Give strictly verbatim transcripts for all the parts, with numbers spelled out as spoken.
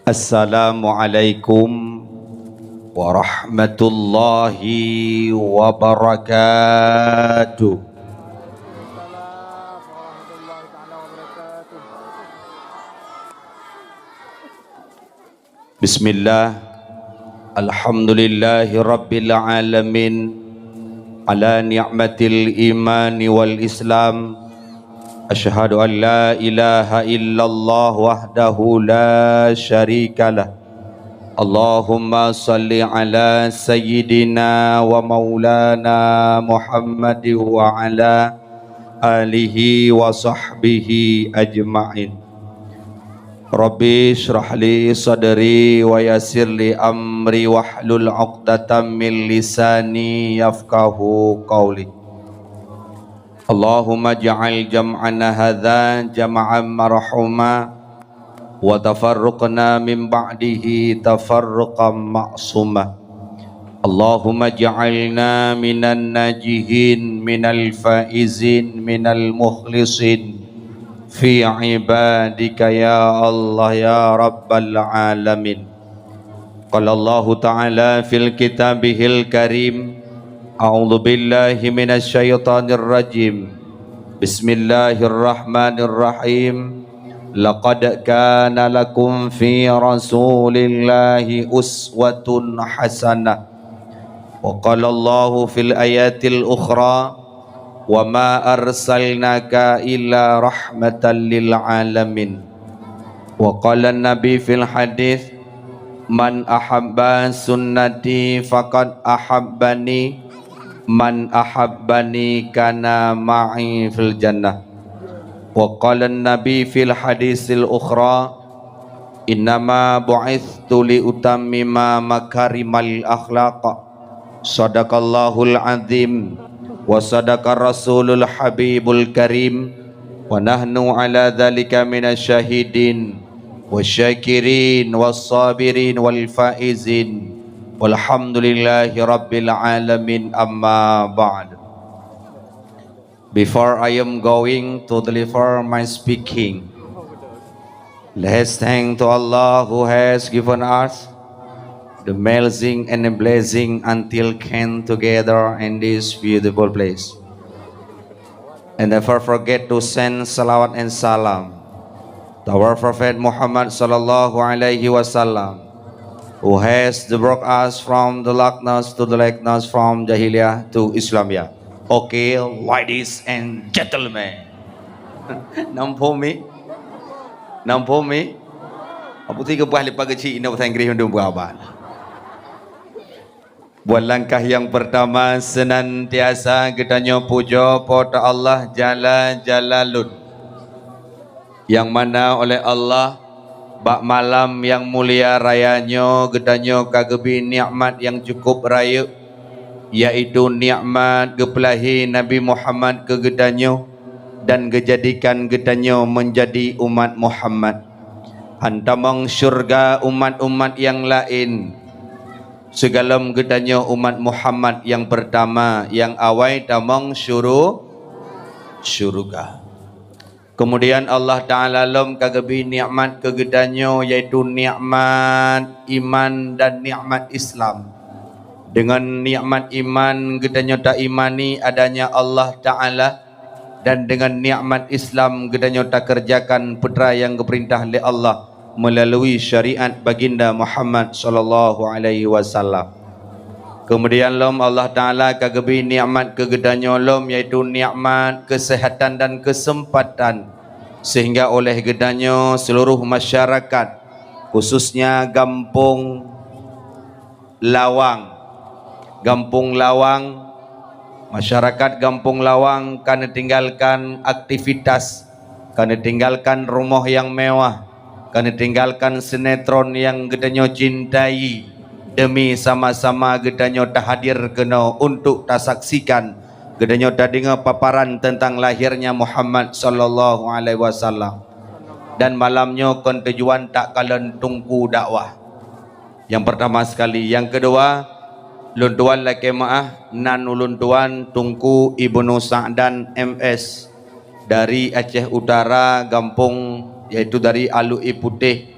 Assalamualaikum warahmatullahi wabarakatuh. Bismillah. Alhamdulillahi rabbil alamin. Ala ni'matil imani wal islam. Asyhadu an la ilaha illallah wahdahu la syarikalah. Allahumma salli ala sayyidina wa maulana Muhammad wa ala alihi wa sahbihi ajma'in. Rabbi shrah li sadri wa yassir li amri wahlul 'uqdatam min lisani yafqahu qauli. Allahumma ja'al jam'ana hadza jam'an marhuma wa tafarruqna min ba'dihi tafarruqan ma'suma. Allahumma ja'alna minan najihin minal faizin minal mukhlisin fi ibadika ya Allah ya rabbal alamin. Qala Allahu ta'ala fil kitabihil karim, a'udzu billahi minasy syaithanir rajim. Bismillahirrahmanirrahim. Laqad kana lakum fi Rasulillahi uswatun hasanah. Wa qala Allahu fil ayatil ukhra, "Wa ma arsalnaka illa rahmatan lil alamin." Wa qala Nabi fil hadits, "Man ahabba sunnati faqad ahabbani, man ahabbani kana ma'i fil jannah." Wa qala Nabi fil hadisil ukhra, "Innama bu'itstu li utammima makarimal akhlaq." Sadaqallahul azim wa sadaqa rasulul habibul karim, wa nahnu ala dzalika minasy syahidin wasyakirin wassabirin wal faizin, walhamdulillahi rabbil alamin, amma ba'd. Before I am going to deliver my speaking, let's thank to Allah who has given us the amazing and the blessing until came together in this beautiful place. And never forget to send salawat and salam to our Prophet Muhammad sallallahu alaihi wasallam, who has brought us from the darkness to the lightness, from jahiliyah to Islamiyah. Okay, ladies and gentlemen. Nampak mi? Nampak mi? Apa tu keubah lepas kecil indah bahasa Inggris untuk buat abang? Buat langkah nyang peurtama, seunantiasa geutanyoe pujoe Po teu Allah Jalla Jalaluh, nyang mana oleh Allah bak malam nyang mulia raya nyoe geutanyoe ka geubri nikmat nyang cukup rayeuk, yaitu nikmat geupeulahé Nabi Muhammad keu geutanyoe dan geujadikan geutanyoe meunjadi umat Muhammad. Han tamong syeuruga umat-umat nyang laén, sigohlom geutanyoe umat Muhammad nyang peurtama nyang awai tamong syuru-, syeuruga. Keumudian Allah Ta'ala lom ka geubri nikmat keu geutanyoe, yaitu nikmat iman dan nikmat Islam. Deungon nikmat iman geutanyoe taimani adanya Allah Ta'ala, dan deungon nikmat Islam geutanyoe takeureujakan peue nyang geupeurintah lé Allah meulalui syariat Baginda Muhammad sallallahu alaihi wasallam. Keumudian lom Allah Ta'ala ka geubri nikmat keu geutanyoe lom, yaitu nikmat keuseuhatan dan keuseumpatan, sehingga oleh geutanyoe seuluruh masyarakat, khususnya gampông Lawang, gampông Lawang, masyarakat gampông Lawang ka neutinggalkan aktivitas, ka neutinggalkan rumoh nyang mewah, ka neutinggalkan sinetron nyang geutanyoe cintai, demi sama-sama geutanyoe tahadir keunoe untuk tasaksikan, geutanyoe tadeungoe paparan teuntang lahirnya Muhammad sallallahu alaihi wasallam. Dan malam nyoe kon tujuan takalon teungku dakwah. Nyang peurtama sekali. Nyang keudua, lôn tuan lakée meu'ah, nan ulôn tuan Teungku Ibnu Sa'dan M S dari Aceh Utara, gampông, yaitu dari Alue Putéh,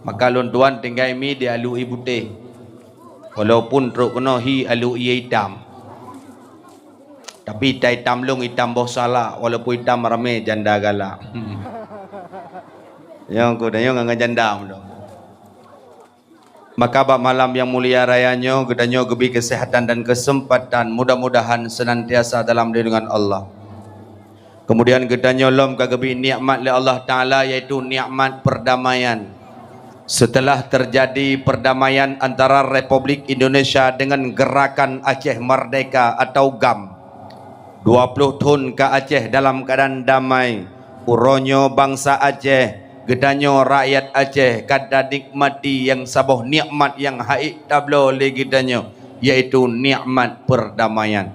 Maka lôn tuan tinggai mi di alu ié putéh. Walaupun trok keunoe hi alu ié itam. Tapi itam-itam lôn itam boh salak, walaupun itam ramé janda galak. Nyoe kuda nyoe ngon janda meunan. Maka bak malam nyang mulia raya nyoe, geutanyoe geubri keuseuhatan dan keuseumpatan, mudah-mudahan seunantiasa dalam lindungan Allah. Keumudian geutanyoe lom ka geubri nikmat lé Allah Taala, yaitu nikmat peurdamaian. Seuteulah teujadi peurdamaian antara Republik Indonesia deungon Geurakan Aceh Merdeka atau gam, dua ploh thon ka Aceh dalam keuadaan damai. Uroe nyoe bansa Aceh, geutanyoe rakyat Aceh ka tanikmati nyang saboh nikmat nyang han ék tabloe lé geutanyoe, yaitu nikmat peurdamaian.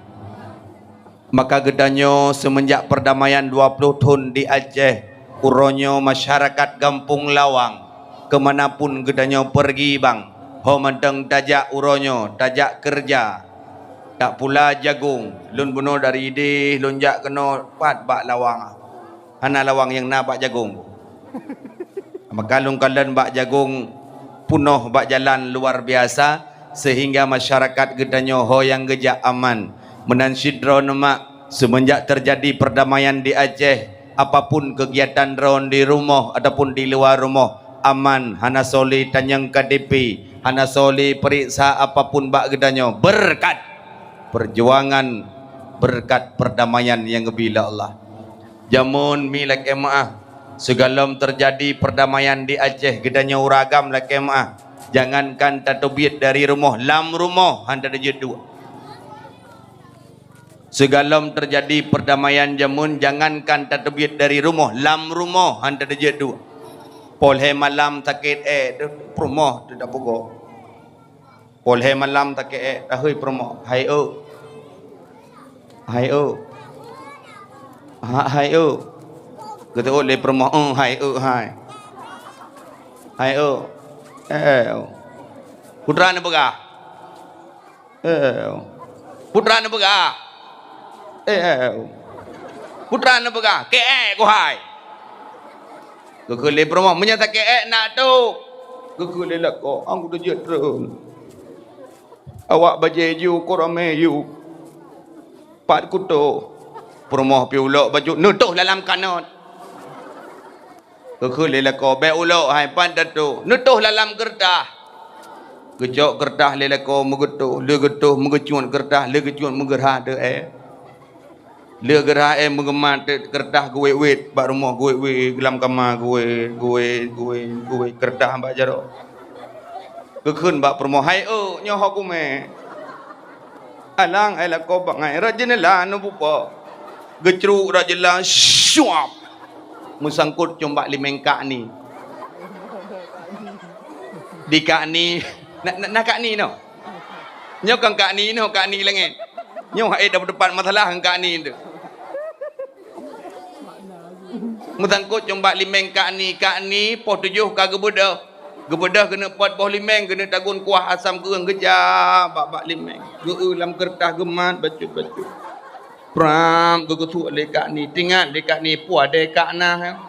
Maka geutanyoe seumeunjak peurdamaian dua ploh thon di Aceh, uroe nyoe masyarakat Gampông Lawang keumanapun geutanyoe peurgi bang, ho mantong tajak uroe nyoe, tajak keureuja, tajak pula jagong. Lôn bunoe dari idéh lôn jak keunoe pat bak Lawang. Hana Lawang nyang na bak jagong. Maka lôn kalon bak jagong punoh bak jalan luar biasa, seuhingga masyarakat geutanyoe ho nyang geujak aman. Meunan cit droeneuh mak, seumeunjak teujadi peurdamaian di Aceh, apapun keugiatan droeneuh di rumoh ataupun di luwa rumoh, aman, hana soe lé tanyong K T P, hana soe lé peuriksa apapun bak geutanyoe, beureukat peurjuangan, beureukat peurdamaian nyang geubri lé Allah. Jameun mi lakée meuáh, sigohlom teujadi peurdamaian di Aceh, geutanyoe ureuëng agam lakée meuáh, jangankan tateubiet dari rumoh, lam rumoh han tateubiet duek. Sigohlom teujadi peurdamaian jameun, jangankan tateubiet dari rumoh, lam rumoh han tateubiet duek. Poh lhée malam sakét ék, peurumoh teuh tapeugoe. Poh lhée malam takeuek, tahôi peurumoh, "Hai eu, hai eu, ha, hai eu." Geuteuôt lé peurumoh, "Euh, hai eu, hai, hai eu, eh, eu." Peue treuk neupeugah, "Eh, eu." Peue treuk neupeugah, "Eh, eu." Peue treuk neupeugah, "Keuek keuhai." Geukheun lé peurumoh, "Meunyoe sakét ék nak toh." Geukheun lé lakoe, "Ang kuteujeuet treun. Awak bajée ju, uko ramé ju. Pat kutoh?" Peurumoh pi ulok baju, "Neutoh lam kanot." Geukheun lé lakoe, "Bék ulok hai, pat tatoh?" "Neutoh lam keureutah." Geucok keureutah lé lakoe meugeutoh, lé geutoh meugeucut keureutah, lé geucut meugeurha teuh ék. Lé geurha ék meugeumat teuk keureutah geuwét-wét bak rumoh, geuwét-wét lam kama, geuwét, geuwét, geuwét, geuwét keureutah bak jaroe. Geukheun bak peurumoh, "Hai eu, nyoe ho kumé." Alang ai lakoe bangai, rot jeunela neubuka. Geucruk rot jeunela, syuap! Meusangkot cong bak limeng kak ni. Di kak ni, na, na, na kak ni noh. Nyoe kan kak ni noh, kak ni langét. Nyoe hai dapeupat masalah ngon kak ni tu. Meusangkot cong bak limeng kak ni, kak ni poh tujoh ka geubeudôh. Geubeudôh keuneuk pot boh limeng, keuneuk tagun kuah asam keueng geujak bak, bak limeng. Geu-eu lam keureutah geumat bacut-bacut. Prap geugeusuek lé kak ni, teuingat lé kak ni peue adée kak na.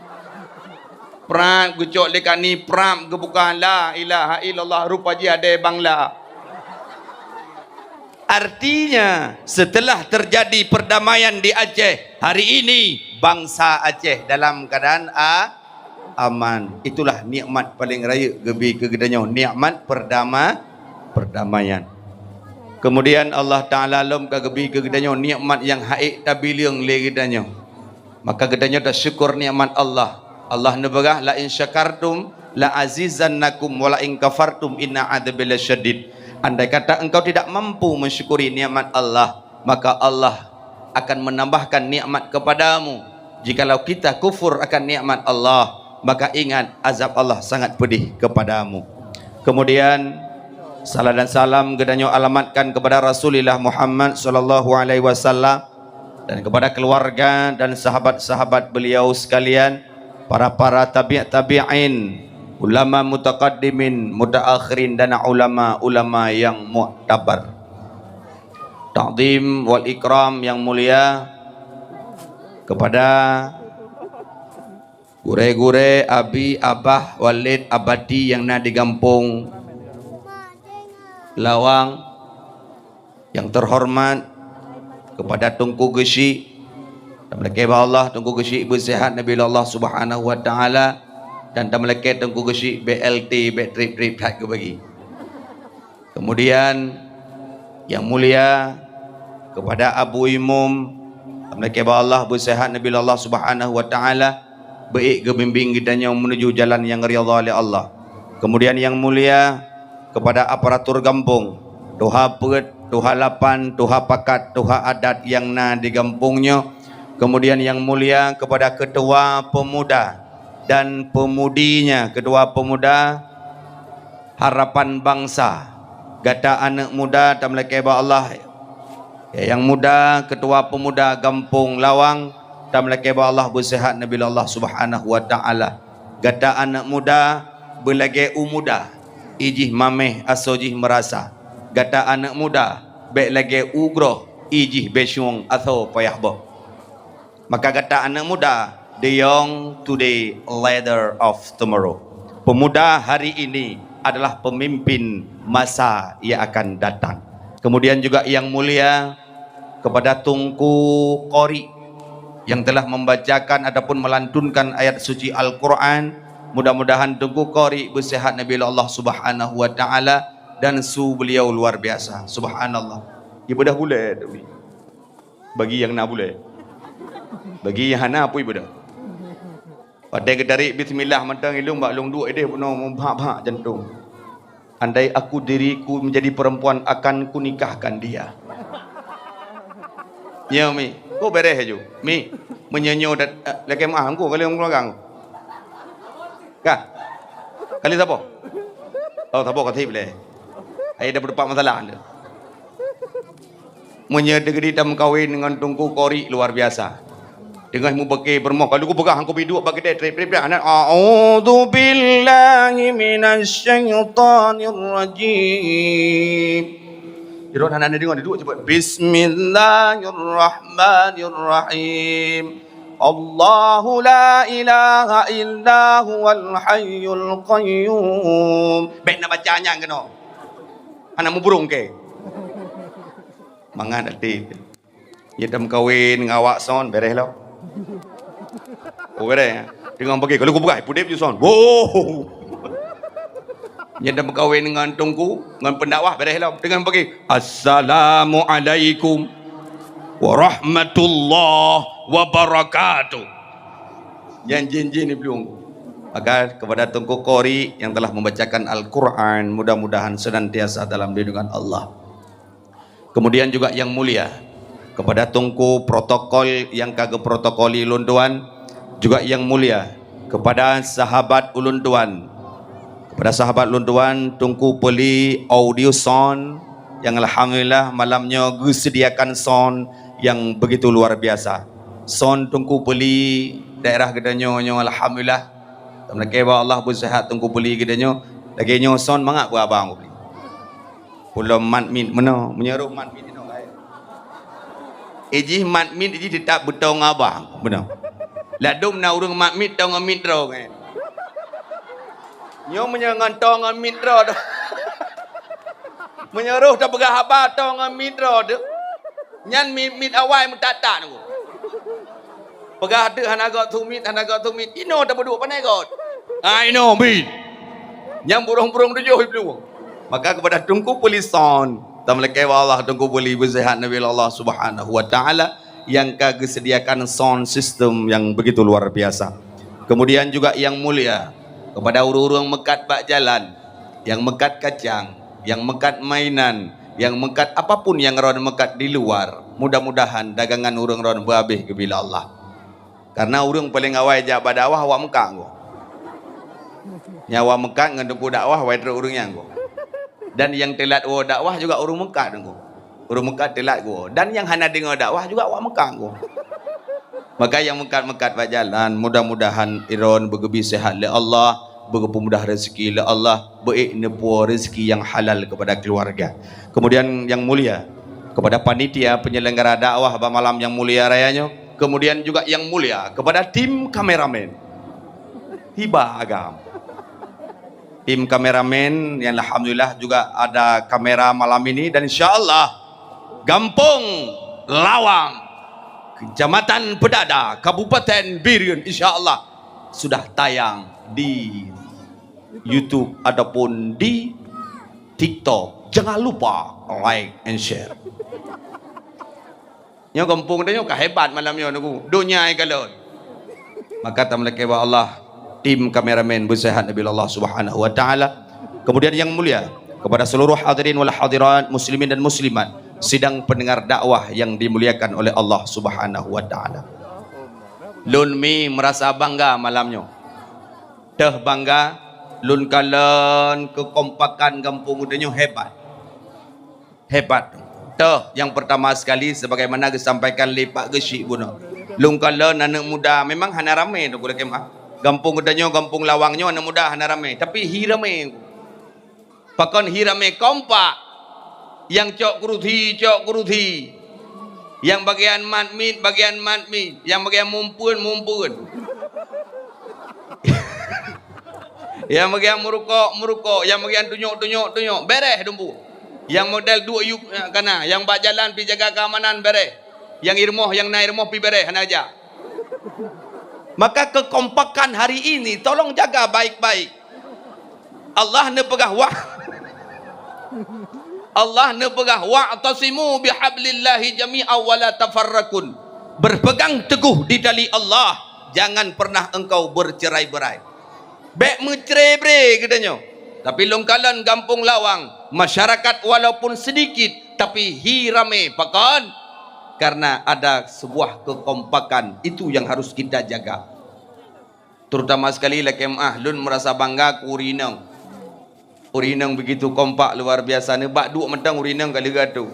Prap geucok lé kak ni, prap geubuka la ilaha illallah, rupa jih adée bangla. Artinya, setelah terjadi perdamaian di Aceh, hari ini bangsa Aceh dalam keadaan a-, aman. Itulah nikmat paling rayeuk geubri keu geutanyoe, nikmat perdama-, perdamaian. Kemudian Allah Taala lom ka geubri keu geutanyoe nikmat nyang han ék tabileung lé geutanyoe. Maka geutanyoe tasyukur nikmat Allah. Allah neupeugah, "La in syakartum la azizannakum wa la in kafartum inna adzabi lasyadid." Andai kata engkau tidak mampu mensyukuri nikmat Allah, maka Allah akan menambahkan nikmat kepadamu. Jikalau kita kufur akan nikmat Allah, maka ingat azab Allah sangat pedih kepadamu. Kemudian, salam dan salam geutanyoe alamatkan kepada Rasulullah Muhammad sallallahu alaihi wasallam dan kepada keluarga dan sahabat-sahabat beliau sekalian, para-para tabi' tabi'in, ulama mutaqaddimin, mutaakhirin dan ulama-ulama yang muktabar. Takzim wal ikram yang mulia kepada Gurée-gurée, abi, abah, waled, abati nyang na di gampông Lawang, nyang teuhoreumat keupada Teungku Geuchik, tameulakée bak Allah Teungku Geuchik beuseuhat neubi lé Allah Subhanahu wa Taala, dan tameulakée Teungku Geuchik B L T, bék treb-treb that geubagi. Keumudian, nyang mulia, keupada Abu Imum, tameulakée bak Allah beuseuhat neubi lé Allah Subhanahu wa Taala, beuék geubimbéng geutanyoe meunuju jalan nyang ridha lé Allah. Keumudian nyang mulia, keupada aparatur gampông, tuha peuet, tuha lapan, tuha pakat, tuha adat nyang na di gampông nyoe. Keumudian nyang mulia, keupada keutua peumuda dan peumunyinya, keutua peumuda Harapan Bangsa. Gata aneuëk muda tameulakée bak Allah. Nyang muda, keutua peumuda gampông Lawang, tameulakée bak Allah beuseuhat neubi lé Allah Subhanahu wa Taala. Gata aneuëk muda beulagée u muda, ijih maméh asoe jih meurasa. Gata aneuëk muda bék lagée u groh, ijih bésueng asoe payah boh. Maka gata aneuëk muda, the young today, leader of tomorrow. Pemuda hari ini adalah pemimpin masa yang akan datang. Kemudian juga yang mulia, keupada Teungku Qori nyang telah membacakan ataupun melantunkan ayat suci Al-Quran. Mudah-mudahan Teungku Qori beuseuhat neubi lé Allah Subhanahu wa Taala dan su beliau luar biasa. Subhanallah. Ibadah buleue tu ni. Bagi nyang na buleue. Bagi nyang hana, peue ibadah. Watée geutarek bismillah mantong ilong bak lôn duek ideh bunoe mubhak-bhak jantong. "Andai aku diriku menjadi perempuan, akan kunikahkan dia." Nyo, Mi. Ko beres aju. Mi, meunyoe nyoe dat-, eh, lakée meuah, engko kali ureuëng keuluwarga. Kah? Kali saboh? Oh, saboh ka seb lé. Ai dah beutupat masalah tu. Meunyoe teugedi tameukawen ngon Teungku Qori luar biasa. Teungoh mubeuke peurumoh, ka lheueh kupeugah, hana kubi duek bak keudée, treb-treb dah. A'udzubillahi minasyaitonirrajim. Irot hana neudeungoe, duek cepat. Bismillahirrahmanirrahim. Allahu la ilaha illa huwal hayyul qayyum. Bék na baca nyang keunoe. Hana muburong ke? Mangat até. Nyan tameukawen ngon awak son, beres lom. Oh, beres. Teungoh bagi, kalau kubuka, pudeb ju son. Wow. Nyan tameukawen ngon teungku, ngon pendakwah, beres lom. Teungoh bagi, "Assalamualaikum warahmatullahi wabarakatuh." Nyan jin-jin di belung. Maka kepada Teungku Qori yang telah membacakan Al-Quran, mudah-mudahan senantiasa dalam lindungan Allah. Kemudian juga yang mulia, kepada Teungku protokol nyang ka geuprotokoli ulôn tuan, juga yang mulia, kepada sahabat ulôn tuan, kepada sahabat ulôn tuan, Teungku Peuli Audio Sound, yang alhamdulillah malam nyoe geusediakan sound yang begitu luar biasa. Sound Teungku Peuli daerah geutanyoe nyoe alhamdulillah. Tameulakée bak Allah beuseuhat Teungku Peuli geutanyoe. Lagée nyoe sound mangat beu abang Teungku Peuli. Pulo mat mit meunoe, meunyoe roh mat mit inoe laén. Ijih mat mit ijih teutap beutong abang, meunoe. Ladom na ureuëng mat mit tong mit droe kan. Nyoe meunyoe ngon tong mit droe tu. Meunyoe roh tapeugah haba tong mit droe tu. Nyan mit-mit awai meutat-tat nunggu. Peugah deuek hana gok sumit, hana gok sumit. Inoe tapeuduek panai got. Ha, inoe mit. Nyang burong-burong tujoh iplueng. Maka kepada Teungku Peuli Sound, tameulakée bak Allah Teungku Peuli beuseuhat neubi lé Allah Subhanahu wa Taala yang ka geusediakan sound system yang begitu luar biasa. Kemudian juga yang mulia kepada ureuëng-ureuëng meukat bak jalan, nyang meukat kacang, nyang meukat mainan, nyang meukat apapun nyang ron meukat di luar, mudah-mudahan dagangan ureuëng ron beuhabéh geubila Allah. Karena ureuëng paleng awai jak bak dakwah awak meukat go. Nyan awak meukat ngon teungku dakwah wai trok ureuëng nyan go. Dan nyang teulat woe dakwah juga ureuëng meukat go. Ureuëng meukat teulat go. Dan nyang hana deungoe dakwah juga awak meukat go. Maka nyang meukat-meukat bak jalan, mudah-mudahan iron beugeubi sehat lé Allah, beugeupeumudah rezeki lé Allah, beuék neupuwoe rezeki nyang halal kepada keluarga. Kemudian yang mulia, kepada panitia penyelenggara dakwah bak malam yang mulia raya nyoe, kemudian juga yang mulia kepada tim kameramen. Tiba agam. Tim kameramen yang alhamdulillah juga ada kamera malam ini, dan insya Allah Gampong Lawang, Kecamatan Pedada, Kabupaten Bireuen, insya Allah sudah tayang di YouTube ataupun di TikTok. Jangan lupa like and share. Nyoe gampông tanyoe ka hebat malam nyoe, Teungku. Donya ikalon. Maka tameulakée bak Allah, tim kameramen beuseuhat Nabi Allah Subhanahu wa Taala. Kemudian yang mulia, kepada seluruh hadirin wal hadirat, muslimin dan muslimat, sidang pendengar dakwah yang dimuliakan oleh Allah Subhanahu wa Taala. Lôn mi merasa bangga malam nyoe. Teuh bangga, lôn kalon kekompakan gampông geutanyoe hebat. Hebat. Toh, yang pertama sekali, sebagaimana geusampaikan lé Pak Geuchik bunoe, lôn kalon aneuk muda memang hana ramé, Teungku, lakée meu'ah. Gampông geutanyoe, Gampông Lawang nyoe, aneuk muda hana ramé, tapi hi ramé. Pakon hi ramé? Kompak. Nyang cok kurusi, cok kurusi. Nyang bagian mat miet, bagian mat miet. Nyang bagian mumpeuen, mumpeuen. Nyang bagian meurukok, meurukok. Nyang bagian tunyok, tunyok, tunyok. Bereh dumpu. Nyang model duek yup, eh, kana. Nyang bak jalan pi jaga keamanan, bereh. Nyang i rumoh, nyang na i rumoh pi bereh, hana jak. Maka kekompakan hari ini tolong jaga baik-baik. Allah neupeugah wa-, Allah neupeugah, "Wa'tasimu bihablillahi jami'an wa la tafarraqun." Berpegang teguh di tali Allah, jangan pernah engkau bercerai-berai. Bék meucre-bre geutanyoe. Tapi lôn kalon Gampông Lawang, masyarakat walaupun sedikit, tapi hi ramé. Pakon? Karena ada sebuah kekompakan. Itu yang harus kita jaga. Terutama sekali lakée meu'ah, lôn merasa bangga keu ureueng inong. Ureueng inong begitu kompak luar biasa. Neubak duek mantong ureueng inong ka leuga tu.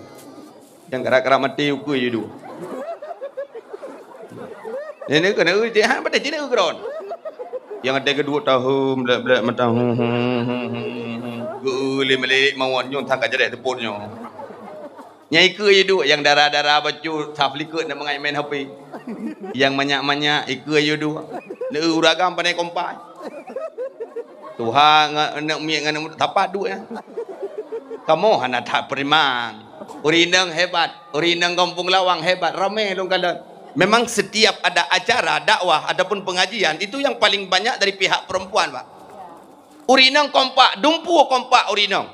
Nyang karab-karab maté ukeue jih duek. Nenek keuneuk cit, ha, padahai cit neuk kron. Nyang até keu duek tahun, blek-blek mata, hmm, hmm, hmm, hmm, hmm. Geu lé meulek mawon nyoe, that ka jadeh teupot nyoe. Nyang ikeue jih duek, nyang dara-dara bacut, saf likot na mangat main H P. Nyang manyak-manyak, ikeue jih duek. Neu ureueng agam pandai kompak. Tuha ngon aneuk miet ngon aneuk muda, sapat duek nyan. Kamoe hana that peurimang. Ureueng inong hebat, ureueng inong Gampông Lawang hebat, ramé lôn kalon. Memang setiap ada acara dakwah ataupun pengajian, itu yang paling banyak dari pihak perempuan, Pak. Ureueng inong kompak, dumpu kompak ureueng inong.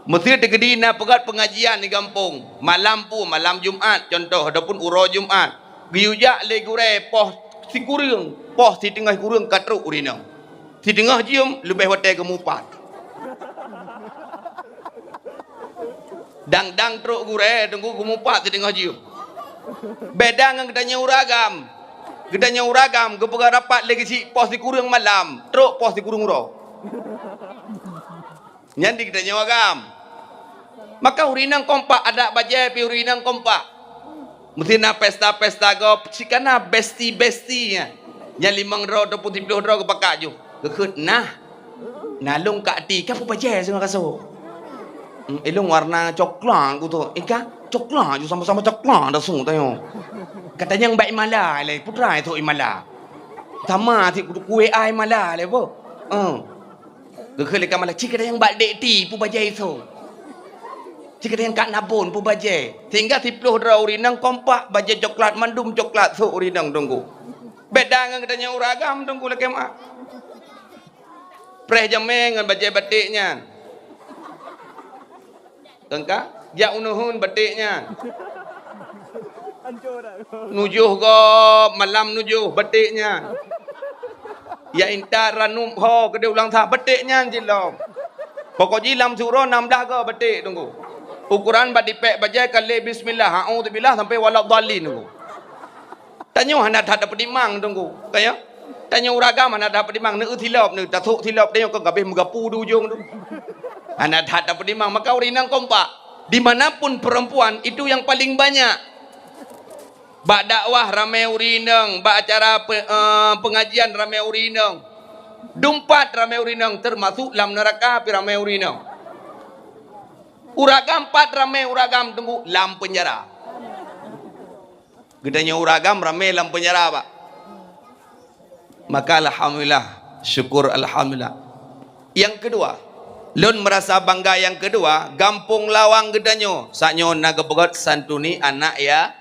Meuseu teukeudi na peugét pengajian di gampông, malam pu, malam Jumat contoh, ataupun uroe Jumat, geuyue jak lé gurée poh sikureueng, poh siteungoh kureueng ka trok ureueng inong. Siteungoh jeuem leubeh watée geumupat. Dang-dang trok gurée, Teungku, geumupat siteungoh jeuem. Beda ngon geutanyoe ureueng agam. Geutanyoe ureueng agam geupeugah rapat lé geuchik poh sikureueng malam, trok poh sikureueng uroe. Nyan di geutanyoe agam. Maka ureueng inong kompak, adak bajée pih ureueng inong kompak. Meuseu na pesta-pesta gob, cit ka na besti-besti nyan. Nyan limong droe ataupun siplôh droe geupakat ju. Geukheun nah. Na lôn ka ati, ka peubajée singoh kasô. Hmm, ilôn warna coklat ku tu. Ika coklat ju sama-sama coklat dah su tanyoe. Katanyong bak imala lé, putra itu imala. Sama si kutu kue ai mala lé bu. Hmm. Geukheun lé ka mala, cit katanyong bak dek ti peubajée iso. Cit katanyong kak nabon peubajée. Sehingga siplôh droe ureueng inong kompak, bajée coklat, mandum coklat sôk ureueng inong Teungku. Beda ngon geutanyoe ureueng agam Teungku lakée meu'ah. Preh jamé ngon bajée batik nyan. Kengka, jak uneuen batik nyan. Nujoh gob malam nujoh batik nyan. Ya intat ranup ho keudeh ulang sah batik nyan jilom. Pokok jih lam siuroe nam blah gob batik Teungku. Ukoran bak tipék bajée ka lé bismillah, a'udzubillah sampai waladhdallin Teungku. Tanyoe hana that tapeutimang Teungku. Kaya? Tanyoe ureueng agam hana that tapeutimang, neu silop neu, tasok silop tanyoe kon ka abéh meugapu di ujong tu. Hana that tapeutimang, maka ureueng inong kompak. Di mana pun perempuan itu yang paling banyak. Bak dakwah ramé ureueng inong, bak acara pe-, eh, pengajian ramé ureueng inong. Dumpat ramé ureueng inong, termasuk lam neuraka pih ramé ureueng inong. Ureueng agam pat ramé ureueng agam Teungku, lam penjara. Geutanyoe ureueng agam ramé lam penjara, Pak. Maka alhamdulillah, Syukur, alhamdulillah. Nyang keudua, lôn meurasa bangga nyang keudua, gampông Lawang geutanyoe, saat nyoe na geupeugöt santuni anak ya-,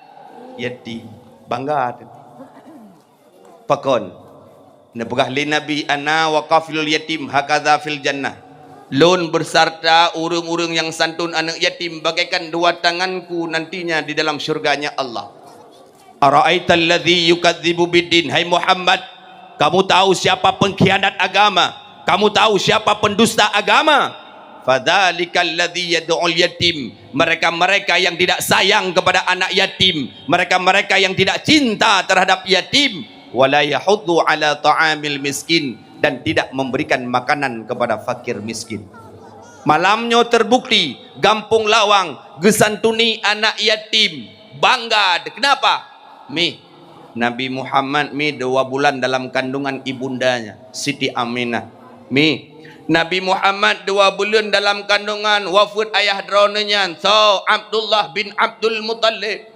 yatim. Bangga teuh. Pakon? Neupeugah lé Nabi, "Ana wa kafilul yatim hakadza fil jannah." Lôn beserta ureuëng-ureuëng nyang santun aneuëk yatim bagaikan dua tanganku nantinya di dalam syurganya Allah. "Ara'aital ladzi yukadzibu biddin?" Hai Muhammad, kamu tahu siapa pengkhianat agama? Kamu tahu siapa pendusta agama? "Fadzalikal ladzi yad'ul yatim." Mereka-mereka yang tidak sayang kepada anak yatim, mereka-mereka yang tidak cinta terhadap yatim, "Wa la yahuddu ala ta'amil miskin," dan tidak memberikan makanan kepada fakir miskin. Malam nyoe terbukti, gampông Lawang geusantuni anak yatim. Bangga. Kenapa? Mi, Nabi Muhammad mi dua bulan dalam kandungan ibundanya, Siti Aminah. Mi, Nabi Muhammad dua buleuen dalam kandungan, wafeuet ayah droeneuh nyan, soe? Abdullah bin Abdul Muttalib.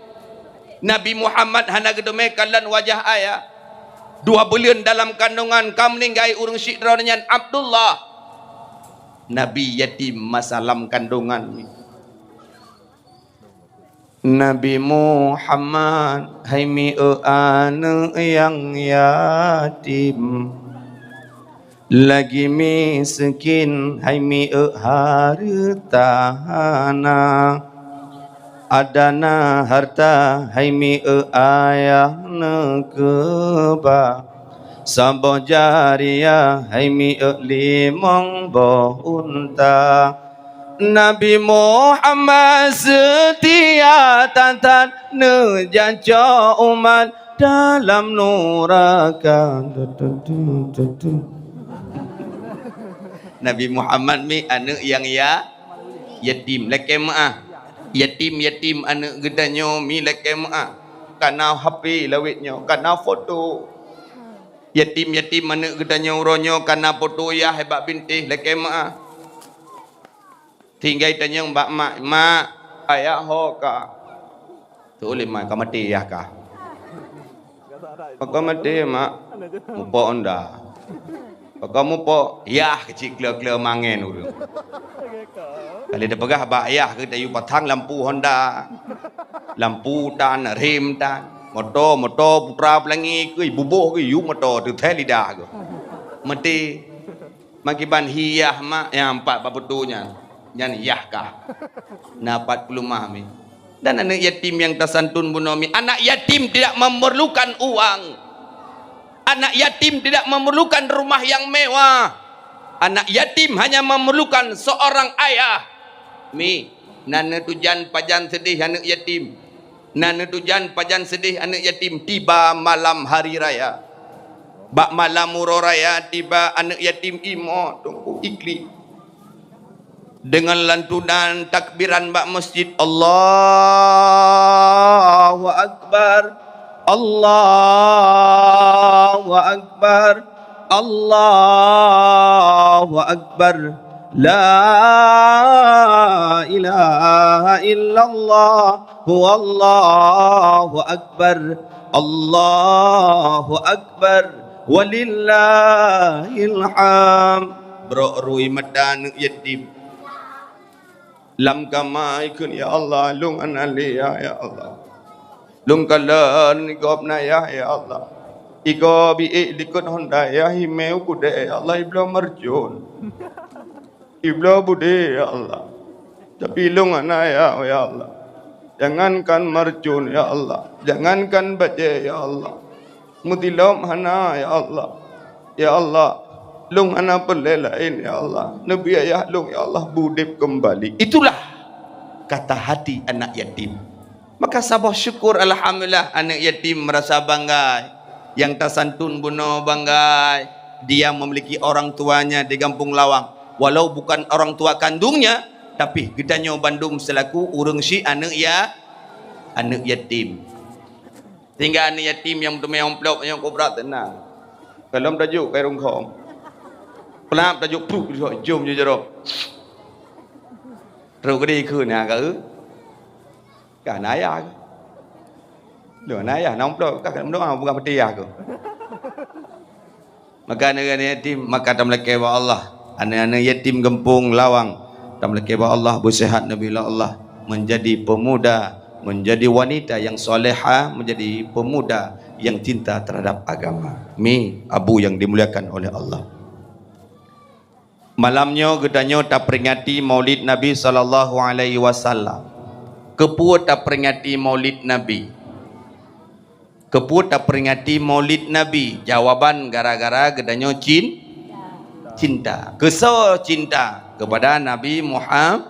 Nabi Muhammad hana geuteumé kalon wajah ayah. Dua buleuen dalam kandungan, ka meuninggai ureuëng syik droeneuh nyan, Abdullah. Nabi yatim masa lam kandungan. Nabi Muhammad, hai mieu aneuëk nyang yatim, lagi miskin, hai mieu hareuta hana. Adana harta, hai mieu ayah neukeubah. Saboh jariah, hai mieu limong boh unta. Nabi Muhammad seutia that-that neujaco umat dalam nuraka. Nabi Muhammad mi aneuëk nyang ya-, yatim, lakée meuáh. Yatim-yatim aneuëk geutanyoe mi lakée meuáh. Kana H P lawét nyoe, kana foto. Yatim-yatim aneuëk geutanyoe uroe nyoe kana foto yah bak bintéh, lakée meuáh. Tinggai tanyong bak mak, "Mak, ayah ho ka?" Teuh lé mak, "Ka maté yah kah?" "Pakon maté, Mak?" "Mupok honda." "Pakon mupok?" "Yah keuchik kleu-kleu mangen ureuëng." Kali teupeugah bak yah keu tayue pasang lampu honda. Lampu tan, rem tan. Moto, moto putra peulangé keu buboh keu yue moto teuthée lidah keu. Maté. Makiban hi yah mak nyang pat bak peutu nyan, nyan yah kah? Na pat peuleumah mi. Dan anak yatim yang tersantun bunoe mi, anak yatim tidak memerlukan uang. Anak yatim tidak memerlukan rumah yang mewah. Anak yatim hanya memerlukan seorang ayah. Mi, na neutujan pajan sedih anak yatim. Na neutujan pajan sedih anak yatim tiba malam hari raya. Bak malam uroe raya tiba anak yatim imo teungku iklik. Dengan lantunan takbiran bak masjid, "Allahu Akbar, Allahu Akbar, Allahu Akbar. La ilaha illallah, wallahu akbar, Allahu akbar, walillahil hamd." Brok rui mata aneuk yatim. Lam kama ikheun, "Ya Allah, lôn hana lé yah, ya Allah. Lôn kalon igob na yah, ya Allah. Igob iék likot honda yah, imé u keudè, ya Allah, ibloe marcon. Ibloe budé, ya Allah. Tapi lôn hana yah, ya Allah. Jangankan marcon, ya Allah. Jangankan bajèe, ya Allah. Meutilom hana, ya Allah. Ya Allah, lôn hana peureulèe laén, ya Allah. Neubi ayah lôn, ya Allah, beudeb keumbali." Itulah kata hati anak yatim. Maka saboh syukur, alhamdulillah, aneuk yatim merasa banggai. Nyang tasantun bunoe banggai. Dia memiliki orang tuanya di Gampông Lawang. Walau bukan orang tua kandungnya, tapi geutanyoe bandum selaku ureueng syik aneuk ya-, aneuk yatim. Tinggai aneuk yatim nyang meuteumé amplop nyoe kobra teunang. Gohlom tajok keu rungkong. Peulab tajok pruh, jom jijorok. Trok geude keu na ka eu. Ka na ayah keu. Lôn na ayah, na amplop, ka meudoa peugah peutiah keu. Maka aneuk-aneuk yatim, maka tameulakée bak Allah. Aneuk-aneuk yatim gampông Lawang, tameulakée bak Allah, beuseuhat neubi lé Allah, menjadi pemuda, menjadi wanita yang salehah, menjadi pemuda yang cinta terhadap agama. Mi, abu yang dimuliakan oleh Allah. Malam nyoe geutanyoe taperingati Maulid Nabi sallallahu alaihi wasallam. Keupeue taperingati Maulid Nabi? Keupeue taperingati Maulid Nabi? Jawaban, gara-gara geutanyoe cin-, cinta. Keusoe cinta? Kepada Nabi Muha-,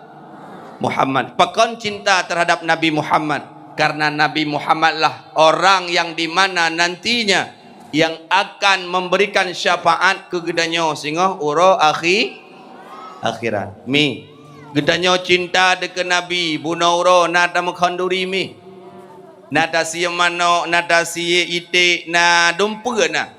Muhammad. Pakon cinta terhadap Nabi Muhammad? Karena Nabi Muhammadlah orang yang di mana nantinya yang akan memberikan syafaat keu geutanyoe singoh uroe akhi-, akhirat. Mi, geutanyoe cinta dikeue Nabi, bunoe uroe na tameukhanduri mi. Na tasiep manok, na tasiep iték, na dumpeue na.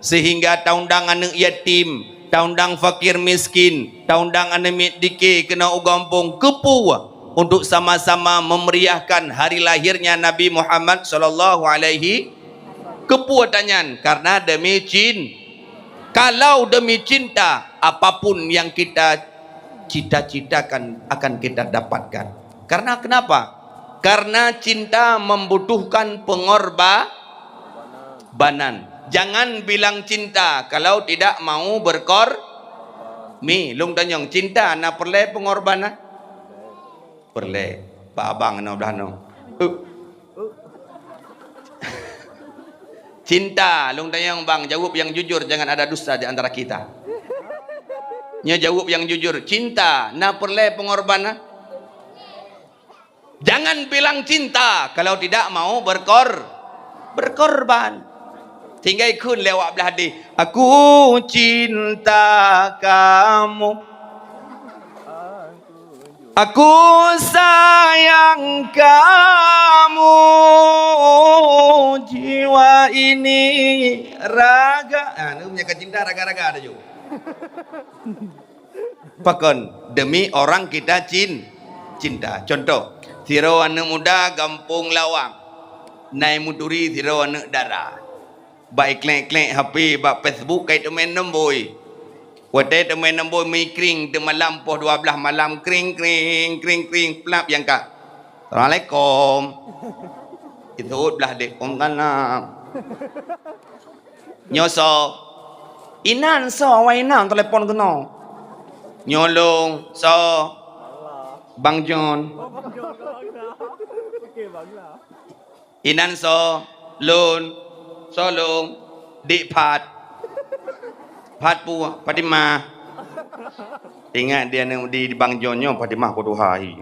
Sehingga taundang aneuk yatim, taundang fakir miskin, taundang aneuk miet dike keunoe u gampông. Keupeue? Untuk sama-sama memeriahkan hari lahirnya Nabi Muhammad sallallahu alaihi. Keupeue tanyan? Karena demi cin-, kalau demi cinta, apapun yang kita cita-citakan akan kita dapatkan. Karena kenapa? Karena cinta membutuhkan pengorba-, banan. Jangan bilang cinta kalau tidak mau berkor-, mi, lôn tanyong, cinta na peureulée pengorbanan? Peureulée. Bak abang nyoe blah nyoe. Uh. Cinta, lôn tanyong bang, jaweueb nyang jujur, jangan ada dusta di antara kita. Nyoe jaweueb nyang jujur, cinta na peureulée pengorbanan? Jangan bilang cinta kalau tidak mau berkor-, berkorban. Tinggai kheun lé awak blah deh, "Aku cinta kamu. Aku sayang kamu. Jiwa ini raga." Ah, ni meunyoe ka cinta raga-raga dah ju. Pakon? Demi orang kita cin-, cinta. Contoh, sidroe aneuk muda gampông Lawang, na i meuturi sidroe aneuk dara. Bak iklek-iklek H P, bak Facebook, ka iteumé nomboi. Watée teumé nomboi, meukring, teumalam poh dua blaih malam, kring, kring, kring, kring, plap nyang ka. "Assalamualaikum." Iteuôt blah deh, "Waalaikumsalam." "Nyoe soe?" "Inan soe, awai inan telepon keunoe." "Nyoe lôn, soe?" "Bang John." "Inan soe?" "Lôn." "Soe lôn?" "Dek Phat." "Phat peue?" "Fatimah." Ingat di aneuk di, di Bang John nyoe Fatimah ku tuha hi.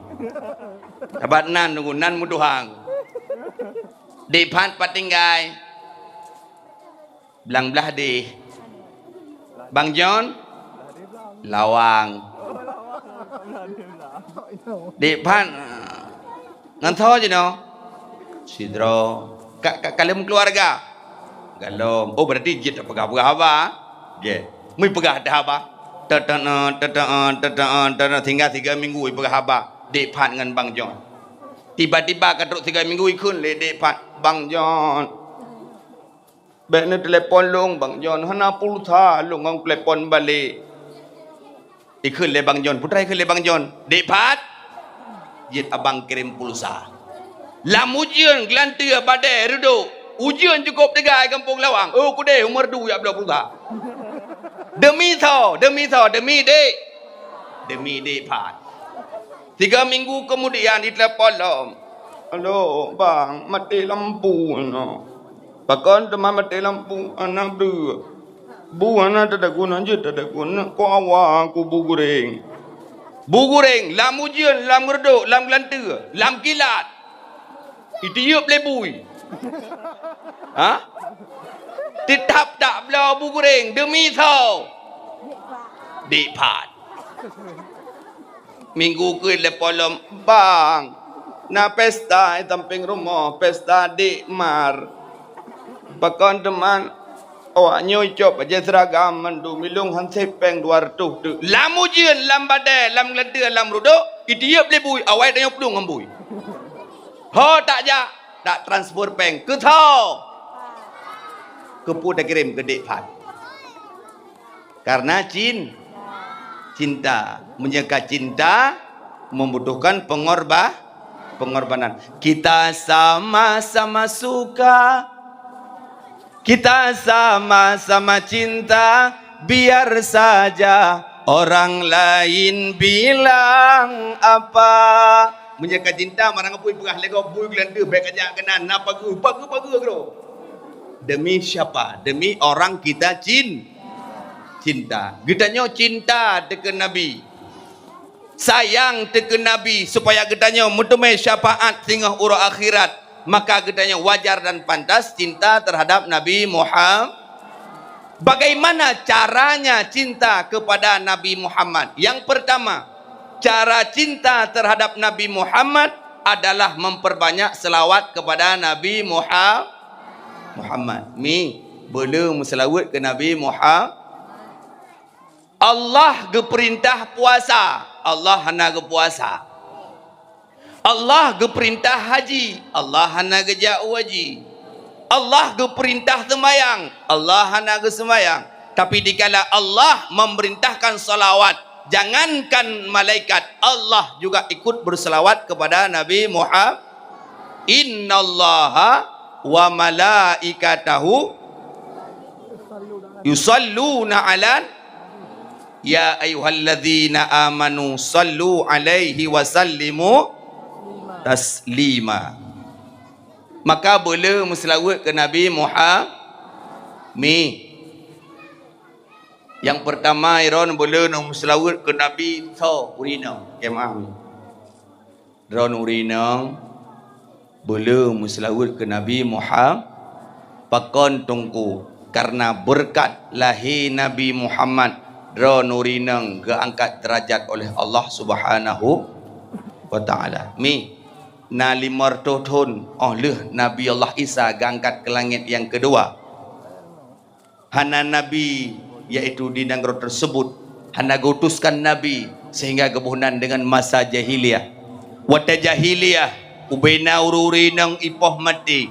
Sabat nan nunggu nan meutuha. "Dek Phat pat tinggai?" "Blang blah deh." "Bang John?" "Lawang." "Dek Phat ngon soe jinoe?" "Sidroe." "Ka, ka, ka lheueh meukeuluwarga?" "Gohlom." "Oh, berarti jeuet tapeugah-peugah haba." "Jeuet." Meupeugah dah haba. Teuteu'en, teuteu'en, teuteu'en, teuteu'en, sehingga tiga minggu ipeugah haba, "Dek Phat ngon Bang John." Tiba-tiba ka trok tiga minggu ikheun lé Dek Phat, "Bang John, bék neutelepon lôn, Bang John, hana pulsa lôn ngon telepon balek." Ikheun lé Bang John, peue treuk ikheun lé Bang John, "Dek Phat, jeuet abang kirém pulsa." Lam ujeuen, geulanteue, badée, reudok, ujeuen cukôp teuga i gampông Lawang. Oh, keudeh, u Meureudu jak bloe pulsa. Demi soe? Demi soe? Demi Dek, demi Dek Phat. Tiga minggu kemudian ditelepon lom. "Halo, Bang, maté lampu nyoe." "Pakon teuma maté lampu?" "Hana bu. Bu hana teudagun, hanjeuet teudagun. Kok awai ku bu gureng." Bu gureng, lam ujeuen, lam reudok, lam geulanteue, lam kilat. Itiyeup lé bui. Ha? Teutap tabloe bu gureng. Demi soe? Dek Phat. Minggu keu lhée polom, "Bang, na pesta i sampéng rumoh, pesta Dek Mar. Pakon teuma awak nyoe icok bajée seuragam mandum, ilong han sép péng dua reutôh teuk." Lam ujeuen, lam badée, lam geulanteue, lam reudok, itiyeup lé bui, awai tanyoe plueng ngon bui. Ho tak jak, tak transfer péng. Keu soe? Keupeue takirém? Keu Dek Phat. Karena cin-, cinta. Meunyoe ka cinta, membutuhkan pengorba-, pengorbanan. Kita sama-sama suka, kita sama-sama cinta, biar saja orang lain bilang apa. Meunyoe ka cinta, barang apui peugah lé gob, bui geulanteue, bék kajak keunan, na pageue, pageue-pageue keudroe. Demi siapa? Demi orang kita cin-, cinta. Geutanyoe cinta teuh keu Nabi. Sayang teuh keu Nabi, supaya geutanyoe meuteumé syafaat singoh uroe akhirat. Maka geutanyoe wajar dan pantas cinta terhadap Nabi Muhammad. Bagaimana caranya cinta kepada Nabi Muhammad? Yang pertama, cara cinta terhadap Nabi Muhammad adalah memperbanyak selawat kepada Nabi Muha-, Muhammad. Mi, beu le meuseulaweuet keu Nabi Muha-, Allah geupeurintah puasa, Allah hana geupuasa. Allah geupeurintah haji, Allah hana geujak u haji. Allah geupeurintah seumayang, Allah hana geuseumayang. Tapi dikala Allah memerintahkan salawat, jangankan malaikat, Allah juga ikut bersalawat kepada Nabi Muhammad. Innallaha wa malaikatahu yusalluna ala, ya ayyuhalladzina amanu sallu alaihi wa sallimu taslima. Maka beu le meuseulaweuet keu Nabi Muhammad. Mi. Nyang peurtama, droeneuh beu le meuseulaweuet keu Nabi soe? Ureueng inong. Keumaah mi. Droeneuh ureueng inong beu le meuseulaweuet keu Nabi Muhammad. Pakon Teungku? Karena beureukat lahé Nabi Muhammad, droeneuh ureueng inong geuangkat deurajat oleh Allah Subhanahu wa Ta'ala. Mi, na limong reutôh thon óh lheueh Nabi Allah Isa geuangkat keu langét nyang keudua. Hana nabi, yaitu di nanggroe tersebut, hana geuutuskan nabi, sehingga geuboh nan deungon masa jahiliyah. Watée jahiliyah, ubena ureueng-ureueng inong ipoh maté,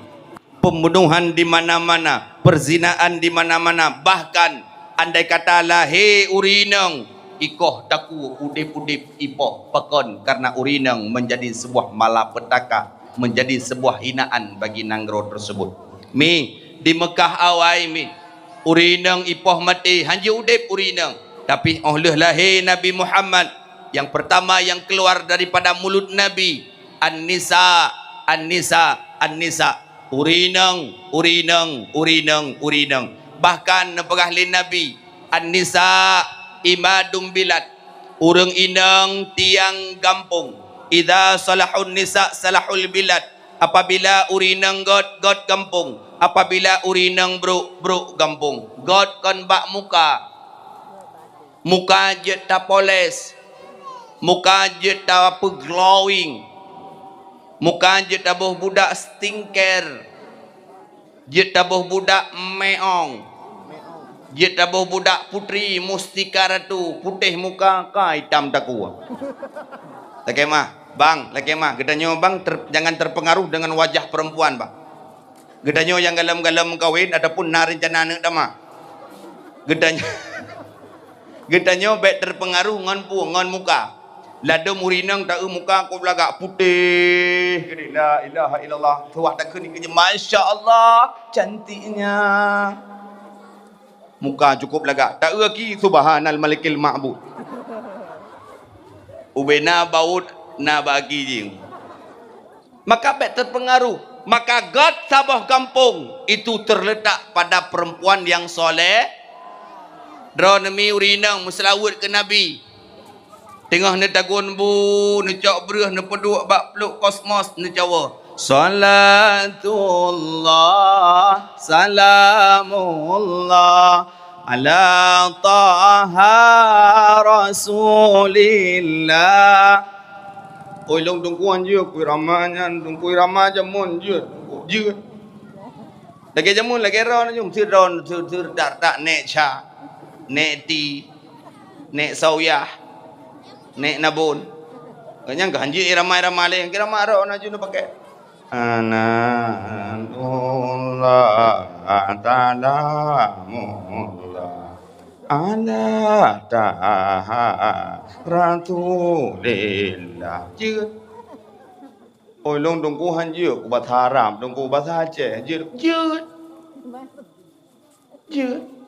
pembunuhan di mana-mana, perzinaan di mana-mana, bahkan andai kata lahé ureueng inong, ikoh takue udeb-udeb ipoh. Pakon? Karena ureueng inong menjadi sebuah malapetaka, menjadi sebuah hinaan bagi nanggroe tersebut. Mi, di Meukah awai mi, ureueng inong ipoh maté, hanjeuet udeb ureueng inong. Tapi óh lheueh lahé Nabi Muhammad, yang pertama yang keluar daripada mulut Nabi, "An-nisa, an-nisa, an-nisa." Ureueng inong, ureueng inong, ureueng inong, ureueng inong. Bahkan neupeugah lé Nabi, "An-nisa imadul bilad." Ureueng inong tiang gampông. "Idza salahun nisa salahul bilad." Apabila ureueng inong göt, göt gampông. Apabila ureueng inong brôk, brôk gampông. Göt kon bak muka. Muka jeuet tapoles. Muka jeuet tapeuglowing. Muka jeuet taboh budak skincare. Jeuet taboh budak meong. Jeuet taboh budak putri mustika ratu, putéh muka ka itam takue. Lakée meu'ah, bang, lakée meu'ah, geutanyoe bang ter-, jangan terpengaruh dengan wajah perempuan, bang. Geutanyoe nyang galom-galom meukawen ataupun na reuncana aneuk tamah. Geutanyoe, geutanyoe bék terpengaruh ngon pu-, ngon muka. Ladôm ureueng inong taeu muka kôb lagak putéh. Jadi, la ilaha illallah. Tuwah takheun keu jih, "Masya Allah, cantiknya." Muka cukup lagak. Taeu ki, "Subhanal Malikil Ma'bud." Ubena baut na bagi jih. Maka bék terpengaruh. Maka göt saboh gampông itu terletak pada perempuan yang soleh. Droeneuh mi ureueng inong meuseulaweuet keu Nabi. Teungoh neutagun bu, neucok breueh, neupeuduek bak pluek kosmos, neucawa, "Salatullah, salamullah, ala Taha Rasulillah." Oi, lôn Teungku hanjeuet, Teungku Irama nyan, Teungku Irama jameun jeuet, Teungku jeuet. Lagée jameun, lagée droeneuh nyoe, sidroe, seudak-dak nèk Sya, nèk Ti, nèk Sauyah, nèk Nabon. Nyan ka hanjeuet irama-irama lé, irama droeneuh jeuet neupakè. Anatullah, salamullah. Ala taha Rasulillah. Jeuet. Oi, lôn Teungku han jeuet keu basa Arab, Teungku basa Aceh. Jeuet. Jeuet. Jeuet.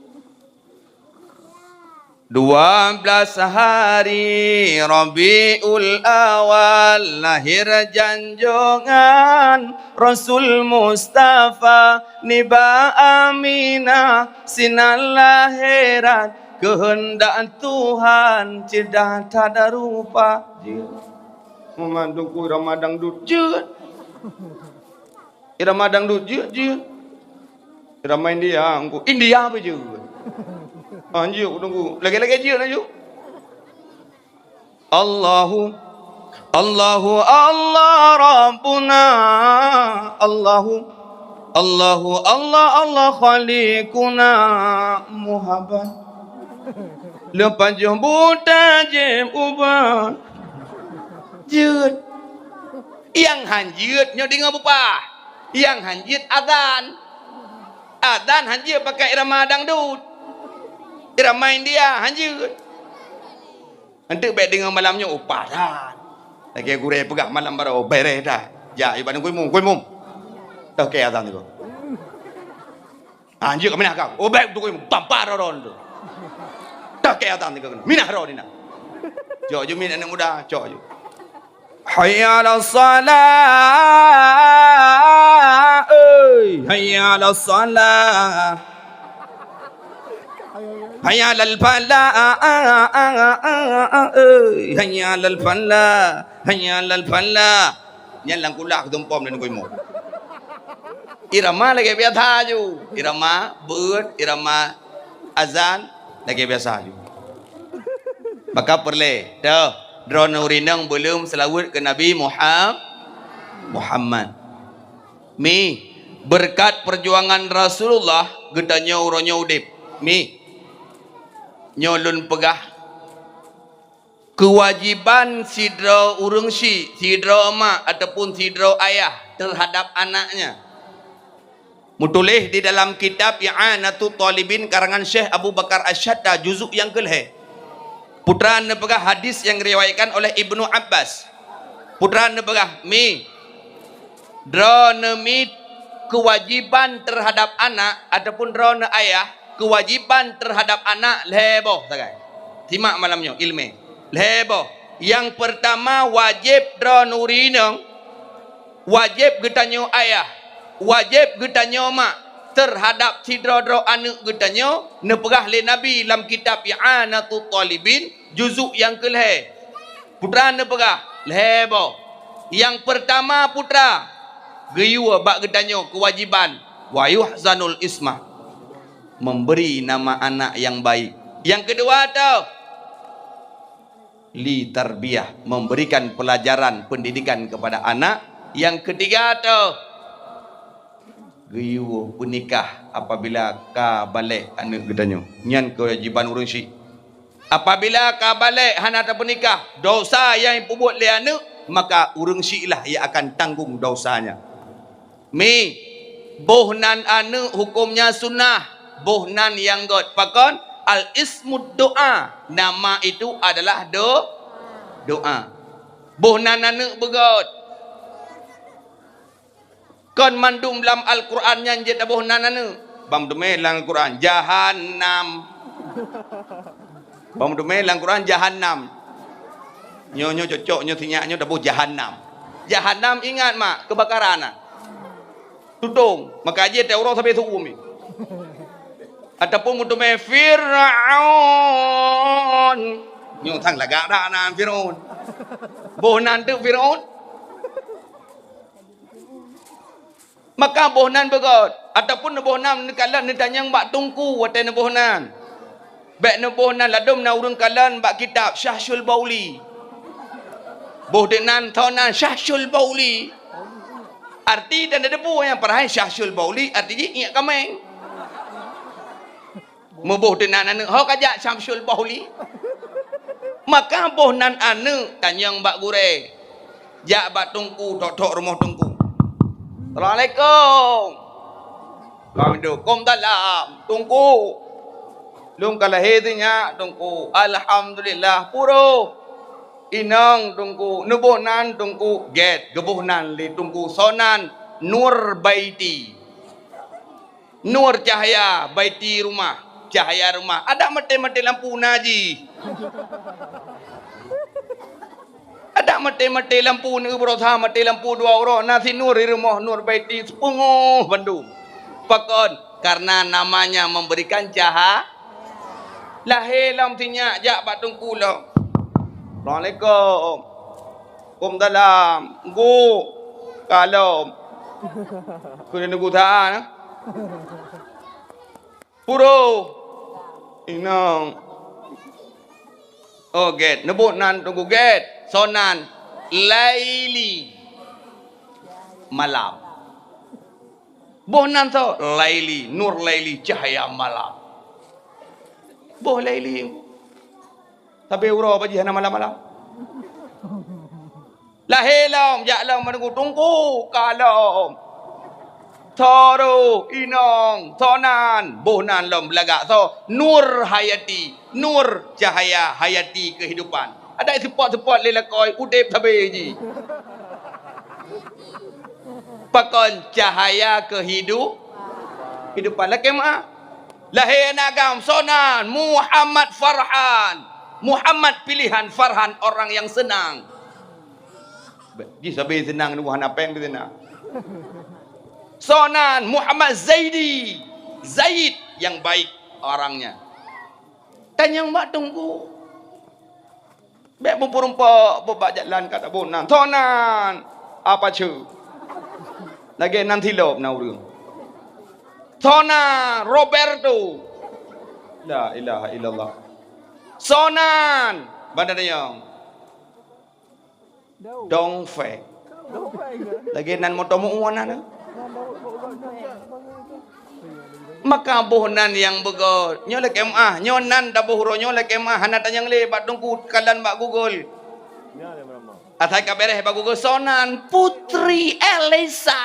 Dua belas hari Rabiul Awal lahir janjongan Rasul Mustafa nibak Aminah sinan laheran keuheundak Tuhan ceudah that rupa. Jeuet. Meumandum ku Ramadhan dut jeuet. Irama dangdut jeuet, jeuet. Irama India, engko India pih jeuet. Ah, jeuet, tunggu. Lagèe-lagèe jeuet laju. Allahu, Allahu, Allah Rabbuna. Allahu, Allahu, Allah, Allah Khaliquna. Muhabbat. Leupah jeuet buta jeuet ubat. Jeuet. Nyang han jeuet nyoe deungoe bupah. Nyang han jeuet azan. Azan han jeuet pakai irama dangdut. Irama India han jeuet. Eunteuk bèk deungoe malam nyoe upah that. Lagèe gurèe peugah malam baroe, oh, bèrèh that. Jak, iban kuimum, kuimum. Toh kèe azan tu. Ha, jeuet keu minah kah. Oh, bèk tu kuimum. Tampa ron-ron tu. Toh kèe azan tu keuh. Minah ron inan. Cok ju mit aneuk muda, cok ju. Hayya 'alas shalah, eh, hayya 'alas shalah. Hayya 'alal falah, eh, hayya 'alal falah, hayya 'alal falah. Nyan lam kulah keutumpom dan kuimum. Irama lagèe biasa ju. Irama beuet, irama azan lagèe biasa ju. Maka peureulèe, toh, droeneuh ureueng inong beuleuem seulaweuet keu Nabi Muham-, Muhammad. Mi, beureukat peujuangan Rasulullah, geutanyoe uroe nyoe udép. Mi, nyoe lôn peugah, keuwajiban sidroe ureueng syik, sidroe mak ataupun sidroe ayah teuhadap anaknya. Meutuléh di dalam kitab I'anatut Thalibin karangan Syekh Abu Bakar Asy-Syatta, juzuk nyang keulhèe. Putra neupeugah hadis nyang riwayatkan oleh Ibnu Abbas. Putra neupeugah, mi, droeneuh mi keuwajiban teuhadap anak ataupun droeneuh ayah keuwajiban teuhadap anak lhèe boh sagai. Simak malam nyoe ileumèe. Lhèe boh. Nyang peurtama, wajéb droeneuh ureueng inong, wajéb geutanyoe ayah, wajéb geutanyoe mak teuhadap sidroe-droe aneuk geutanyoe, neupeugah lé Nabi lam kitab I'anatut Thalibin, juzuk nyang keulhèe. Putra neupeugah, lhèe boh. Nyang peurtama putra, geuyue bak geutanyoe keuwajiban, wa yuhsanul ismah, memberi nama anak yang baik. Nyang keudua toh, li tarbiyah, memberikan pelajaran pendidikan kepada anak. Nyang keutiga toh, geuyue peunikah apabila ka balek aneuk geutanyoe. Nyan keuwajiban ureueng syik. Apabila ka balek hana tapeunikah, dosa nyang peubuet lé aneuk, maka ureueng syik lah nyang akan tanggong dosanya. Mi, boh nan aneuk hukömnya sunnah, boh nan nyang göt. Pakon? Al-ismud doa, nama itu adalah do-, doa. Boh nan aneuk beugöt. Kon mandum lam Al-Quran nyan jeuet boh nan aneuk. Bang meuteumé lam Al-Quran, jahannam. Bang meuteumé lam Quran, jahannam. Nyoe, nyoe cocok, nyoe sinyak, nyoe taboh jahannam. Jahannam ingat mak, keubakaran na. Tutong, maka jeuet uroe sabe su'um. Ataupun meuteumé Fir'aun. Nyoe sang lagak dak nan Fir'aun. Boh nan teuk Fir'aun. Maka boh nan beugöt, ataupun neuboh nan neukalon neutanyong bak teungku watèe neuboh nan. Bèk neuboh nan ladôm na ureueng kalon bak kitab Syahsyul Bauli. Boh teuk nan, tho nan Syahsyul Bauli. Arti dan teudebu nyang padahai Syahsyul Bauli arti jih iék kaméng. Meuboh teunan aneuk, ho ka jak Syamsul Bahuli. Maka boh nan aneuk tanyong bak gurèe. Jak bak teungku, thok-thok rumoh teungku. "Assalamualaikum." Waalaikumsalam. "Teungku, Lôn ka lahé sinyak, Teungku. Alhamdulillah, puroh. Inong, Teungku. Neuboh nan, Teungku. Gét, geuboh nan lé Teungku. Soe nan? Nur Baiti. Nur cahya, baiti rumah, cahya rumah. Adak maté-maté lampu na jih. Adak maté-maté lampu, neubeurasa maté lampu dua uroe, na si nur di rumoh, nur baiti, sipeungoh bandum. Pakon? Karena namanya memberikan caha-, lahé lom sinyak jak bak Teungku lom. Assalamualaikum. Waalaikumsalam. Guk. Ka lom. Keuneuk guk that, eh? Puroh. Inong. Oh, gét. Neuboh nan Teungku, gét. Soe nan? Laili. Malam. Boh nan soe? Laili. Nur Laili, cahaya malam. Boh Laili. Sabe uroe bak jih hana malam-malam. Lahé lom, jak lom meununggu, Teungku, ka lom. Soe roh, inong, soe nan, boh nan lom beulagak soe, Nur Hayati, nur cahaya hayati kehidupan. Adak seupôt-seupôt lé lakoe, udép sabe jih. Pakon? Cahaya kehidu-, kehidupan. Lakée meu'ah. Lahé aneuk agam, soe nan? Muhammad Farhan. Muhammad pilihan, Farhan orang yang senang. Jih sabe seunang, nunggu hana péng pih seunang. Soe nan? Muhammad Zaidi. Zaid yang baik orangnya. Tanyong bak Teungku. Bék meupurumpok bak jalan ka taboh nan. Soe nan? Apa cu? Lagée nan silop na ureuëng. Soe nan? Roberto. La ilaha illallah. Soe nan? Banda dayong. Dong Feng. Lagée nan moto meu-uwan na. Maka boh nan nyang beugét. Nyoe lakée meu'ah, nyoe nan taboh uroe nyoe lakée meu'ah, hana tanyong lé bak Teungku, kalon bak Google. Asai ka béréh bak Google, soe nan? Putri Elisa.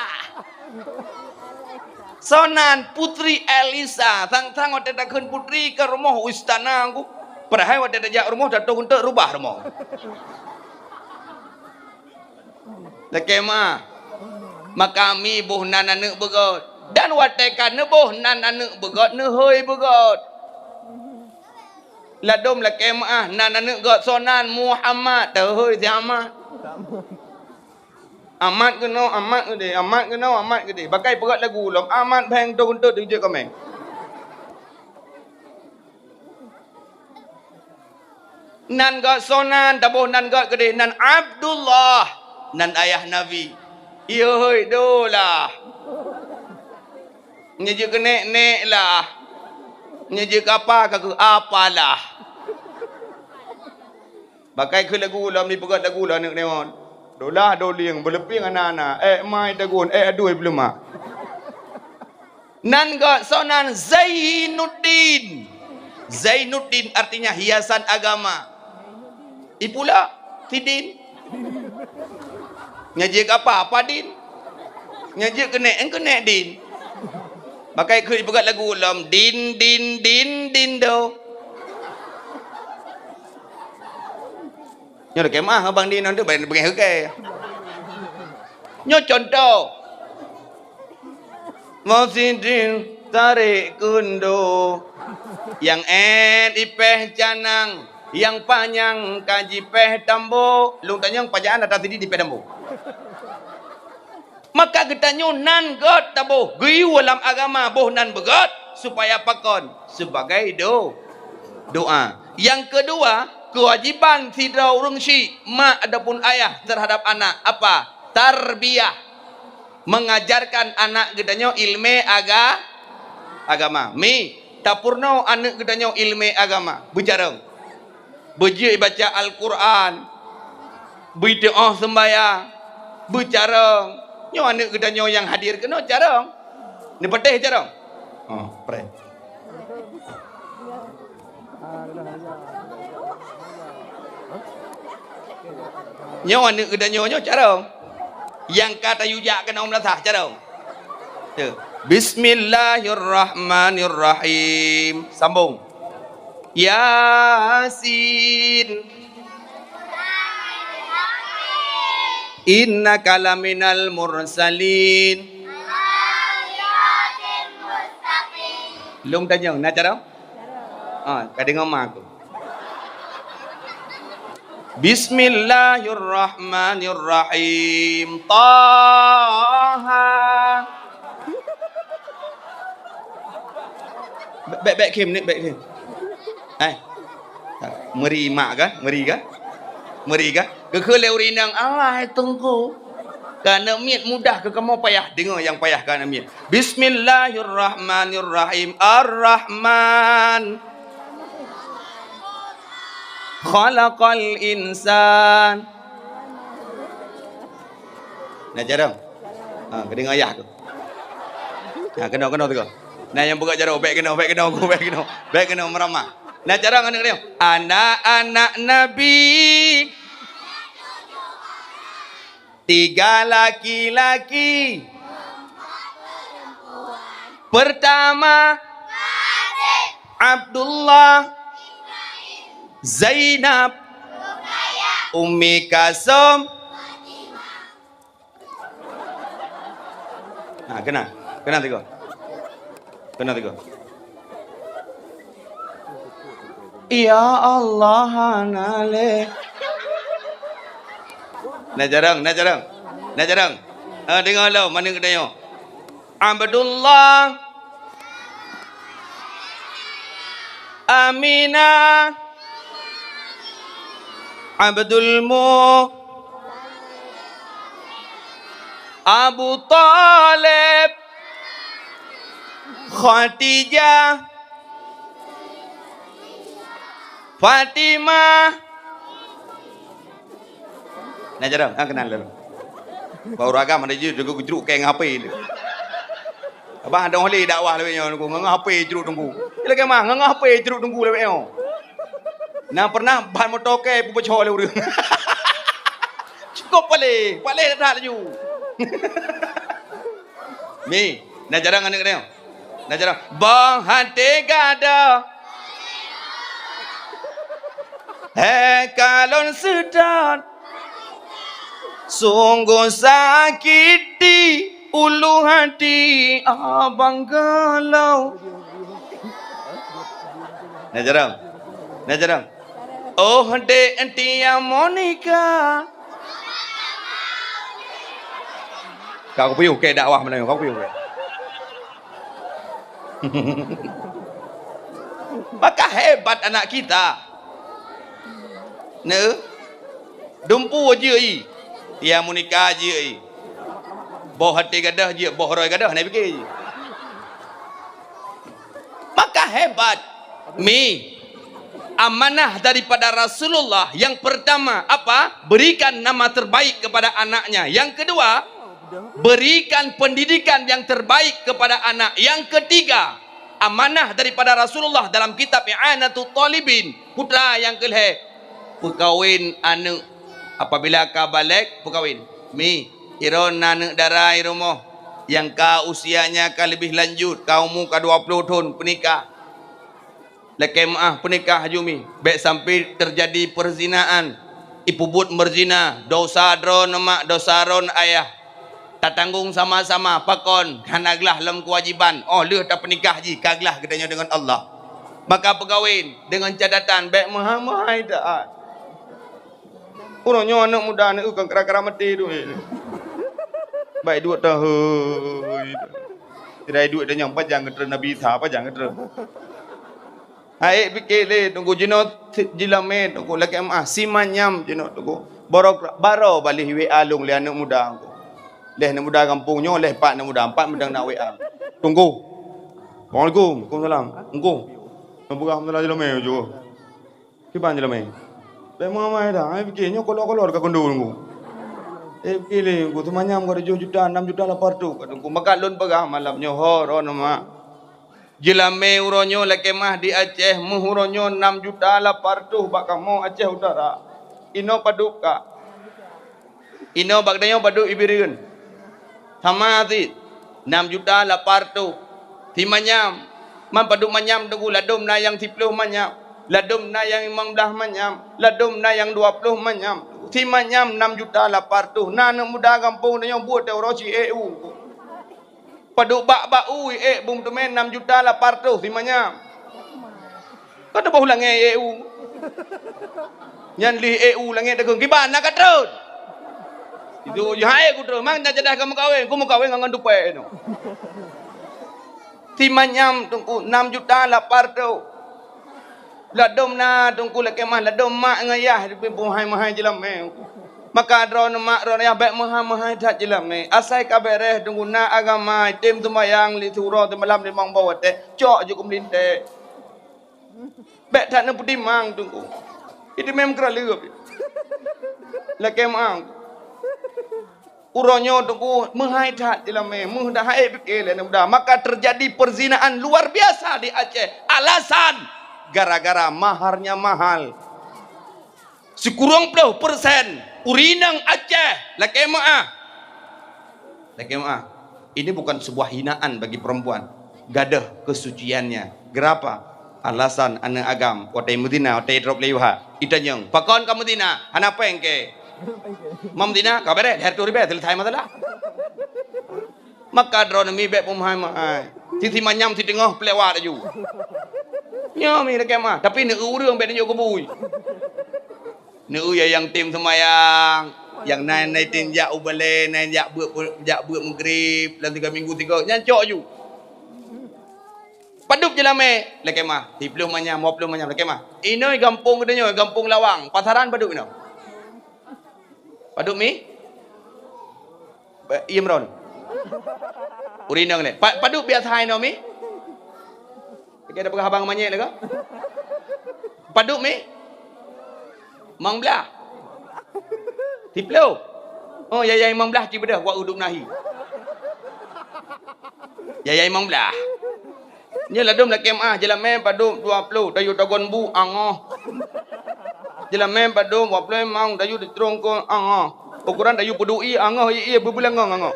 Soe nan? Putri Elisa. Sang-sang watée takheun putri ka rumoh istana ku. Padahai watée tajak rumoh, tatoh eunteuk rubah rumoh. Lakée meu'ah. Maka mi boh nan aneuk beugét. Dan watée ka neuboh nan aneuk beugét, neuhôi beugét. Ladôm lakée meu'ah, nan aneuk gét soe nan? Muhammad. Teuhôi si Ahmad. Amat keunoe, amat keudeh, amat keunoe, amat keudeh. Bakai peugét lagu lom, amat bheng teuh keuntut jeuet kaméng. Nan gét soe nan, taboh nan gét keudeh, nan Abdullah, nan ayah Nabi. Ié hôi dolah. Nyoe jeuet keu nek-nek lah. Nyoe jeuet keu apa, ka keu apalah. Bakai keu lagu lom, dipeugét lagu lom aneuk deungon. Dolah dolieng, beuleupie ngon na-na, ék mai tagun, ék adui beuleuma. Nan gét soe nan? Zainuddin. Zainuddin artinya hiasan agama. Ipula, sidin. Nyoe jeuet keu apa? Apa din? Nyoe jeuet keu nek, en keu nek din. Bakai keu dipeugét lagu lom, din, din, din, din do. Nyoe lakée meu'ah abang din nyoe tu, bang beungéh hukée. Nyoe contoh. Mosidin tarék keundo, nyang ék ipéh canang, nyang panyang ka jipéh tambo. Lôn tanyong pajan atra sidi dipéh tambo. Maka geutanyoe nan gét taboh, geuyue lam agama boh nan beugét, supaya pakon? Sebagai do-, doa. Nyang keudua, keuwajiban sidroe ureuëng syik, mak ataupun ayah, terhadap anak. Apa? Tarbiyah. Mengajarkan anak geutanyoe ilmé aga-, agama. Mi, tapeurunoe aneuk geutanyoe ilmé agama. Beucarông. Beujeuet baca Al-Quran. Beuteuôh seumbayang. Beucarông. Nyoe aneuk geutanyoe nyang hadir keunoe carông. Neupatéh carông? Oh, preh. Nyoe aneuk geutanyoe nyoe carông. Nyang ka tayue jak keunoe meulasah carông. Tuh. Bismillahirrahmanirrahim. Sambung. Yasin. Innaka laminal mursalin. Lôn tanyong, na carông? Ha, ka deungö ma aku. Bismillahirrahmanirrahim. Taha. Bèk, bèk, bèk khém, ni, bèk khém. Eh. Meuri mak kah? Meuri kah? Meuri kah? Geukheun lé ureueng inong, "Alah, hai Teungku." Keu aneuk miet mudah, keu kamoe payah. Deungö nyang payah keu aneuk miet. Bismillahirrahmanirrahim. Ar-Rahman. Khalaqal insan. Na carông? Ha, keudeungö ayah tu. Ha, keunoe, keunoe teuka. Na nyang peugah jaroe, bèk keunoe, bèk keunoe, bèk keunoe, bèk keunoe meuramah. Na carông aneuk nyoe. Anak-anak Nabi. Tiga laki-laki. Pertama, Abdullah, Zainab, Ummi Kalsum. Ha, keunan. Keunan teuka. Keunan teuka. Ya Allah, hana lé. Na carông, na carông. Na carông. Ha, deungö lom, aneuk geutanyoe. Abdullah. Aminah. Abdul Mu-, Abu Thalib. Khadijah. Fatimah. Na carông, ha, keunan lom. Bak ureueng agam ada jih, jeuet geujruk kèe ngon H P. Abang ada lé dakwah lagèe nyoe, ngon H P jruk teungku. Lagèe mah, ngon H P jruk teungku lagèe nyoe. Na pernah ban moto kèe peubaco lé ureueng. Cukup paléh, paléh that laju. Mi, na carông aneuk nyoe. Na carông. Boh até gadoh. He kalon seudot. Sungguh sakiti ulu hati abang galau. Na carông. Na carông. Oh, Dek Tia Monika. Ka kupiôh kèe dakwah meunan, ka kupiôh kèe. Maka hebat anak kita. Neu? Dumpu jeuet i. Tia Monika jeuet i. Boh até gadoh jeuet, boh roi gadoh, na pike jih. Maka hebat. Mi, amanah daripada Rasulullah yang pertama apa? Berikan nama terbaik kepada anaknya. Yang kedua, berikan pendidikan yang terbaik kepada anak. Yang ketiga, amanah daripada Rasulullah dalam kitab I'anatut Talibin, putra yang kelhèe, peukawen aneuk. Apabila ka balek, peukawen. Mi, droeneuh na aneuk dara i rumoh nyang ka usianya ka leubeh lanjut, ka umu ka dua ploh thon, peunikah. Lakèe meu'ah, peunikah laju mi. Bèk sampai teujadi peuzinaan. Ipeubuet meuzina, dosa droeneuh mak, dosa droeneuh ayah. Tatanggong sama-sama, pakon hana glah lom keuwajiban, óh lheueh tapeunikah jih, ka glah geutanyoe deungon Allah. Maka peukawen deungon catatan, bèk meuhai-meuhai taat. Uroe nyoe aneuk muda, aneuk kon kra-kra maté duek. Bèk duek tahôi. Sidai duek tanyong, pajan geutrön Nabi Isa, pajan geutrön. Hai pike lé, teungku, jinoe si-, jilamé, teungku, lakèe meu'ah, si manyam jinoe, teungku. Baro, baro baléh W A lôn lé aneuk muda, teungku. Lhèe aneuk muda gampông nyoe, lhèe pat aneuk muda, empat meudang na W A. Teungku. Assalamualaikum. Waalaikumsalam. Teungku. Neupeugah masalah jilamé jih. Kiban jilamé. Bèk meuamai dah. Hai pike nyoe kolor-kolor ka keundo, teungku. Eh, pike lé, teungku, si manyam ka tujoh juta, nam juta lapan reutôh, ka teungku. Maka lôn peugah malam nyoe, ho, droeneuh mak. Jilamé uroe nyoe lakèe meu'ah di Aceh, meuh uroe nyoe nam juta lapan reutôh bak kamoe Aceh Utara. Inoe padub ka. Inoe bak tanyoe padub i Bireuen. Sama cit. Nam juta lapan reutôh. Si manyam. Man padub manyam teungku, ladôm na nyang siploh manyam. Ladôm na nyang limong blaih manyam, ladôm na nyang dua ploh manyam. Simanyam nam juta lapan reutôh. Na aneuk muda gampông tanyoe buet teuh uroe si E U. Padub bak, bak u ék beuteumèe nam juta lapan reutôh simanyam. Ka teuboh langèt E U. Nyan lheuh E U langèt dagong kiban na ka trôn. Itu jahai ku trôn. Mang na jadah ka meukawen, ku meukawen ngon tupèe nyoe. Simanyam teungku nam juta lapan reutôh. Ladôm na teungku lakèe meu'ah, ladôm mak ngon yah meuhai-meuhai jeulamèe. Maka droeneuh mak droeneuh yah bèk meuhai-meuhai that jeulamèe. Asai ka bèrèh teungku na agama, tem seumayang lé siuroe simalam limong boh watèe, cok jeuet keu meulintèe. Bèk that neupeutimang teungku. Itu memang keuraleueb. Lakèe meu'ah. Uroe nyoe teungku meuhai that jeulamèe, meuhai that pike lé aneuk muda. Maka terjadi perzinaan luar biasa di Aceh. Alasan gara-gara maharnya mahal. Sikureueng ploh persen ureueng inong Aceh lakèe meu'ah. Lakèe meu'ah. Ini bukan sebuah hinaan bagi perempuan. Gadôh kesuciannya. Geurapa? Alasan aneuk agam watèe meuzina, watèe idrop lé yuha. Itanyong, "Pakon ka meuzina?" "Hana pèng kèe." Mam zina, ka bèrèh, lhèe reutôh ribèe, seuleusai masalah. Maka droeneuh mi bèk peumeuhai-meuhai. Sisi manyam siteungoh peulewat laju. Nyoe mi lakèe meu'ah, tapi neu ureueng bèk neujok keu bui. Neu nyang tem seumayang, nyang na, na tem jak u balèe, na jak beuet, jak beuet Maghrib, lam tiga minggu tiga, nyan cok ju. Padub jeulamèe, lakèe meu'ah, siploh manyam, dua ploh manyam, lakèe meu'ah. Inoe gampông geutanyoe, gampông Lawang, pasaran padub inoe. Padub mi? Ba-, Imron. Ureueng inong lé. Pa-, padub biasa inoe mi? Lagèe ada peugah abang manyét lagèe. Padub mi? Limong blah. Siploh. Oh, ya, ya, limong blah cit beudôh, wak uduk nahi. Ya, ya, limong blah. Nyoe ladôm lakèe meu'ah, jeulamèe padub dua ploh, dayuh tagon bu, angoh. Jeulamèe padub dua ploh limong, dayuh ditrông keu angoh. Ukuran dayuh peuduek ié, angoh ié, ié beubeulangong angoh.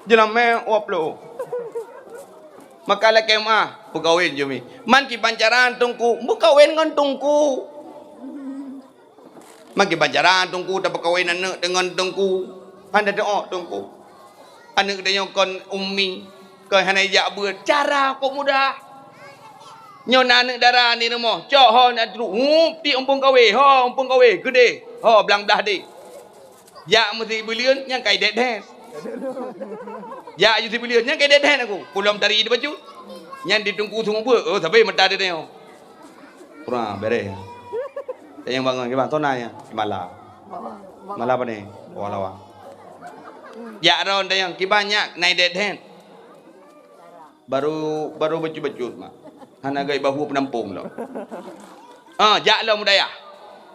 Jeulamèe dua ploh. Maka lakèe meu'ah, peukawen jih mi. Man kiban cara teungku, meukawen ngon teungku. Man kiban cara teungku tapeukawen aneuk deungon teungku. Hana teu'ok teungku. Aneuk geutanyoe kon ummi, kon hana jak beuet. Cara kok mudah. Nyoe na aneuk dara di rumoh, cok ho na trok, hup, tiek umpung kawé, ho umpung kawé, keudeh, ho blang blah deh. Jak meusibuleuen nyang kai det-det. Jak ju sibuleuen nyang kai det-det aku. Kulom tari di bacut. Nyan di teungku seumeubeuet, oh, sabe mata di tanyoe. Kurang bèrèh. Tanyong bangon, kiban, tona nya? Mala. Mala pane? Wah lawa. Jak ron tanyong, kiban nyak nai det-det. Baru, baru bacut-bacut mak. Hana gai bahu penampong lom. Ah, jak lom u dayah.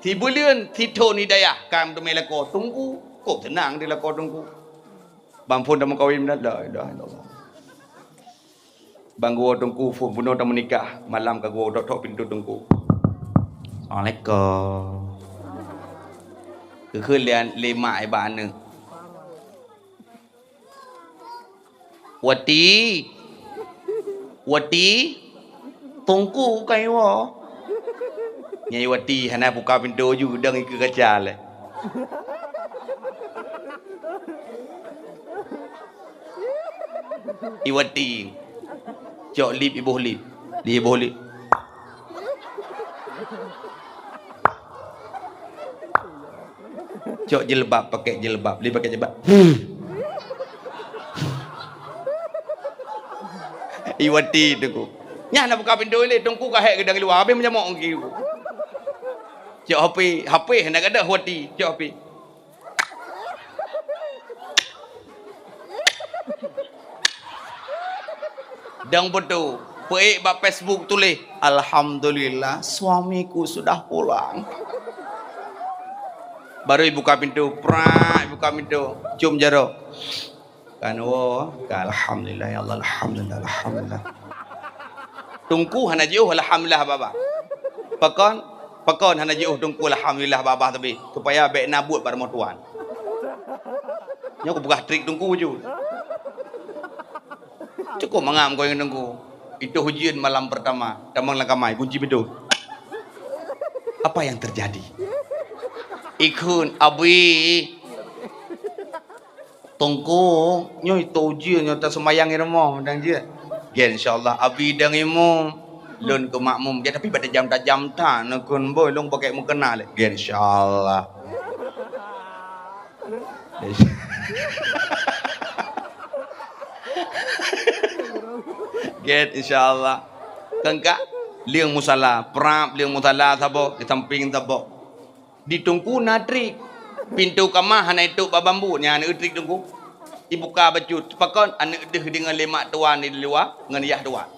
Sibuleuen sithon di dayah, ka meuteumé lakoe teungku. Kok teunang di lakoe teungku. Bang phon dah meukawen dah. La ilaha illallah. Bang geuwoe teungku phon bunoe dah meunikah, malam ka geuwoe tok-tok pintoe teungku. Assalamualaikum. Geukheun lé, lé mak bak aneuk. Wati. Wati. Teungku ka iwoe. Nyang Iwati hana buka pintoe ju, dong ikeue kaca lé. Iwati. Cok lip, iboh lip. Di iboh lip. Cok jilbab, pakai jilbab. Lip pakai jilbab. Iwati teungku. Nyan na buka pintoe lé, teungku ka hék geudong luwa, habéh meujamok ngon ki. Cok H P, H P hana gadoh Wati, cok H P. Dong beutôi, peuék bak Facebook tuléh, "Alhamdulillah, suamiku sudah pulang." Baru ibuka pintoe, prak, ibuka pintoe, cium jaroe. Kan woe, ka alhamdulillah, ya Allah, alhamdulillah, alhamdulillah. Teungku hana jiôh alhamdulillah babah. Pakon? Pakon hana jiôh teungku alhamdulillah babah teubi? Supaya bèk na buet bak rumoh tuan. Nyoe kupeugah trik teungku ju. Cukôp mangat meukawen ngon teungku. Itoh ujeuen malam pertama, tamong lam kamai, kunci pintoe. Apa yang terjadi? Ikheun, Abi, Teungku, nyoe teujieu nyoe taseumayang i rumoh mantong jeuet. Gét, insya Allah, Abi dang imum. Lôn keu makmum, gét, tapi bak tajam-tajam that, neukheun boh, lôn pakai mukena lé. Gét, insya Allah. Gét, insya Allah. Kan ka? Lieng musala, prap lieng musala saboh, di samping saboh. Di Teungku na trik. Pintoe kama hana itôp bak bambu, nyan aneuk trik Teungku. Ibuka bacut, pakon aneuk deuh deungon lé mak tuan di luwa ngon yah tuan.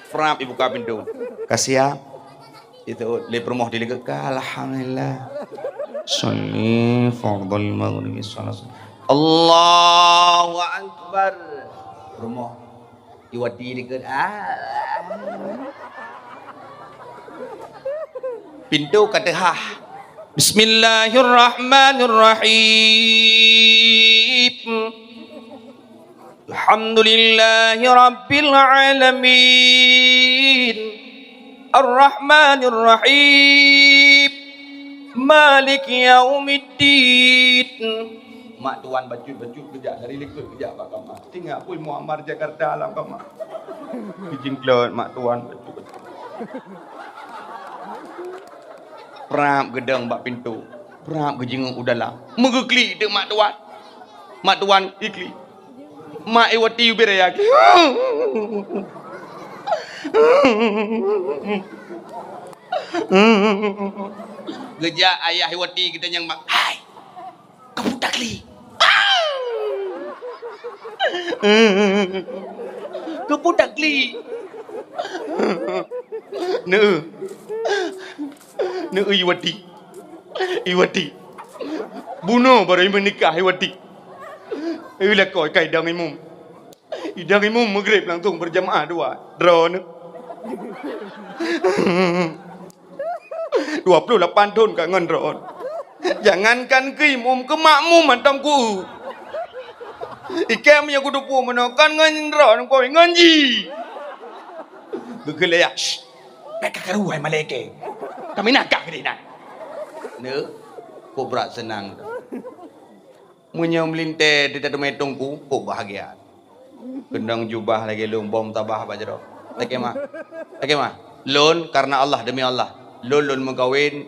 Prap ibuka pintoe. Ka siap. Itu lé peurumoh dilikot ka, alhamdulillah. Sholli fardhal maghribi salat. Allahu akbar. Peurumoh. Iwati dikeue, ah. Pintoe ka teuhah. Bismillahirrahmanirrahim. Alhamdulillahi rabbil alamin. Arrahmanirrahim. Maliki yaumiddin. Mak tuan bacut-bacut keujak, dari likot keujak bak kama. Tinggai pui Muammar Jakarta lam kama. Geujingklot mak tuan bacut-bacut. Prap geudong bak pintoe. Prap geujingeuk u dalam. Meugeuklik teuk mak tuan. Mak tuan iklik. Mak Iwati ubé raya klik. Geujak ayah Iwati geutanyong mak, "Hai! Keupeue taklik?" "Keupeue taklik?" "Neu, neu Iwati. Iwati. Bunoe barô meunikah Iwati. Ilakôi ka idang imum." Idang imum Maghrib langsung berjamaah dua. Droeneuh. Dua puluh lapan thon ka ngon droeneuh. Jangankan keu imum, keu makmum mantong ku. Ikém nyang kuteupue meunoe kon ngon droeneuh, kon ngon jih. Geukheun lé yah, "Shh, bèk kakaru hai malaikat. Kami nakah keudeh na." Neu, kok brat seunang. Meunyoe meulintèe di tateumé teungku, kok bahagia. Keunong jubah lagèe lôn, bom tabah bak jaroe. Lakèe mah. Lakèe mah. Lôn karena Allah, demi Allah. Lôn, lôn meukawen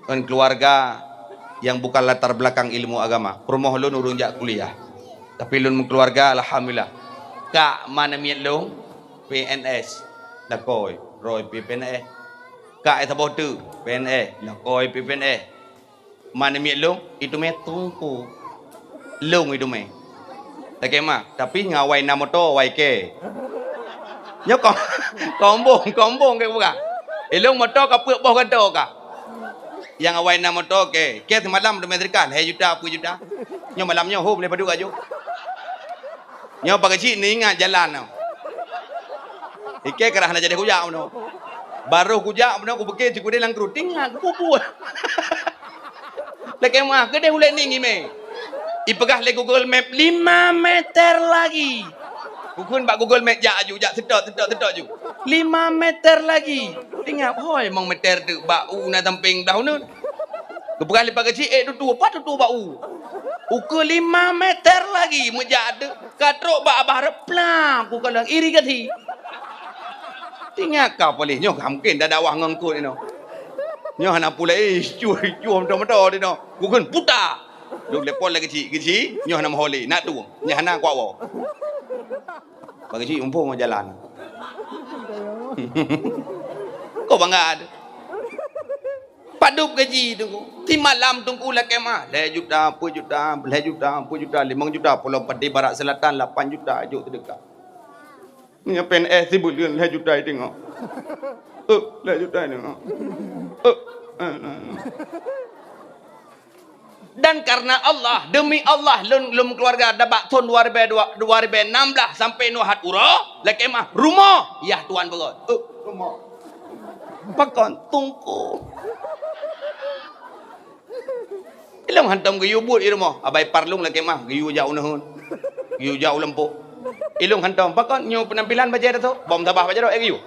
ngon keuluwarga nyang bukan latar belakang ilmu agama. Peurumoh lôn ureueng jak kuliah. Tapi lôn meukeuluwarga, alhamdulillah. Kak ma namiet lôn, P N S. Lakoe, roe P N S. Kak saboh teuk, P N S. Lakoe P N S. Ma namiet lôn, iteumé teungku. Lôn iteumé. Lakèe mah, tapi ngon awai na moto, awai kèe. Nyoe ko-, kombong, kombong kèe buka. Ilôn moto ka peuet boh gantoe ka. Nyang awai na moto kèe. Kèe seumalam teumé seudekah, lhèe juta, peuet juta. Nyoe malam nyoe hom lé padub aju. Nyoe pakai cit neuingat jalan nyoe. Ikèe keurah na jadi kujak bunoe. Barô kujak bunoe kupike cit kudeh lam kruting, ha, kupupuih. Lakèe mah, keudeh ulèe ning imé. Ipeugah lé Google Map, "Lima meter lagi." Kukheun bak Google Map, "Jak aju, jak, seutôt, seutôt, seutôt aju." "Lima meter lagi." Ingat, hôi, limong meter teuk bak u na sampéng blah uneuen. Geupeugah lé pakai cit, "Eh, tutoe, pat tutoe bak u?" "Ukeue lima meter lagi." Meujak teuk, ka trok bak abah rot, plam, kukalon irigasi. Ingat ka paléh nyoe, ka mungken dadakwah ngon kôn inoe. Nyoe hana pulai, eh, cuh, cuh, moto-moto di noe. Kukheun, "Puta!" Lôn telepon lagèe cit, "Geuci, nyoe hana meuhôi lé, nak tueng. Nyoe hana kuat woe." Bagi cit mumpung jalan. Kok bangga tu? Padub gaji teungku. Timalam teungku lakèe mah. Lhèe juta, peuet juta, lhèe juta, peuet juta, limong juta, Pulo Padi Barat Selatan, lapan juta, jok seudeukah. Nyoe P N S sibuleuen lhèe juta teungoh. Eh, lhèe juta teungoh. Eh, eh, eh, eh. Dan karena Allah, demi Allah, lôn, lôn keuluwarga dabak thon dua ribèe dua, dua ribèe nam blah sampai nyoe hat uroe, lakèe mah rumoh, yah tuan beurot. Eh, rumoh. Pakon? Teungku. Ilôn hantom geuyue buet i rumoh, abai parlung lakèe mah, geuyue jak u neuheun. Geuyue jak u lampôh. Ilôn hantom, pakon nyoe peunampilan bajèe dato, bom sabah bajèe dato, eh, geuyue.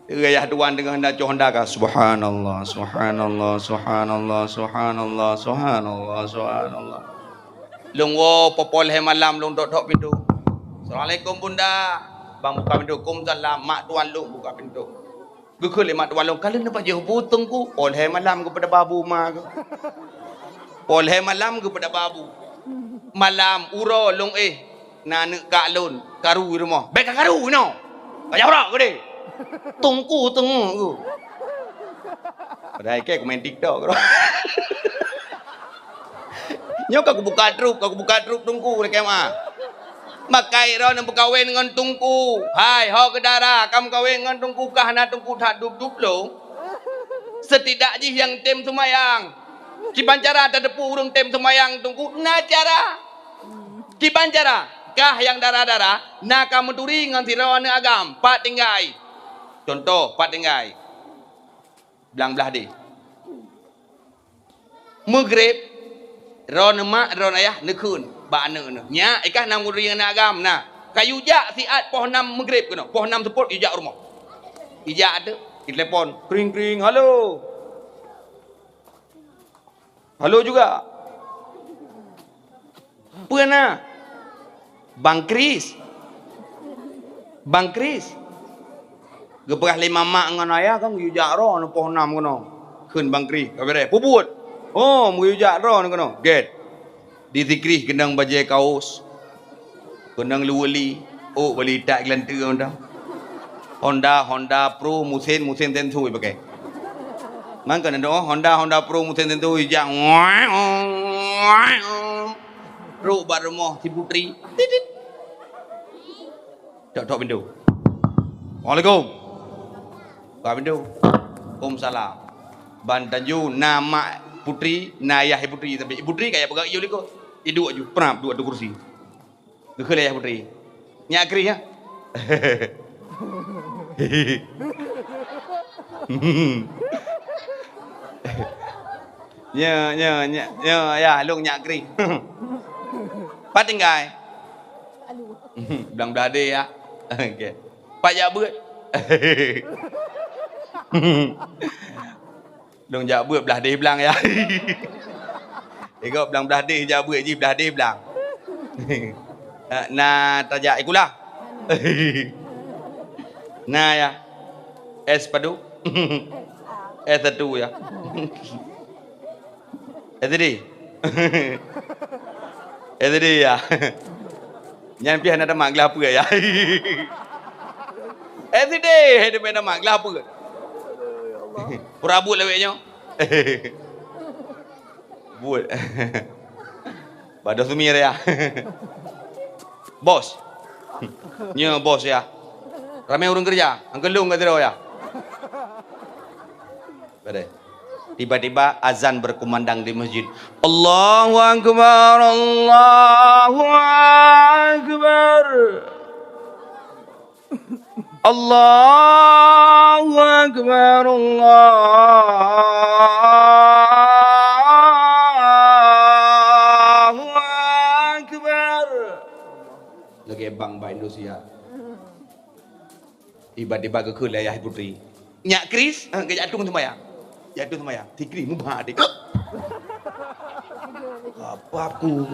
Ayah tuan teungoh na cok honda ka, "Subhanallah, subhanallah, subhanallah, subhanallah, subhanallah, subhanallah." Lôn woe poh lhèe malam lôn tok-tok pintoe. "Assalamualaikum, Bunda." Bang buka pintoe. "Kumsalam." Mak tuan lôn buka pintoe. Geukheun lé mak tuan lôn, "Ka lheueh neupajoh bu Teungku?" "Poh lhèe malam geupeudaba bu ma geuh." "Poh lhèe malam geupeudaba bu." Malam uroe lôn éh, na aneuk kak lôn karu di rumoh. "Bèk kakaru inoe. Ka jak uroe keudéh." "Teungku, teungku." Padahai kèe kumain TikTok. Nyoe ka kubuka trup, ka kubuka trup Teungku lé kèe ma. Makai droeneuh meukawen ngon Teungku. Hai, ho keu dara, ka meukawen ngon Teungku kah na Teungku that dub-dub lôn? Setidak jih nyang tem seumayang. Kiban cara tateupeue ureueng tem seumayang Teungku? Na cara. Kiban cara, kah nyang dara-dara, na ka meuturi ngon sidroe aneuk agam, pat tinggai. Contoh, pat tinggai. Blang blah deh. Meugreb, droeneuh mak, droeneuh ayah, neukheun bak aneuk neuh. "Nyak, ikah na meuturi ngon aneuk agam, na. Ka yue jak siat poh nam meugreb keunoe, poh nam seupôt yue jak rumoh." Ijak ateueh, itelepon, kring-kring, "Halo." "Halo juga." "Peue na?" "Bang Kris. Bang Kris." Geupeugah lé mamak ngon ayah kan, "Yue jak droeneuh poh nam keunoe." Kheun Bang Kris, "Ka beureh." "Peue buet?" "Oh, meuyue jak droeneuh keunoe." Gèt. Di si Kris keunong bajèe kaos. Keunong luweuli, ôk bali tak geulanteue honda. Honda, Honda Pro, meusén, meusén senso ipakai. Man keunan doh, Honda, Honda Pro, meusén senso, ijak, trok bak rumoh si Putri. Tit, tit. Tok-tok pintoe. "Assalamualaikum." Buka pintoe. "Waalaikumsalam." Ban tanju na mak Putri, na ayah Putri, tapi Putri kaya peugah iyue likot. Iduek ju, prap, duek ateueh kursi. Geukheun lé ayah Putri, "Nyak Kris, ya?" "Nyo, nyo, nyo, nyo, ya, lôn Nyak Kris." "Pat tinggai?" "Blang blah deh, ya." "Oke." "Pat jak beuet?" "Lôn jak beuet blah deh blang, ya." Igob blang blah deh jak beuet jih blah deh blang. Na tajak sikula? Na, ya. S padum? S satu, ya. S D? S D, ya. Nyan pih hana tamat glah peue, ya. S D, hana tamat glah peue. Pura buet lawét nyoe. Buet. Bado sumir, ya. Bos. Nyoe bos, ya. Ramé ureueng keureuja. Angkeulung ka sidroe, ya. Tiba-tiba azan berkumandang di masjid. Allahu Akbar, Allahu Akbar. Allahu Akbar, Allahu Akbar. Lagèe bang bak Indonesia. Tiba-tiba geukheun lé ayah Putri. Nyak Kris, eh, geujak tueng seumayang. Jak tueng seumayang. Si Kris mubah até. Apa aku?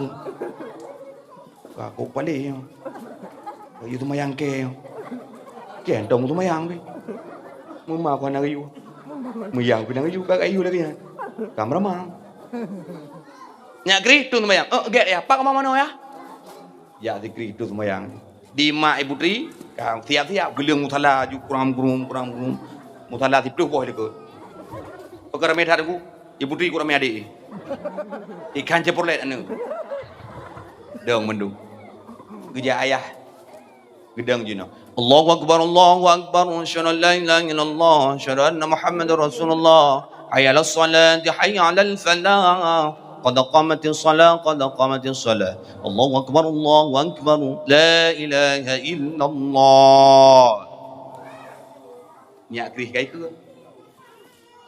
Aku paléh nyoe. Yue seumayang kèe nyoe. Kèe tông seumayang pih. Meuma aku hana geuyue. Meuyang pih hana geuyue, ka geuyue lagèe nyan. Ka meuramang. Nyak Kris, tueng seumayang. Eh, gèt ya, pat ka manoe ya? Jak si Kris tueng seumayang. Di mak i Putri, ka siap-siap, geuleueng musala aju kuram-kurum, kuram-kurum. Musala siplôh boh likot. Pakon ramé that Teungku, i Putri kok ramé adék. Ikan Chevrolet aneuk. Dong mandum. Geujak ayah. Geudong jinoe. Allahu Akbar, Allahu Akbar. Asyhadu an la ilaha illallah. Asyhadu anna Muhammadar Rasulullah. Hayya 'alas salati, hayya 'alal falah. Qad qamatis shalah, qad qamatis shalah. Allahu Akbar, Allahu Akbar. La ilaha illallah. Nyak Kris ka ikot.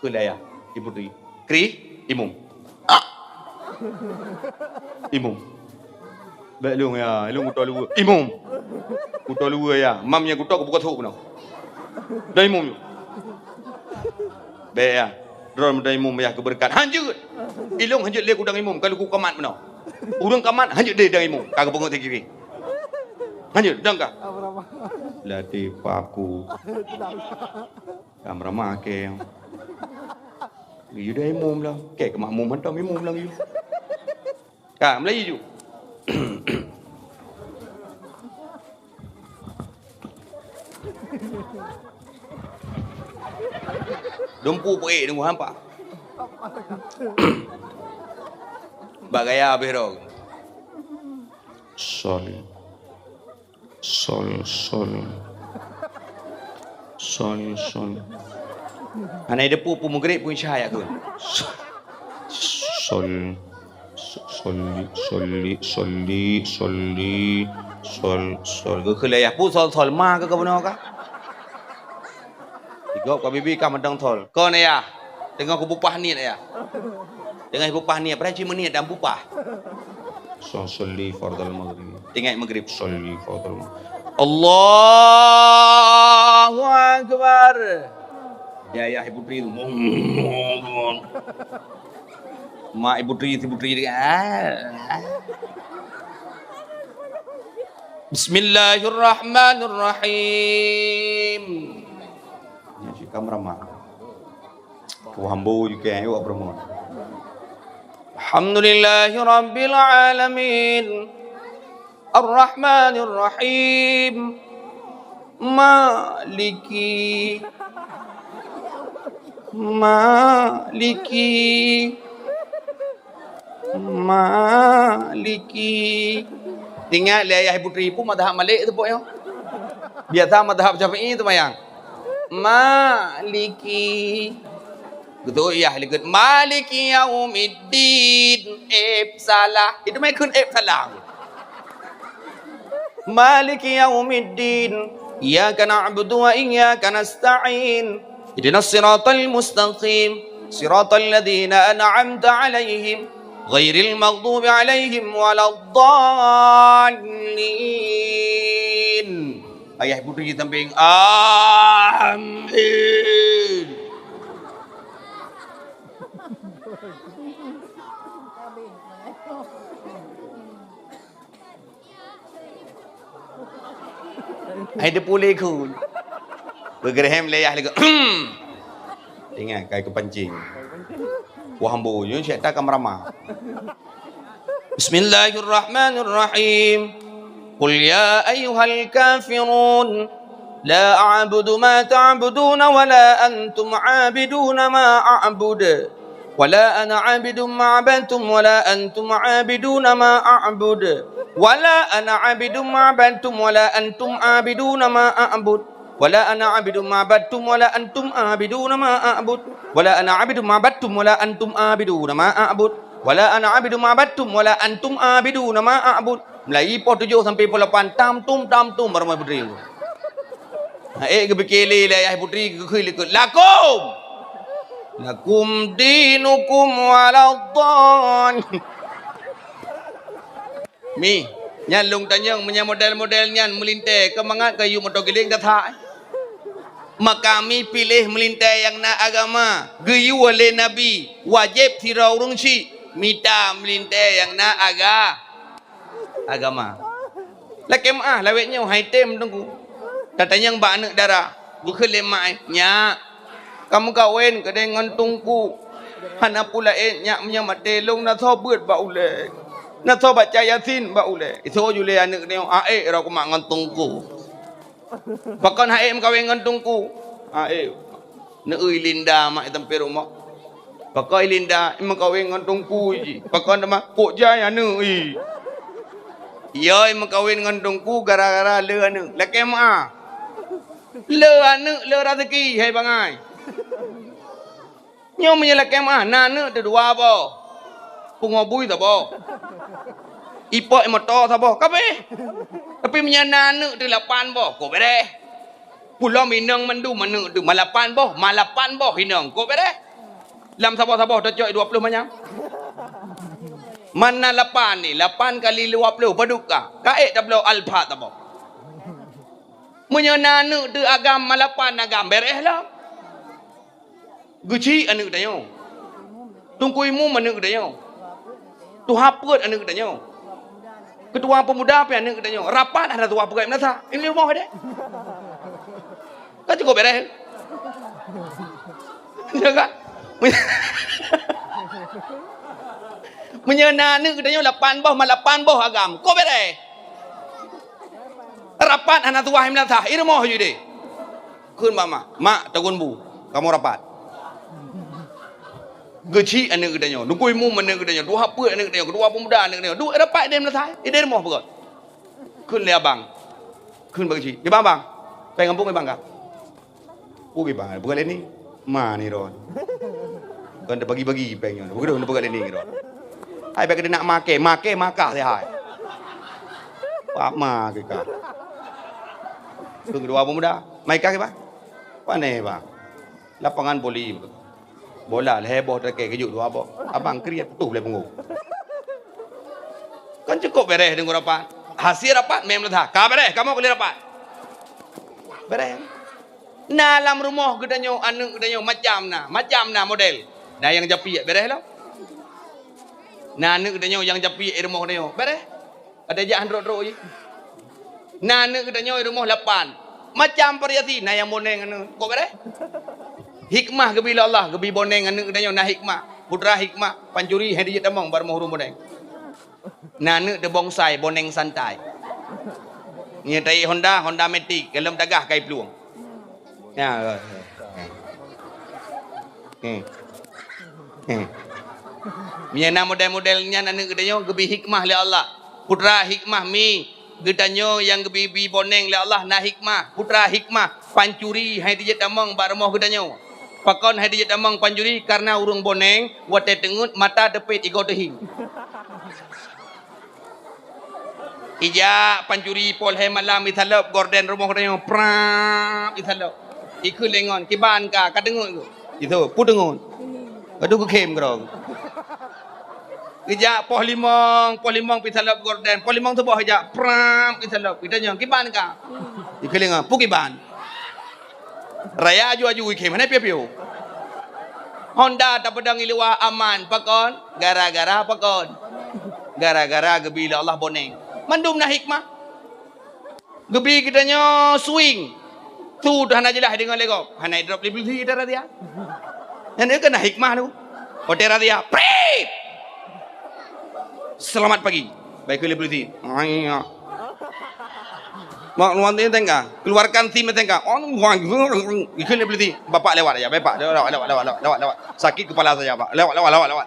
Kheun lé ayah i Putri. Kris, imum. Ah! Imum. Bèk lôn ya, lôn kuto luweue. Imum. Kuto luweue ya. Mam nyang kuto kubuka sôk bunoe. Dah imum. Bèk ya. Droe meudan imum yah keu beureukat. Hanjeuet. Ilông hanjeuet lé kudang imum, ka lheueh kukamat meunoe. Ureueng kamat hanjeuet lé dang imum, ka geupeungeut sikiri. Hanjeuet, dang ka. Latih paku. Ka meuramah kèe. Geuyue dang imum lah. Kèe keu makmum hantom imum lah geuyue. Ka, meulayeue ju. Dumpu peuék deungoe hampa. Bak gaya abéh droe. Sol. Sol, sol. Sol, sol. Hana ideupeu peue Maghrib peue Isya ya kheun. Sol. Soli, soli, soli, soli, sol, sol. Geukheun lé yah, peue sol, sol ma keu geubunoe ka? Digop ka bibi ka meudong sol. Kon ya. Teungoh kubupah niet ya. Teungoh bupah niet, padahai cit meuniet dan bupah. Soli fardal maghrib. Ingat maghrib, soli fardal maghrib. Allahu Akbar. Ya, ya, Ibu Tri. Mak Ibu Tri, Ibu Tri. Ah. Bismillahirrahmanirrahim. Ya, si kameraman. Ku hambo ju keu ayok Abraham. Alhamdulillahi rabbil alamin. Arrahmanir rahim. Maliki. Maliki. Maliki. Ingat lé ayah Ibu Tri, peue mazhab Malik teupeu nyoe. Biasa mazhab Syafi'i seumayang. Maliki. Beutôi yah likot. Maliki yaumiddin. Ép salah. Itu mai kheun ép salah. Maliki yaumiddin. Iyyaka na'budu wa iyyaka nasta'in. Ihdinas siratal mustaqim. Siratal ladzina an'amta 'alaihim. Ghairil maghdubi 'alaihim waladdallin. Ayah Ibu Tri sampéng, amin. Hai, dia pulih kun. Bergerhem lé yah lagi. Ingat, kai kepancing. Wah, ambo, nyoe syaitan ka meurama. Bismillahirrahmanirrahim. Qul ya ayyuhal kafirun. La a'budu ma ta'buduna wa la antum 'abiduna ma a'bud. Wa la ana 'abidum ma 'abadtum wa la antum 'abiduna ma a'bud. Wa la ana 'abidum ma 'abadtum wa la antum 'abiduna ma a'bud. Wa la ana 'abidum ma 'abadtum wa la antum 'abiduna ma a'bud. Wa la ana 'abidum ma 'abadtum wa la antum 'abiduna ma a'bud. Wa la ana 'abidum ma 'abadtum wa la antum 'abiduna ma a'bud. Mulai poh tujoh sampai poh lapan, tam tum, tam tum, baroe Putri. Nah, eh, geupike lé, lé ayah Putri, geukheun likot. Lakum! Lakum dinukum waladdallin. Mi, nyan lôn tanyong, meunyo model-model nyan meulintèe, ka mangat keu yue moto giléng that-that. Maka mi piléh meulintèe nyang na agama, geuyue lé Nabi, wajéb sidroe ureueng syik mita meulintèe nyang na aga-, agama. Lakèe meu'ah lawét nyoe hai tem teungku. Tatanyong bak aneuk dara, geukheun lé mak, "Nyak, ka meukawen keudéh ngon teungku. Hana peue laén nyak meunyo maté lôn na soe beuet bak ulèe. Na soe baca Yasin bak ulèe." Isoe ju lé aneuk nyoe, "Aék roh kumat ngon teungku." Pakon hai meukawen ngon teungku? Hai, neueu Linda mak i teumpat rumoh. Pakon Linda meukawen ngon teungku jih? Pakon teuma kok jai aneuk i. Yo meukawen ngon teungku gara-gara le aneuk. Lakèe meu'ah. Le aneuk, le raseuki, hai bangai. Nyoe meunyoe lakèe meu'ah, na aneuk teuh dua boh. Pungo bui saboh. Ipok moto saboh, ka abéh. Tapi meunyoe na aneuk teuh lapan boh, kok beureh. Pulom inong mandum aneuk teuh, malapan boh, malapan boh inong, kok beureh. Lam saboh-saboh tacok dua ploh manyam. Mana lapan ni? Lapan kali dua ploh, padub ka? Ka ék tabloe alpat saboh. Meunyoe na aneuk teuh agam, malapan agam, beureh lom. Geuchik aneuk geutanyoe. Teungku Imum aneuk geutanyoe. Tuha peuet aneuk geutanyoe. Keutua peumuda pih aneuk geutanyoe. Rapat hana tuha peuet meunasah. Ini rumoh deh. Kan cukup beres. Ya kan? Meunyoe na aneuk geutanyoe lapan boh, ma lapan boh agam. Ko beres. Rapat hana tuha meunasah. I rumoh ju deh. Kheun bak mak, "Mak, tagun bu, kamoe rapat." Geuchik aneuk geutanyoe, Teungku Imum aneuk geutanyoe, tuha peuet aneuk geutanyoe, keutua peumuda aneuk geutanyoe, duek rapat ideh meunasah, ideh rumoh peugah. Kheun lé abang, kheun bak geuchik, "Kiban bang, péng gampông kiban ka?" "Peue kiban, peugah lé ni, ma ni ron." Kon teubagi-bagi péng nyoe, beugeudoh neupeugah lé ni ron. Hai bèk keudeungon maké, maké makah lé hai. Pak ma keu ka. Kheun keutua peumuda, "Mai ka kiban?" "Pane bang?" "Lapangan voli." "Bola lhèe boh, teuke keujok dua boh." Abang kriet putôh lé punggong. Kan cukup beres deungon rapat. Hasil rapat mè meunasah. Ka beres, kamoe keu lheueh rapat. Beres. Na lam rumoh geutanyoe, aneuk geutanyoe macam na, macam na model. Na nyang japiek, beres lom. Na aneuk geutanyoe nyang japiek i rumoh geutanyoe, beres. Ada jak han trok-trok jih. Na aneuk geutanyoe i rumoh lapan. Macam variasi, na nyang boneng aneuk. Kok beres? Hikmah geubi lé Allah, geubi boneng aneuk geutanyoe na hikmah. Putra hikmah, pancuri, hai dijeuet tamong bak rumoh ureueng boneng. Na aneuk teuh bonsai, boneng santai. Nyoe taék Honda, Honda Matic, golom tagah kai plueng. Ya, ya, ya. Hmm. Hmm. Meunyoe na model-model nyan aneuk geutanyoe geubi hikmah lé Allah. Putra hikmah mi geutanyoe nyang geubi, bi boneng lé Allah na hikmah. Putra hikmah pancuri hai dijeuet tamong bak rumoh geutanyoe. Pakon hai dijeuet tamong pancuri? Karena ureueng boneng watèe teungeut mata teupet igoe teuhing. Ijak pancuri poh lhèe malam isalop gorden rumoh geutanyoe, prap isalop. Ikheun lé ngon, "Kiban ka, ka teungeut keu?" Itu, "Peue teungeut?" Aduh, geukhém keudroe. Ijak poh limong, poh limong pih isalop gorden, poh limong suboh ijak, prap isalop. Itanyong, "Kiban ka?" Ikheun lé ngon, "Peue kiban?" Raya aju-aju ikhém, hana piôh-piôh. Honda tapeudong i luwa aman, pakon? Gara-gara pakon? Gara-gara geubi lé Allah boneng. Mandum na hikmah. Geubi geutanyoe swing. Su hana jeulaih deungoe lé gob. Hana idrop lé polisi ata razia. Nyan keuh na hikmah tu. Watèe razia, prit! "Selamat pagi." Baiklah, polisi. Mak, luar ni tengka. "Keluarkan SIM tengka." Oh, wah, ikheun lé polisi. "Bapak lewat aja, bapak. Lewat, lewat, lewat, lewat, lewat, lewat. Sakit kepala saya, Pak. Lewat, lewat, lewat, lewat."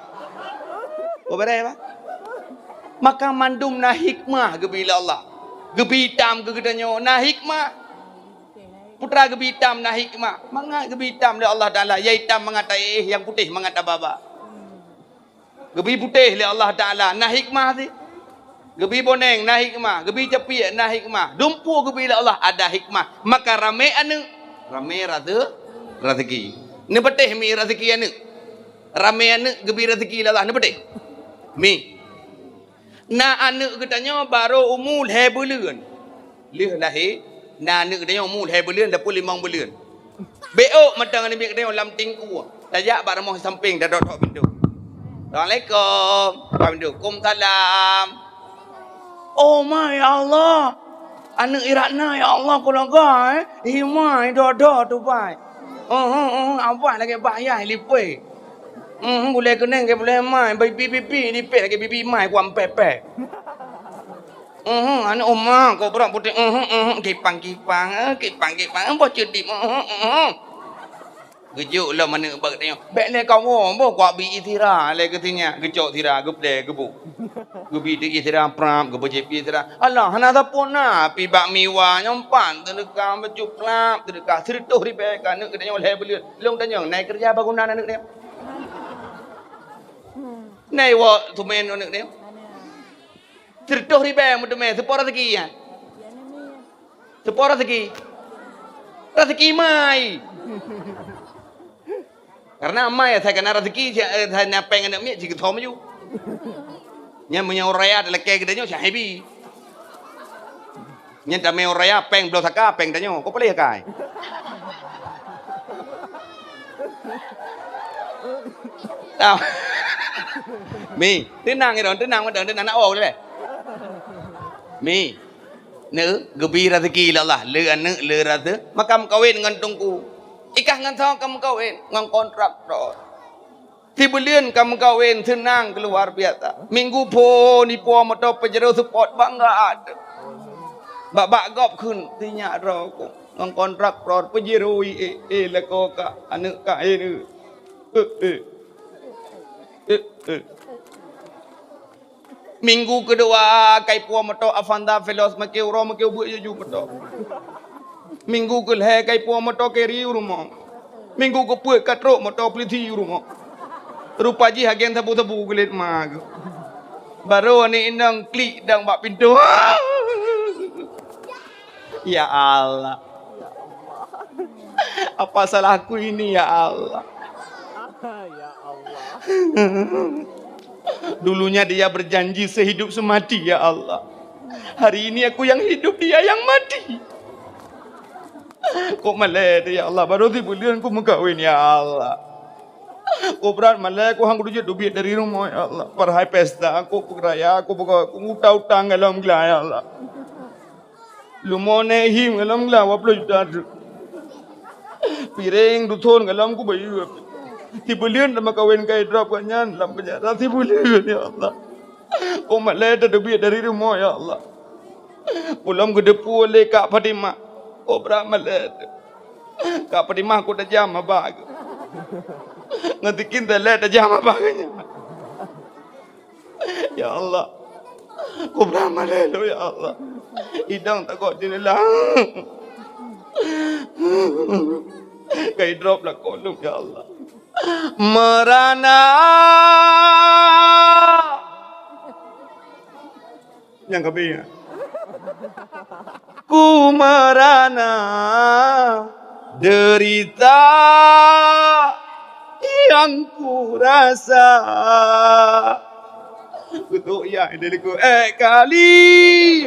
Oh, beres, Pak. Maka mandum na hikmah geubi lé Allah. Geubi itam keu geutanyoe na hikmah. Putra geubi itam na hikmah. Mangat geubi itam lé Allah Taala, ya itam mangat taéh, nyang putéh mangat tababa. Geubi putéh lé Allah Taala, na hikmah sit. Geubi boneng, na hikmah. Geubi capiek, na hikmah. Dumpeue geubi lé Allah, ada hikmah. Maka ramé aneuk, ramé raze-, razeuki. Neupatéh mi razeuki aneuk. Ramé aneuk geubi razeuki lé Allah, neupatéh. Mi. Na aneuk geutanyoe barô umu lhèe buleuen. Lheueh lahé, na aneuk geutanyoe umu lhèe buleuen, lapeue limong buleuen. Beuôk mantong aneuk miet geutanyoe lam tingkue. Tajak bak rumoh sampéng, tatok-tok pintoe. "Assalamualaikum." Buka pintoe. "Kumsalam." "Oh, ma, ya Allah. Aneuk i Ratna, ya Allah, kulaga, eh. Hi ma, i dodo tu, bai. Uh, uh, uh, abah lagèe bah yah lipée. Uh, uh, bulèe keuneng lagèe bulèe mai, bibi-bibi lipée lagèe bibi mai, kuam pèpè." "Uh, uh, aneuk uma, kobra putéh, uh, uh, uh, kipang-kipang, eh, kipang-kipang, eh, boh ceudip, uh, uh, uh, uh." Geujok lom aneuk bak tanyoe. "Bèk lé kawoe, boh kuak bi ié sira lé keu sinyak." Geucok sira, geuplè, geubôh. Geubi teuh ié sira, prap, geubeujép ié sira. Alah, hana sapeue na, pih bak miwa nyoe pat, teudeuka beucuplak, teudeuka sireutôh ribèe keu aneuk geutanyoe lhèe buleuen. Lôn tanyong, na keureuja bak guna aneuk nyoe? Na iwoe teumèe aneuk nyoe? Sireutôh ribèe meuteumèe, soe po raseuki nyan? Soe po raseuki? Raseuki mai. Karena mai asai ka na raseuki, si, eh, asai na pèng aneuk miet, si geutho maju. Nyan meunyoe raya talakèe geutanyoe, si habi. Nyan tamè raya pèng bloe saka, pèng tanyoe. Ko palèe saka? Mi, teunang, Iron, teunang, teunang, teunang, nak woe lé. Mi, neu, geubi rezeki lé Allah, le aneuk, le rasa, maka meukawen ngon teungku. Ikah ngon soe ka meukawen, ngon kontraktor. Sibuleuen ka meukawen, seunang keu luar biasa. Minggu phon ipo moto Pajero Sport bangga. Bak-bak gob kheun, sinyak droe ku. Ngon kontraktor Pajero, eh, eh, lakoe ka, aneuk ka, eh, eh. Eh, eh. Eh, eh. Minggu keudua, ka ipo moto Avanza Veloz, makai uroe, makai ubeuek jaju moto. Minggu keulhèe, ka ipo moto Carry u rumoh. Minggu keupeuet, ka trok moto polisi u rumoh. Rupa jih agen sabu-sabu kulét ma geuh. Barô aneuk inong klik dong bak pintoe. Ya Allah. Apa salahku ini, ya Allah? Ya Allah. Dulunya dia berjanji sehidup semati, ya Allah. Hari ini aku yang hidup, dia yang mati. Kok malèe, ya Allah, baru sibuleuen ku meukawen, ya Allah. Kok brat malèe, kok han kuteujeuet dubiet dari rumoh, ya Allah. Padahai pesta, kok peureuraya, kok peugawa, kok utang-utang golom glah, ya Allah. Lumoe nèk him golom glah dua ploh juta teuk. Piréng duthon golom kubayeue. Sibuleuen teumeukawen ka idrop gobnyan lam penjara sibuleuen, ya Allah. Kok malèe tateubiet dari rumoh, ya Allah. Ulôn geudeupue lé Kak Fatimah. Kok brat malèe. Kak Fatimah kok tajam haba geuh. Ngon sikin teulat tajam haba geuh nyan. Ya Allah. Kok brat malèe lôn, ya Allah. Idang takot jendela. Ka idrop lakoe lôn, ya Allah. Merana. Nyang keubiet. Ku merana derita yang ku rasa. Kutuk ya, dia liku, eh, kali.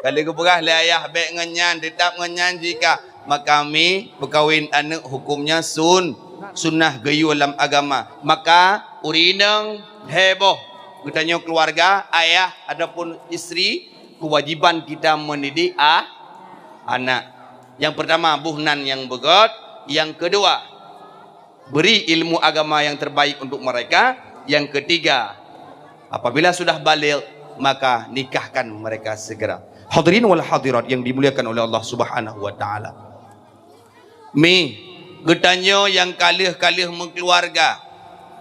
Ka lheueh geupeugah lé ayah, bèk ngon nyan, teutap ngon nyan jih kah. Maka mi peukawen aneuk hukumnya sun-, sunnah geuyue lam agama. Maka ureueng inong heboh geutanyoe keluarga, ayah ataupun istri, kewajiban kita mendidik a-, anak. Yang pertama, boh nan nyang beugöt. Yang kedua, beri ilmu agama yang terbaik untuk mereka. Yang ketiga, apabila sudah baligh, maka nikahkan mereka segera. Hadirin wal hadirat yang dimuliakan oleh Allah Subhanahu wa taala. Mi, geutanyoe nyang ka lheueh-ka lheueh meukeuluwarga,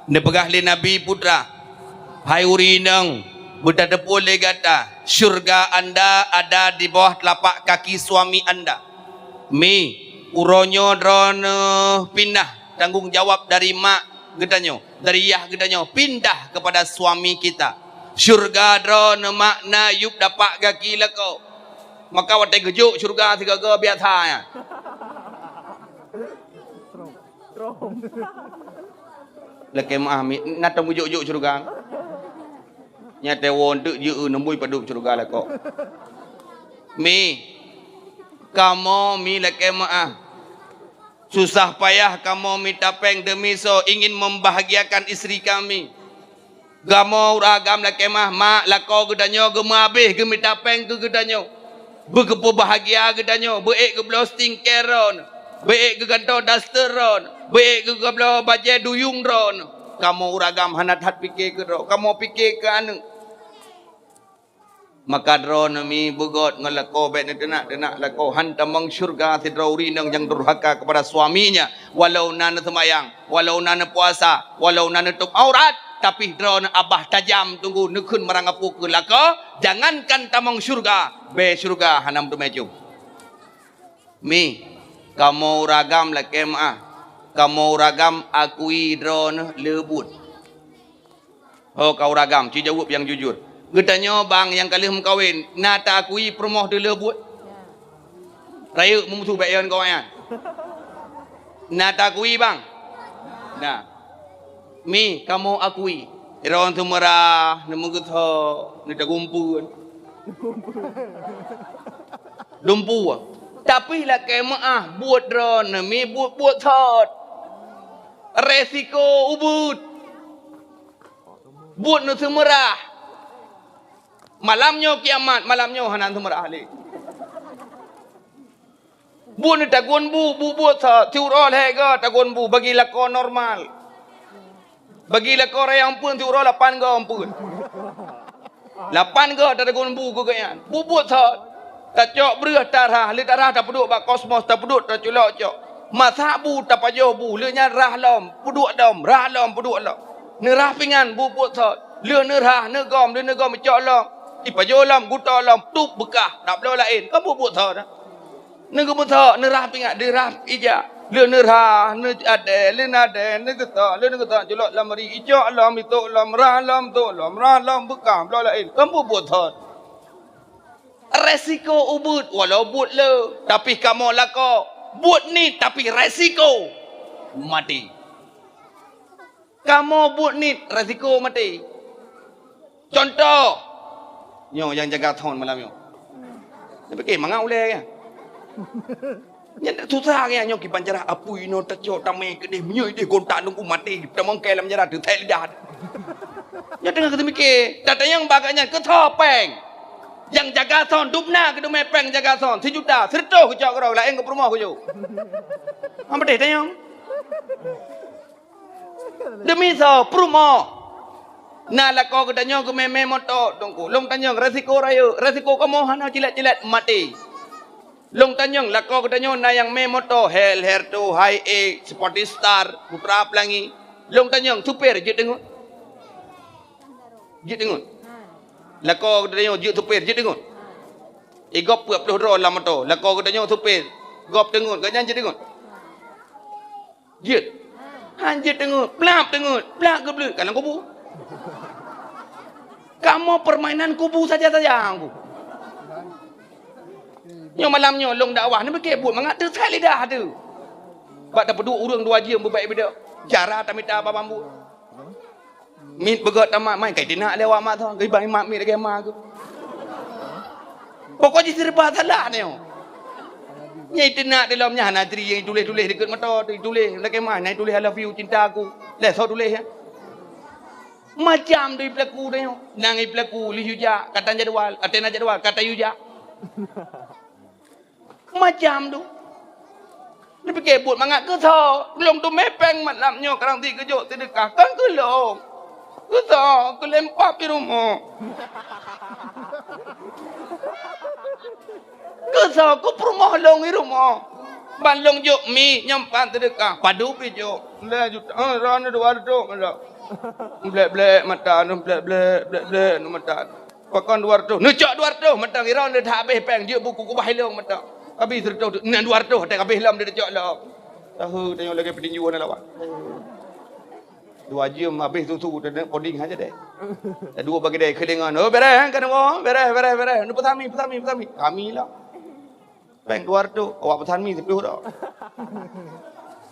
neupeugah lé Nabi Putra, "Hai ureueng inong, beutateupeue lé gata, syeuruga anda ada di bawah telapak kaki suami anda." Mi, uroe nyoe droeneuh pindah tanggong jawab dari mak geutanyoe, dari yah geutanyoe, pindah kepada suami kita. Syeuruga droeneuh mak na yup tapak gaki lakoe. Maka watèe geujok syeuruga sigoe-goe biasa nyan. Lakèe meu'ah mi, na tom geujok-jok syeuruga. Nyan teuwoe teuk jeuet neubui padub syeuruga lakoe. Mi, kamoe mi lakèe meu'ah. Susah payah kamoe mita pèng demi soe, ingin membahagiakan istri kami. Kamoe ureueng agam lakèe meu'ah, mak, lakoe geutanyoe geumeuhabéh geumita pèng keu geutanyoe. Beugeupeubahagia geutanyoe, beuék geubloe skincare droeneuh, beuék geugantoe daster droeneuh, beuék geubloe bajèe duyueng droeneuh. Kamoe ureueng agam hana that piké keu droe, kamoe piké keu aneuk. Maka droeneuh mi beugöt ngon lakoe, bèk neuteunak-teunak lakoe, han tamong syeuruga sidroe ureueng inong nyang durhaka kepada suaminya, walau na neuseumayang, walau na neupuasa, walau na neutôb aurat, tapi droeneuh abah tajam teungku neukheun meurangkapeue keu lakoe, jangankan tamong syeuruga, bèe syeuruga hana meuteumé jeuem. Mi, kamoe ureueng agam lakèe meu'ah, kamoe ureueng agam akui droeneuh le buet. Ho ka ureueng agam, ci jaweueb nyang jujur. Geutanyoe bang nyang ka lheueh meukawen, na taakui peurumoh teuh le buet? Rayeuk meumusu bèk yon kawak nyan. Na taakui bang? Na. Mi, kamoe akui. Droeneuh seumeurah, neumeugeutho, neutagumpeuen. Dumpeue. Tapi lakèe meu'ah buet droeneuh mi buet-buet thot. Resiko ubeuet. Buet neuseumeurah. Malam nyoe kiamat, malam nyoe hana seumeurah lé. Buet neutagun bu, bu buet sa, siuroe lhée goe tagun bu, bagi lakoe normal. Bagi lakoe raya ampeuen, siuroe lapan goe ampeuen. Lapan goe tatagun bu keu gobnyan. Bu buet sa, tacok breueh tarhah, lé tarhah tapeuduek bak kosmos, tapeuduek taculok cok. Masak bu, tapajoh bu, lé nyan rhah lom, peuduek lom, rhah lom, peuduek lom. Neurhah pingan, bu buet sa, lé neurhah, neugom, lé neugom icok lom. Ipajoh lom, gutô lom, tup beukah, tabloe laén, kan bu buet sa dah. Neugeumeuthok, neurhah pingan, deurhah ija. Lé neurhah, neuadée, lé neadée, neugeusok, lé neugeusok, culok lam ri, icok lom, itok lom, rhah lom, tok lom, rhah lom, beukah, bloe laén. Kan bu buet thon. Resiko ubeuet, walau buet le, tapi kamoe lakoe. Buet niet, tapi resiko maté. Kamoe buet niet, resiko maté. Contoh, nyoe nyang jaga thon malam nyoe. Neupiké mangat ulée nyan. Nyan susah nyan, nyoe kiban cara apui nyoe tacok tamé keudeh, meunyoe ideh gontak nunggu maté, tamongkai lam penjara teuthai lidah. Nyoe teungoh geuteumiké, tatanyong bak gobnyan, keu soe péng? Nyang jaga thon, dubna keudeumé péng jaga thon, sijuta, sireutôh geucok keudroe, laén geupurumoh geujok. Hana peudeh tanyong. Deumi soe? Peurumoh. Na lakoe geutanyoe geumé-mé moto, Teungku. Lôn tanyong, resiko rayeuk, resiko kamoe hana cilet-cilet maté. Lôn tanyong, lakoe geutanyoe na nyang mé moto, Hel, Herto, Hiace, Sporting Star, Putra Pelangi. Lôn tanyong, supir jeuet deungon? Jeuet deungon? Lakoe geutanyoe jeuet supir, jeuet deungon? Igob peuet ploh droe lam moto, lakoe geutanyoe supir, gob deungon, gobnyan jeuet deungon? Jeuet. Han jeuet teungeut, blab teungeut, blab geubleut ka lam kubu. Kamoe permainan kubu saja-saja, Teungku. Nyoe malam nyoe lôn dakwah, neupiké buet mangat teuthai lidah teuh. Bak tapeuduek ureuëng dua jeuem beubaih bidok. Cara tamita babah buet. Miet beugöt tamat, mai kai teunak lé awak mak thon, geuiban mak miet lagèe ma geuh. Pokok jih sireuba salah nyoe. Nyang teunak di lom nyan hana tri, nyang tuléh-tuléh dikeue moto, tuléh lagèe ma, nyang tuléh "I love you, cinta aku". Lé soe tuléh nyan. Macam tu ipeulaku nyoe. Nang ipeulaku lheuh yue jak, ka tan jadwal, ateueh na jadwal, ka tan yue jak. Macam tu. Neupiké buet mangat keu soe? Lôn teumé péng malam nyoe karang ti geujok seudeukah, kan keu lôn. Keu soe? Keu lôn pap di rumoh. Keu soe? Keu peurumoh lôn di rumoh. Ban lôn jok mi nyang pat seudeukah, padub ijok. Lhèe juta, eh, droeneuh dua reutôh mantong. Blek-blek mata, blek-blek, blek-blek mata. Pakon dua reutôh? Neucok dua reutôh mantong, droeneuh that habéh péng, jeuet buku kubah ilong mantong. Habéh sireutôh, na dua reutôh, teuka habéh lom, teucok lom. Tahu tanyoe lagèe peutinju hana lawan. Dua jeuem habéh susu, teuneuk poding haja deh. Dah dua bagi deh keulingon. "Oh, bereh, kan, oh, bereh, bereh, bereh." Neupeusami, peusami, peusami. Kami lah. Péng dua reutôh, awak peusan mi siplôh droe.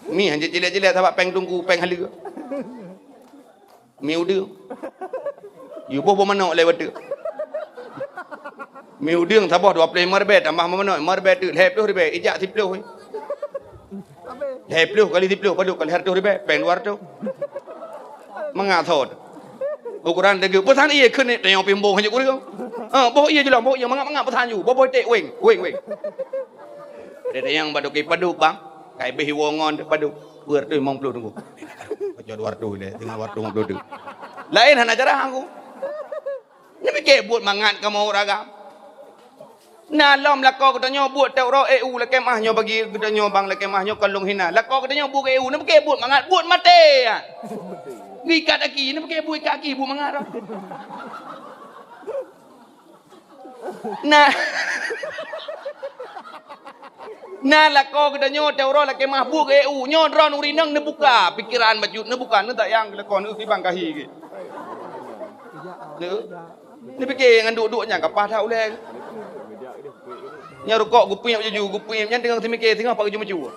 Mi hana jeuet cilet-cilet sabab péng Teungku, péng haleue. Mi udeueng. Yue boh boh manok lé watèe. Mi udeueng saboh dua ploh limong ribèe, tambah boh manok limong ribèe teuk, lhèe ploh ribèe, ijak siplôh. Lhèe ploh kali siplôh, padub ka lhèe reutôh ribèe, péng dua reutôh. Mangat thot. Ukoran lagèe, peusan ié keuneuk, tanyoe pimbong hana kureueng. Ha, boh ié jilom, boh ié mangat-mangat peusan ju, boh-boh iték, weng, weng, weng. Ada nyang padub, padub, bang. Kai beh iwoe ngon padub. Dua reutôh limong ploh Teungku. Baca dua reutôh lé, tinggal dua reutôh limong ploh teuk. Laén hana cara Teungku. Neupiké buet mangat kamoe ureueng agam. Na lom lakoe geutanyoe buet teuroe E U lakèe meuah nyoe bagi geutanyoe bang lakèe meuah nyoe kon lôn hina. Lakoe geutanyoe buet E U, neupiké buet mangat buet maté. Geuikat aki, neupiké buet ikat aki buet mangat. Na, na lakoe geutanyoe teuroe lakèe meuah buet E U. Nyoe droeneuh ureueng inong neubuka pikiran bacut, neubuka, neutayang lakoe neuh kibang kahi geuh. Neuh. Neupiké ngon duek-duek nyan kapah that ulèe. Nyan rukok geupiep jaju, geupiep nyan teungoh seumiké singoh pat geujumeucue.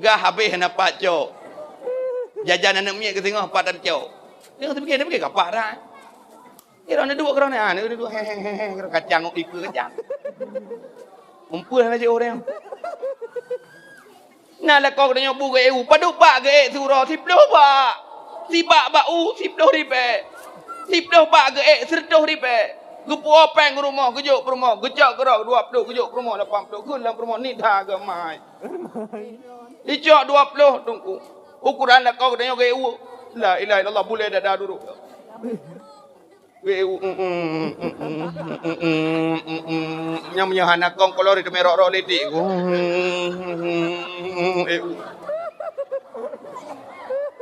Gah habéh na pat cok. Jajan aneuk miet keu singoh pat tacok. Teungoh seumiké, neupiké kapah that. Ira neuduek keudroe nyan, neuduek he he he he, kacang ôk dikeue kacang. Umpul hana jiôh ureueng. Na lakoe geutanyoe bu geuék u, padub bak geuék siuroe, siploh bak. Sibak bak u, siploh ribèe. Siploh bak geuék, sireutôh ribèe. Geupuwoe péng rumoh, geujok peurumoh, geucok keudroe dua ploh, geujok peurumoh lapan ploh, kheun lam peurumoh nit that geumai. Icok dua ploh teungku. Ukuran lakoe geutanyoe geuék u. La ilaha illallah, bulèe dada dudoe. Nyang meunyoe hana kong kolor itu merok-rok lidik.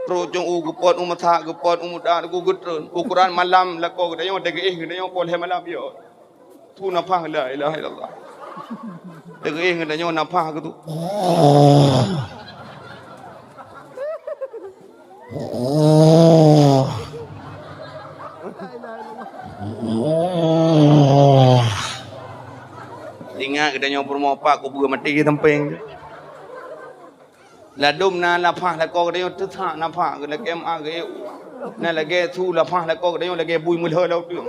Trok cong u geupot u meusak, geupot u muda, geutreun. Ukuran malam lakoe geutanyoe, degeuéh geutanyoe poh lhèe malam yo. Tu nafah, la ilaha illallah. Degeuéh geutanyoe nafah geutu. Ingat geutanyoe peurumoh pat kubu maté di sampéng. Ladôm na lafah lakoe geutanyoe teusak nafah lakèe ma geuék u. Na lagèe su lafah lakoe geutanyoe lagèe bui meulhô lam udeueng.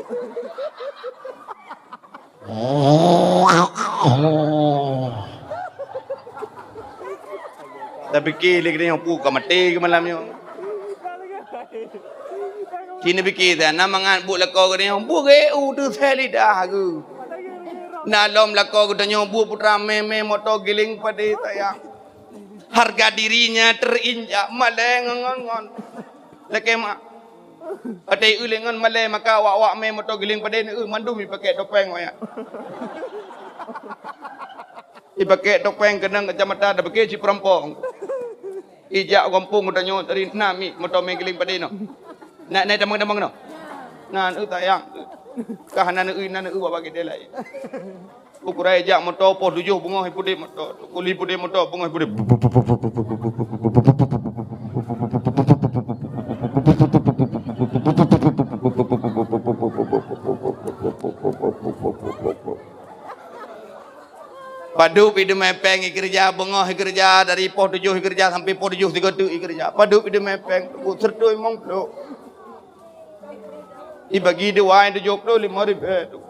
Tapiké lé geutanyoe peue ka maté keu malam nyoe. Ci neupiké that, na mangat buet lakoe geutanyoe, buet geuék u teusé lidah geuh. Na lom lakoe geutanyoe buet putra mé-mé moto giléng padé sayang. Harga dirinya terinjak malèe ngon, ngon, ngon. Lakèe ma. Watèe eu lé ngon malèe maka awak-awak mé moto giléng padé neu mandum ipakèk topeng wayah. Ipakèk topeng keunong kacamata, tapiké cit peurumpok. Ijak gampông geutanyoe tadi na mi moto mé giléng padé nyoe. Na, na tamong-tamong nyoe. Na, eu sayang. Ka hana neu, na neu bak geude laén. Ukuran jak moto poh tujoh beungoh ipudép moto. Kuli pudép moto beungoh ipudép. Padub pi teumé péng ikeureuja, beungoh ikeureuja, dari poh tujoh ikeureuja sampai poh tujoh sigoe teuk ikeureuja. Padub pi teumé péng, teungku, seureutôh limong ploh. Ibagi dua tujoh ploh limong ribèe tu.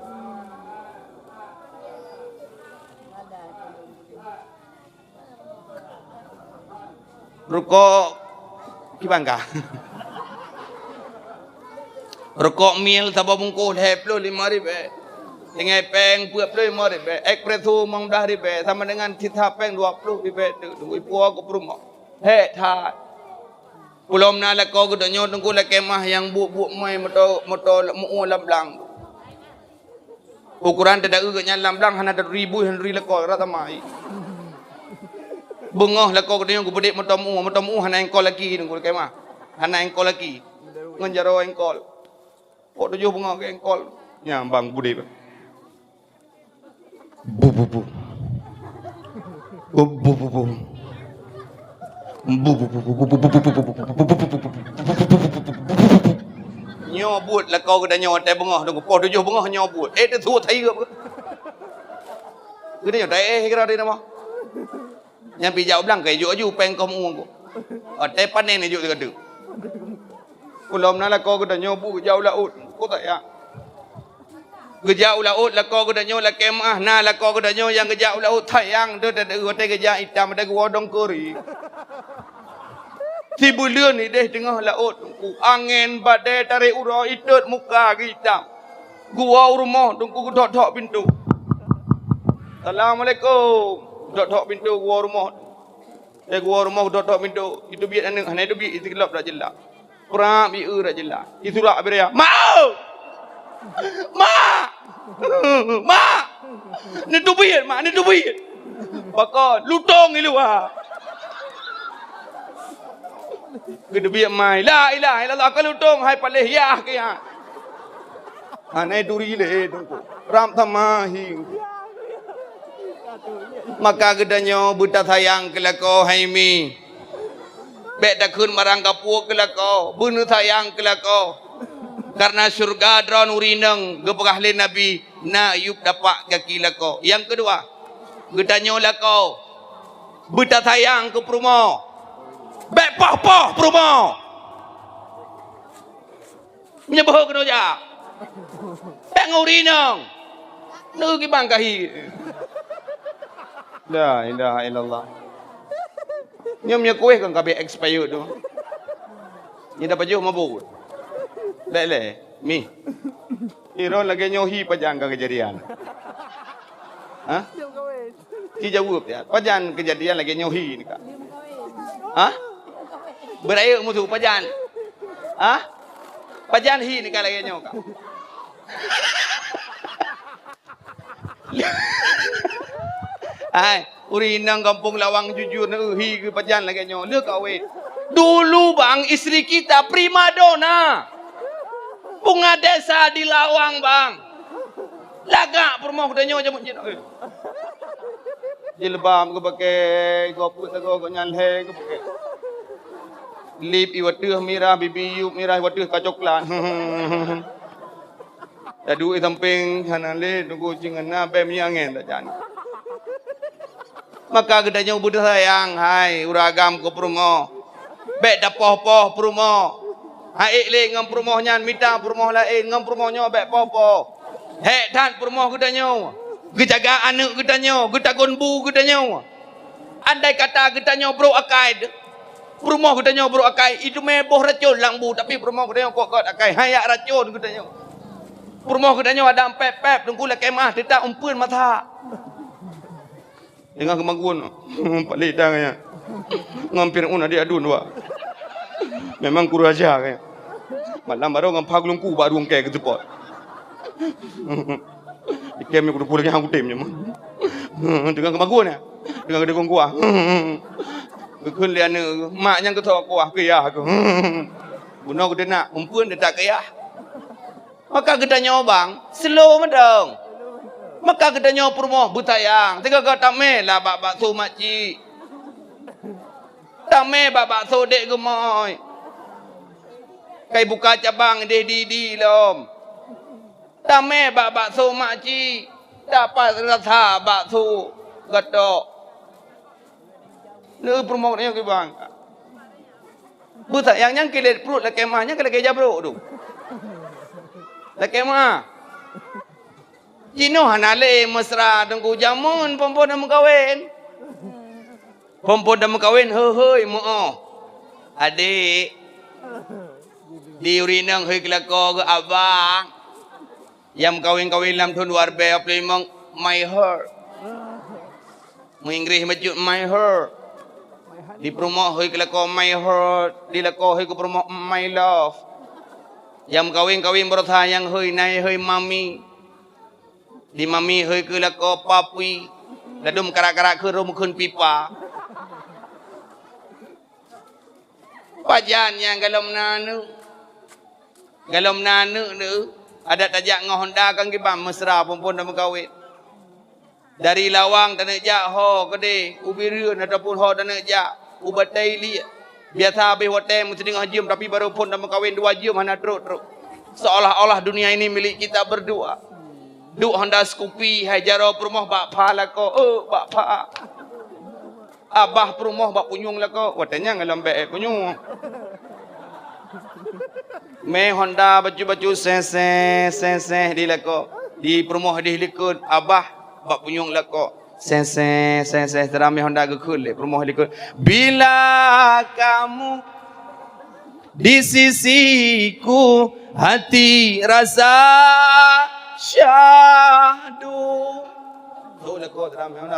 Rukok kiban kah? Rukok mil saboh bungkôh lhèe ploh limong ribèe. Tinggai péng peuet ploh limong ribèe. Espresso limong blah ribèe. Sama dengan sisa péng dua ploh ribèe teuk. Teungku, ipuwoe keu peurumoh. Hék that. Ulôn na lakoe geutanyoe teungku lakèe mah nyang buet-buet meu'ue moto, moto meu'ue lam blang. Ukuran teudaeu geuh nyan lam blang hana taduri bui, hana taduri lakoe, rata mai. Beungoh lakoe geutanyoe geupeudék moto meu'ue, moto meu'ue hana engkol laki teungku lakèe mah. Hana engkol laki. Ngon jaroe engkol. Pok tujoh beungoh geuengkol. Nyan bang budé. Bu, bu, bu. Bu, bu, bu, bu. Bu, bu, bu, bu. Nyoe buet lakoe geutanyoe watèe beungoh, poh tujoh beungoh nyoe buet. Eh, teusuet sayeup. Geutanyoe taéh kira di nama. Nyang pih jak u blang ka ijok aju péng kong meu'ue. Watèe panen ijok sigoe teuk. Ulôn na lakoe geutanyoe bu geujak u laôt. Ko sayang. Geujak u laôt lakoe geutanyoe lakèe meu'ah na lakoe geutanyoe nyang geujak u laôt sayang teuh teuh watèe geujak itam watèe geuwoe dong keuri. Sibuleuen idéh teungoh laôt teungku. Angén badé tarek uroe itot muka geuitam. Geuwoe u rumoh teungku geuthok-thok pintoe. Assalamualaikum. Geuthok-thok pintoe geuwoe u rumoh. Eh, geuwoe u rumoh geuthok-thok pintoe. Iteubiet aneuk, hana iteubiet, iteulop dak jeulak. Prap ieu dak jeulak. Isurak bak dayah. Mak! Mak! Mak! Neuteubiet, mak, neuteubiet. Pakon, lutông i luwa. Geuteubiet mai. La ilaha illallah, ka lutông hai paléh yah keu yah. Hana turi lé teungku. Rab sama hi. Maka geutanyoe beutasayang keu lakoe hai mi. Bèk takheun barang gapuek keu lakoe, beuneusayang keu lakoe. Karena syeuruga droeneuh uri inong geupeugah lé Nabi, na yup dapak gaki lakoe. Nyang keudua, geutanyoe lakoe beutasayang keu peurumoh. Bèk poh-poh peurumoh. Meunyoe boh keunoe jak. Bèk ngon uri inong. Neu gibang kahi. La ilaha illallah. Nyoe minyeuk kueh kan ka beh expired tu. Nyoe dah pajoh mabuk. Lé, lé, mi. Iron lagèe nyoe hi pajan ka keujadian. Hah? Ci jaweueb ya. Pajan keujadian lagèe nyoe hi ni ka. Hah? Beurayeuk musoh pajan. Hah? Pajan hi ni ka lagèe nyoe ka. Hai, ureueng inong gampông Lawang jujur na, hi geupajan lagèe nyoe, le kawin. Dulu bang, istri kita primadona. Bunga desa di Lawang bang. Lagak peurumoh geutanyoe jameun jinoe. Jilbab geupakai, gob geusagoe gobnyan lhèe geupakai. Lip iwateuh mirah, bibi yup mirah, iwateuh ka coklat. Taduek di sampéng hana lé, teungku cing hana, bèk minyeuk angèn tajan. Maka geutanyoe beuteuh sayang, hai ureueng agam keu peurumoh. Bèk tapoh-poh peurumoh. Hai ék lé ngon peurumoh nyan, mita peurumoh laén, ngon peurumoh nyoe bèk poh-poh. Hék that peurumoh geutanyoe. Geujaga aneuk geutanyoe, geutagun bu geutanyoe. Andai kata geutanyoe brôk akai, peurumoh geutanyoe brôk akai, iteumé boh racôn lam bu, tapi peurumoh geutanyoe kot-kot akai, han jak racôn geutanyoe. Peurumoh geutanyoe adak pép-pép, teungku lakèe meu'ah, teutap umpeuen masak. Teungoh geumagun, palék dang nyan. Ngon Fir'aun adék aduen dua. Memang kureueng aja nyan. Malam baroe ngon pha geulungku bak rueng kèe geuteupot. Ikem nyoe kuteupue lagèe hana kutem nyoe. Teungoh geumagun nyan. Teungoh geudeungon kuah. Geukheun lé aneuk, mak nyang geutho kuah keu yah keuh. Bunoe geuteunak, umpeuen teutap keu yah. Maka geutanyoe bang, slow mantong. Maka geutanyoe peurumoh beusayang, sigoe-goe tamè lah bak bakso makcik. Tamè bak bakso dek geumoi. Kai buka cabang idéh di-di lom. Tamè bak bakso makcik, dapat rasa bakso gatok. Lé peurumoh nyoe kiban. Beusayang nyang kilét pruet lakèe meu'ah, nyang ka lakèe jabrôk tu. Lakèe meu'ah. Jinoe hana lé mesra teungku, jameun phon-phon dan meukawen. Phon-phon dan meukawen, heuhôi meu'oh. Adék. Di ureueng inong hôi keu lakoe geuh abang. Nyang meukawen-kawen lam thôn dua ribèe dua ploh limong, my heart. Meuinggréh bacut my heart. Di peurumoh hôi keu lakoe my heart, di lakoe hôi keu peurumoh my love. Nyang meukawen-kawen baroesa nyang hôi, na hôi mami. Di mami hôi keu lakoe papi. Ladôm karak-karak keu rhom kheun pipa. Pajan nyang galom na aneuk. Galom na aneuk neu, adak tajak ngon honda kan kiban mesra phon-phon dan meukawen. Dari Lawang taneuk jak ho keudéh, u Bireuen ataupun ho taneuk jak u Batée Iliek. Biasa habéh watèe meusideungoh jeuem, tapi barô phon dan meukawen dua jeuem hana trok-trok. Seolah-olah dunia ini milik kita berdua. Duek honda Scoopy, hai jaroe peurumoh bak pha lakoe, oh, bak pha. Abah peurumoh bak punyueng lakoe, watèe nyan ngon lambek punyueng. Mé honda bacut-bacut senseh, senseh di lakoe. Di peurumoh di likot, abah bak punyueng lakoe. Senseh, senseh, seramé honda geukheun lé peurumoh di likot. Bila kamu di sisiku hati rasa syahdu.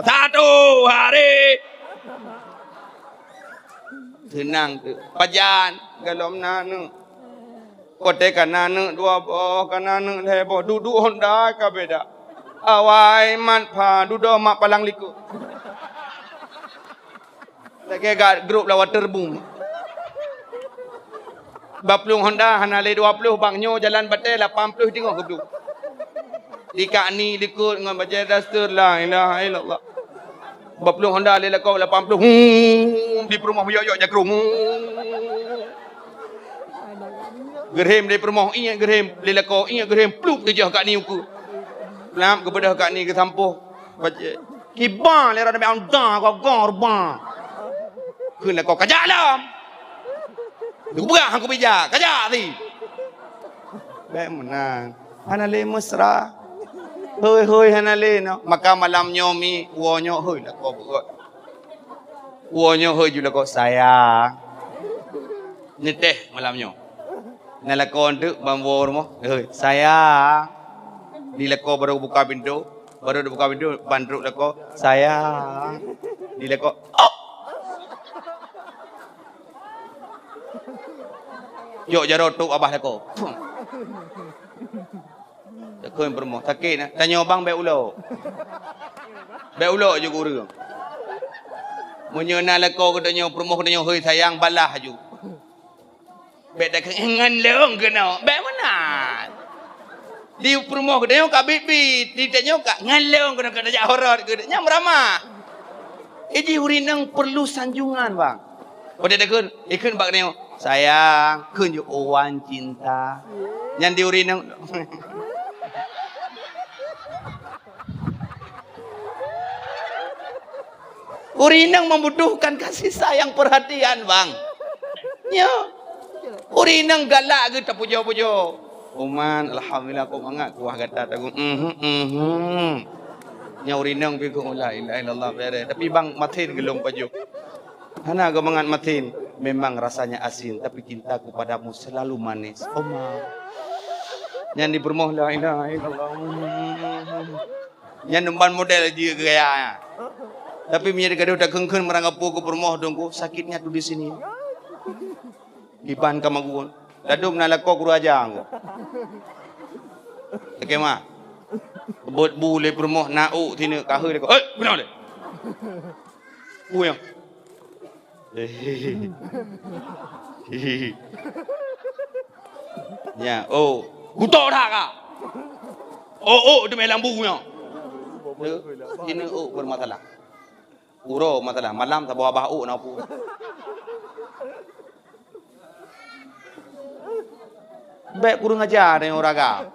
Satu hari. Seunang tu. Pajan, galom na aneuk. Watèe ka na aneuk dua boh, ka na aneuk lhèe boh, duek-duek honda ka beda. Awai mat pha, dudoe mat palang likot. Lagèe gat grup lawan terbung. Bak plueng honda hana lé dua ploh, bang nyoe jalan batèe lapan ploh teungoh geubloe. Di kak ni likot ngon bajèe daster, la ilaha illallah. Bak plueng honda lé lakoe lapan ploh. Huum, di peurumoh yok-yok jakrong. Huum. Geurhem lé peurumoh, ingat geurhem lé lakoe, ingat geurhem plup teujoh kak ni ukeue. Plap geubeudôh kak ni geusampôh. Bajèe. Kiban lé rot nabé anda gogor ba. Kheun lakoe, "Kajak lom." Geupeugah hana kubija, "Kajak si." Bèk meunan. Hana lé mesra. Hôi-hôi hana lé nyoe. Maka malam nyoe mi, woe nyoe hôi lakoe beugot. Woe nyoe hôi ju lakoe, "Sayang." Neutéh malam nyoe. Na lakoe eunteuk ban woe rumoh, "Hôi, sayang." Di lakoe barô buka pintoe, barô buka pintoe, ban trok lakoe, "Sayang." Di lakoe, "Oh!" Jok jaroe tok babah lakoe. Takheun peurumoh, sakét na. Tanyoe bang bèk ulok. Bèk ulok ju keu ureueng. Meunyoe na lakoe geutanyoe, peurumoh geutanyoe, "Hôi sayang," balah ju. Bèk takheun, "Ngon lôn keunoe." Bèk meunan. Di peurumoh geutanyoe ka biet-biet, di tanyoe ka, "Ngon lôn keunoe," ka tajak horot keu nyan meuramah. Jadi ureueng inong perlu sanjungan, bang. Watèe takheun, ikheun bak tanyoe, "Sayang," kheun ju, "Oh, wan cinta." Nyan di ureueng inong. Ureueng inong membutuhkan kasih sayang, perhatian, bang. Nyo. Ureueng inong galak geuh tapujoe-pujoe. "Uman, alhamdulillah, kok mangat kuah gata tagu." Mhm, mhm. Nyo ureueng inong pi ku, "La ilaha illallah, bereh." Tapi bang masin geulong pajoh. Hana geumangat masin. "Memang rasanya asin, tapi cintaku padamu selalu manis." Oma. Nyan di peurumoh, "La ilaha illallah." Nyan ban model jih gaya. Tapi meunyoe gadoh takheun-kheun meurangkapeue keu peurumoh, "Teungku, sakitnya tuh di sini." Iban ka magun. Ladôm na lakoe guru aja ko. Oke, ma. Bot bu lé peurumoh na ôk sineuk ka heu lé ko. "Hei, keunoe lé." Ui, ya. Ya, oh. Kutok dah ka. Oh, oh, demi lambu nyo. Sineuk ôk bermasalah. Uroe masalah, malam saboh babah ôk na pu. Bèk kureueng aja nyoe uraga.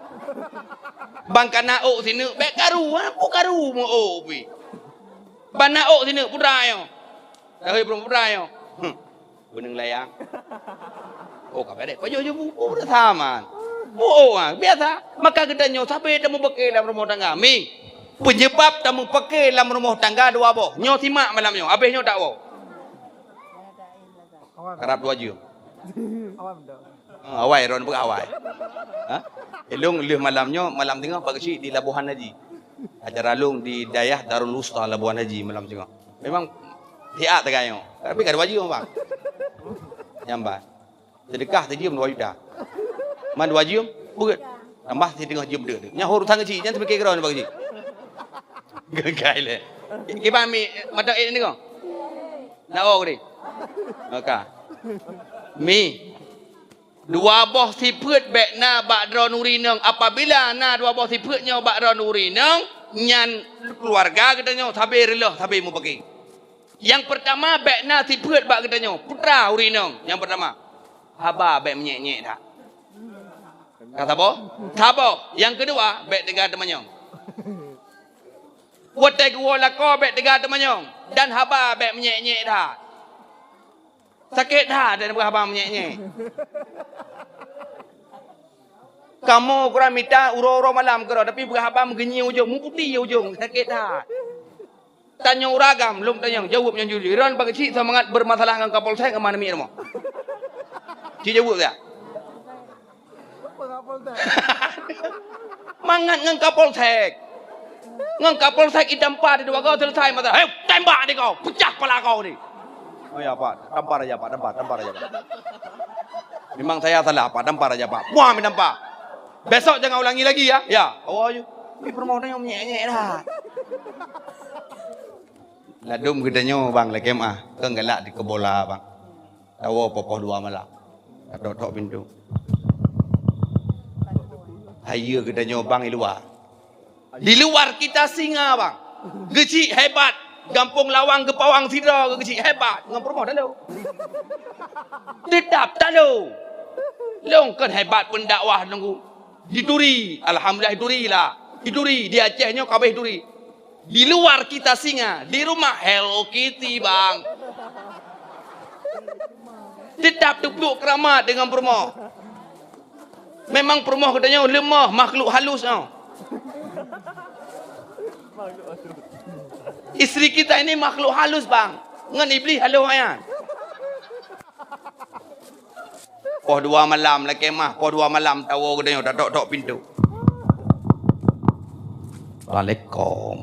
Ban ka na ôk sineuk, bèk karu, ha, pu karu meu ôk pi. Ban na ôk sineuk, putra nyoe. Dah hôi putra nyoe. Hmm. Beuneueng layang. Oh, ka bèrèh. Pajoh ju bu, bu sama. Bu, oh, ha, biasa. Maka geutanyoe sabe tamupaké lam rumoh tangga. Mi, penyebab tamupaké lam rumoh tangga dua boh. Nyoe simak malam nyoe, abéh nyoe dakwoe. Karab dua jeuem. Awai, ron peugah awai. Ha? Ilong lheueh malam nyoe, malam teungoh Pak Geuchik di Labuhan Haji. Acara long di dayah Darul Wusta Labuhan Haji malam teungoh. Memang siat teuka nyoe. Tapi ka dua jeuem, bang. Nyambat. Seudeukah sijeuem dua juta. Man dua jeuem, peuet. Tambah siteungoh jeuem deuek. Nyan urusan keuchik, nyan seumike keudroe nibak keuchik. Geugai lé. Kiban mi, mata eh ni ko? Na oh ni. Maka. Mi. Dua boh sifeuet bèk na bak droeneuh ureueng inong. Apabila na dua boh sifeuet nyoe bak droeneuh ureueng inong, nyan keuluwarga geutanyoe sabe reuloh, sabe mupaké. Nyang peurtama, bèk na sifeuet bak geutanyoe, putra ureueng inong. Nyang peurtama, haba bèk meunyèk-nyèk that. Ka saboh? Saboh. Nyang keudua, bèk teuga teumanyong. Watèe geuwoe lakoe bèk teuga teumanyong, dan haba bèk meunyèk-nyèk that. Sakét that dan beuhaba meunyèk-nyèk. Kamoe kurang mita uroe-uroe malam keudroe, tapi beuhaba meugeunyi ujong, meuputéh ujong, sakét that. Tanyong ureueng agam, lôn tanyong, jaweueb nyang jujur. Droeneuh Pak Geuchik seumangat bermasalah ngon Kapolsek, ngon mana miet rumoh? Cit jaweueb dak? Mangat ngon Kapolsek. Ngon Kapolsek itampa di dua go selesai masalah. "Hei, tembak di kau, pecah pala kau ni." "Oh ya, Pak, tampar aja, Pak, tampar, tampar aja, Pak. Memang saya salah, Pak, tampar aja, Pak." Wah, meunampa. "Besok jangan ulangi lagi ya." "Ya." Oh, ayo. Ni permohonan yang nyek-nyek dah. Ladom geutanyoe bang lakèe meu'ah, keu galak di keubola bang. Tawoe poh-poh dua malam. Tatok-tok pintoe. Hayeue geutanyoe bang di luwa. Di luwa kita singa bang. Geuchik hebat. Gampông Lawang geupawang sidroe geuchik hebat. Ngon peurumoh talo. Teutap talo. Lôn kon hebat pendakwah nunggu. Dituri. Alhamdulillah dituri lah. Dituri. Di Aceh nyoe kabeh dituri. Di luwa kita singa, di rumah Hello Kitty, bang. Teutap teupluk keuramat deungon peurumoh. Memang peurumoh geutanyoe leumoh, makhluk halus nyoe. Istri kita ini makhluk halus, bang. Ngon Iblih haloh ayat. Poh dua malam, lakée mah, poh dua malam tawoe geutanyoe, tatok-tok pintoe. Assalamualaikum.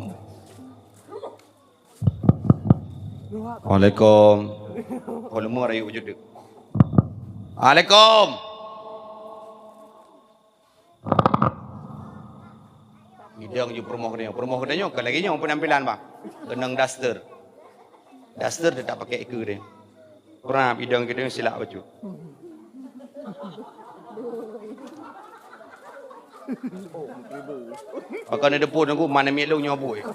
Waalaikum. Poh leumo rayeuk bacut. Waalaikum. Idong ju peurumoh geutanyoe. Peurumoh geutanyoe ka lagée nyoe peunampilan, bah. Keunong daster. Daster teutap pakai ikeue deh. Prap idong geutanyoe silak bacut. Pakon neudeupon aku mana miet lôn nyoe buet.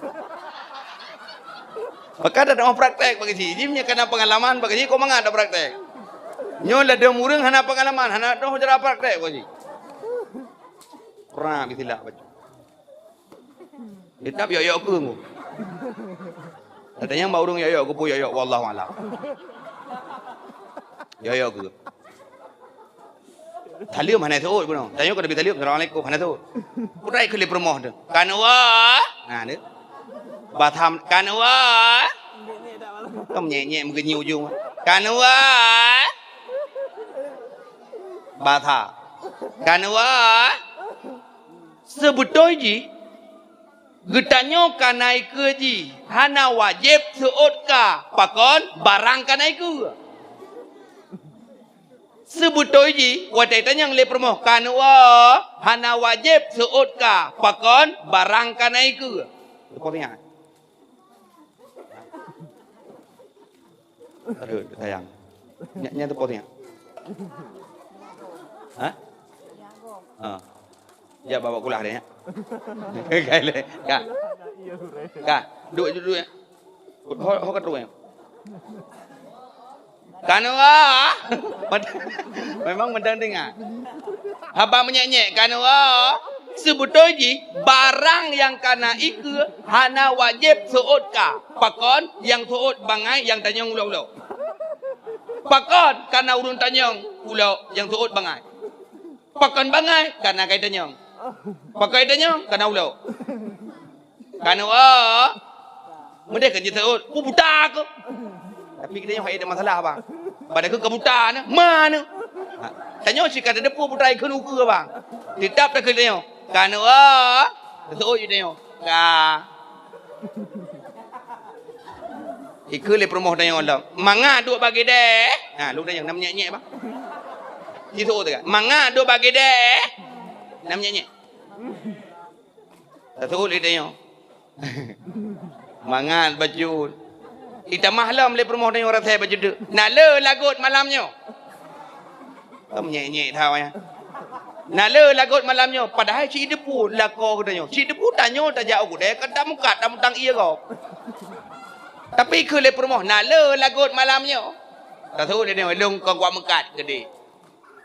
Maka dak praktek bagi si. Jim nya kana pengalaman bagi si kok mangat dak praktek. Nyoe ladom ureuëng hana pengalaman, hana toh cara praktek bagi si. Prap silak bacut. Kitab yok-yok ke ngu. Ada yang bak ureuëng yok-yok ke pun yok-yok, wallahu alam. Yok-yok ke. Taleuem hana seuôt bunoe. Tanyoe ka Nabi taleuem, "Assalamualaikum," hana seuôt. Putai keu lé peurumoh tu. "Kanwa." Nah, dia. Batham, "Kanwa." Kamu nyek-nyek meugeunyi ujung. "Kanwa." Batha. "Kanwa." Seubeutôi jih, geutanyoe ka na ikeue jih, hana wajéb seuôt ka, pakon barang ka na ikeue. Seubeutôi jih, watée tanyong lé peurumoh, "Kanwa," hana wajéb seuôt ka, pakon barang ka na ikeue. Teupeue ingat? Aduh, sayang. Nyak, nyak teupeue nyak. Ha? Ha. Ya, bawa kulah deh, ya. Ka, ka. Ka. Duduk, duduk, ya. Ho, ho ka terus, ya. Kanwa. Memang mantong teungoh. Haba menyek-nyek, kanwa. Seubeutôi jih, barang nyang ka na ikeue hana wajéb seuôt ka. Pakon nyang seuôt bangai nyang tanyong ulo-ulo. Pakon ka na ureuëng tanyong ulo nyang seuôt bangai. Pakon bangai ka na kai tanyong. Pakon tanyong ka na ulo. Kanwa. Meudeh ka jiseuôt, "Peue buta keuh?" Tapi geutanyoe hai ada masalah, bang. Pada keu ka buta na, ma na. Ha. Tanyoe cit ka teudeupeu buta ikheun ukeue, bang. Teutab takheun tanyoe. Kanwa. Seuôt ju tanyoe. Ka. Ikheun lé peurumoh tanyoe lom. Mangat duek bagi deh. Ha, lu tanyoe nam nyek-nyek, bang. Jiseuôt teuka. Mangat duek bagi deh. Nam nyek-nyek. Taseuôt lé tanyoe. Mangat bacut. Itamah lom lé peurumoh tanyoe rasai bacut. Na le lagot malam nyoe. Kam nyek-nyek that awaknyan. Na le lagot malam nyoe. Padahai cit deupeu lakoe geutanyoe. Cit deupeu tanyoe tajak u keudè ka tamukat tamutang ie gob. Tapi keu lé peurumoh na le lagot malam nyoe. Taseuôt lé tanyoe lôn kon kuat meukat keudeh.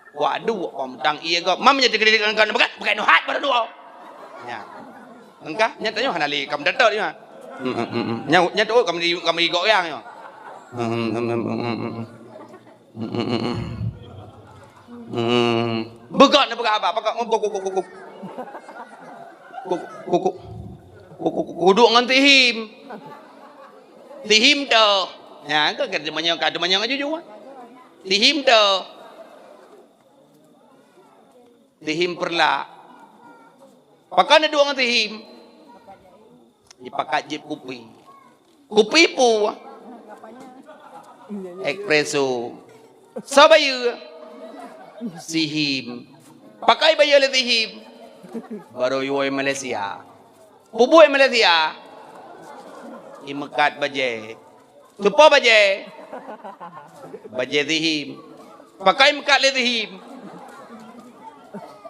Waduh, pom tang ie gob. Mam nya tigri kan bukan, bukan nuhat baru dua. Ya. Engkah, nya tanyoe hana lé kam datot nya. Hmm, hmm, hmm, hmm. Nya, nya tu kam di, kam di gok yang nya. Hmm, hmm, hmm, hmm, hmm, hmm. Hmm, hmm, hmm, hmm. Hmm. Beugok na beugok apa? Pakak ngobok, kok, kok, kok, kok. Kok, kok, kok. Kok, kok, kok, kuduk ngon tihim. Tihim tu. Ya, engkah ka teumanyong, ka teumanyong aju jua. Tihim tu. Tihim peureulak. Pakon neuduek ngon tihim? Jipakat jieb kupi. Kupi peue? Espresso. Soe bayeue? Tihim. Pakon bayeue lé tihim? Baroe woe Malaysia. Peue buet Malaysia? Imeukat bajée. Tupo bajée? Bajée tihim. Pakon imeukat lé tihim?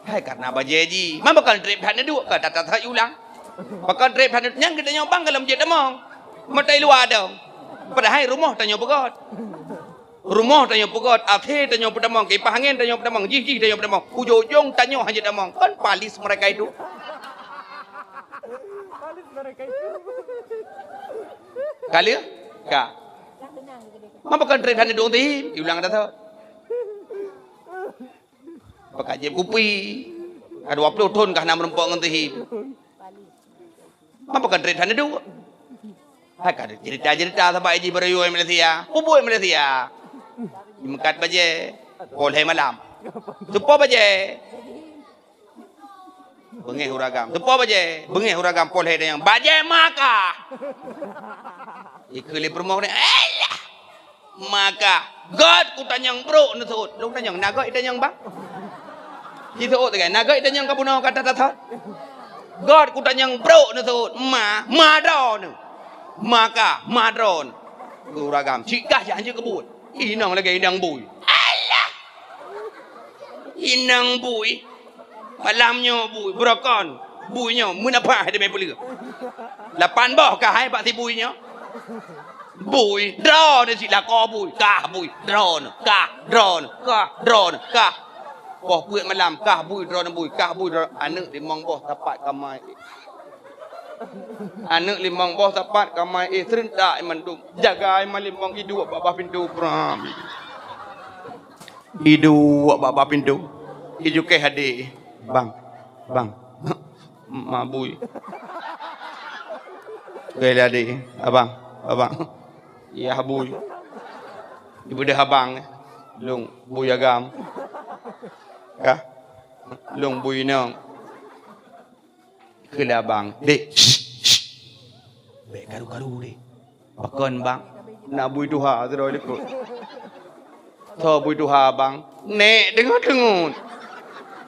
Hai, karena bajée jih. Man pakon treb that neuduek ka that-that ulang. Pakon treb that neuduek. Nyang geutanyoe bang golom jeuet tamong. Meutai luwa dong. Padahai rumoh tanyoe peugöt. Rumoh tanyoe peugöt, até tanyoe peutamong, kipah angén tanyoe peutamong, jih-jih tanyoe peutamong. Ujong-ujong tanyoe hana jeuet tamong. Kan palis mereka itu. Ka lheueh? Ka. Man pakon treb that neuduek tihim, iulang dah tu. Pakon jieb kupi. Ka dua ploh thon ka hana meurumpok ngon tihim. Man pakon treb that neuduek. Hai ka cerita-cerita sahabat jih baroe Malaysia. Peue buet Malaysia? Meukat bajée, poh lhée malam. Seupôt bajée. Beungéh ureueng agam. Seupôt bajée, beungéh ureueng agam poh lhée dayang. Bajée maka. Ikeu lé peurumoh ni. Alah. Maka, göt kutanyong brok neuseuôt. Lôn tanyong, na göt itanyong bang? Jiseuôt sagai, na göt itanyong ka bunoe ka that-that. Göt kutanyong brok neuseuôt. Ma, ma droeneuh. Maka, ma droeneuh. Ureueng agam, cit kah jak hanjeuet keu buet. Inong lagée inong bui. Alah! Inong bui. Malam nyoe bui, beurokon. Bui nyoe, meunapah teumé peuleueh. Lapan boh kah hai bak si bui nyoe. Bui, droeneuh cit lakoe bui. Kah bui, droeneuh. Kah, droeneuh. Kah, droeneuh. Kah. Poh peuet malam, kah bui, droeneuh bui. Kah bui, droeneuh. Aneuëk limong boh sapat kamai. Aneuëk limong boh sapat kamai, eh, seurentak mandum. Jaga ai malimong iduek bak bah pintoe pram. Iduek bak bah pintoe. Ijukéh adé. Bang, bang. Mak bui. Keu adé. Abang, abang. Yah bui. Ibeudeuh abang. Lôn bui agam. Kah? Lôn bui inong. Kheun lé abang, "Dek, shh, shh. Bék karu-karu, Dek." "Pakon, Bang?" "Na bui tuha sidroe likot." "Soe bui tuha, Bang?" "Nék deungon-deungon."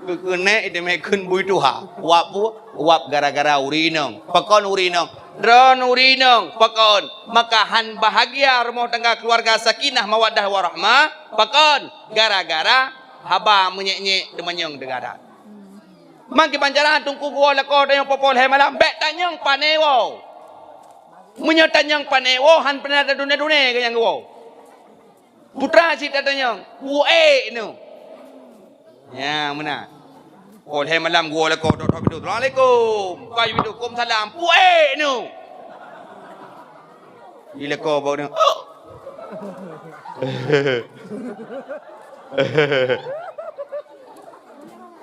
Geukheun nék, iteumé kheun bui tuha. Wab peue? Wab gara-gara ureueng inong. Pakon ureueng inong? Droeneuh ureueng inong. Pakon? Maka han bahagia rumoh tangga keuluwarga sakinah mawaddah warahmah. Pakon? Gara-gara haba meunyék-nyék teumanyong deungon adat. Mangke banjaran teungku geuwoe lakoe tanyoe poh lhée malam, bék tanyong pané woe. Meunyoe tanyong pané woe, han pernah tadune-dune keu nyang geuwoe. Putra cit tatanyong, "Peue ék neuh?" Nyan meunan. Poh lhée malam geuwoe lakoe, tok-tok pintoe, "Assalamualaikum." Buka pintoe, "Waalaikumsalam." "Peue ék neuh?" Di lakoe bak ureueng.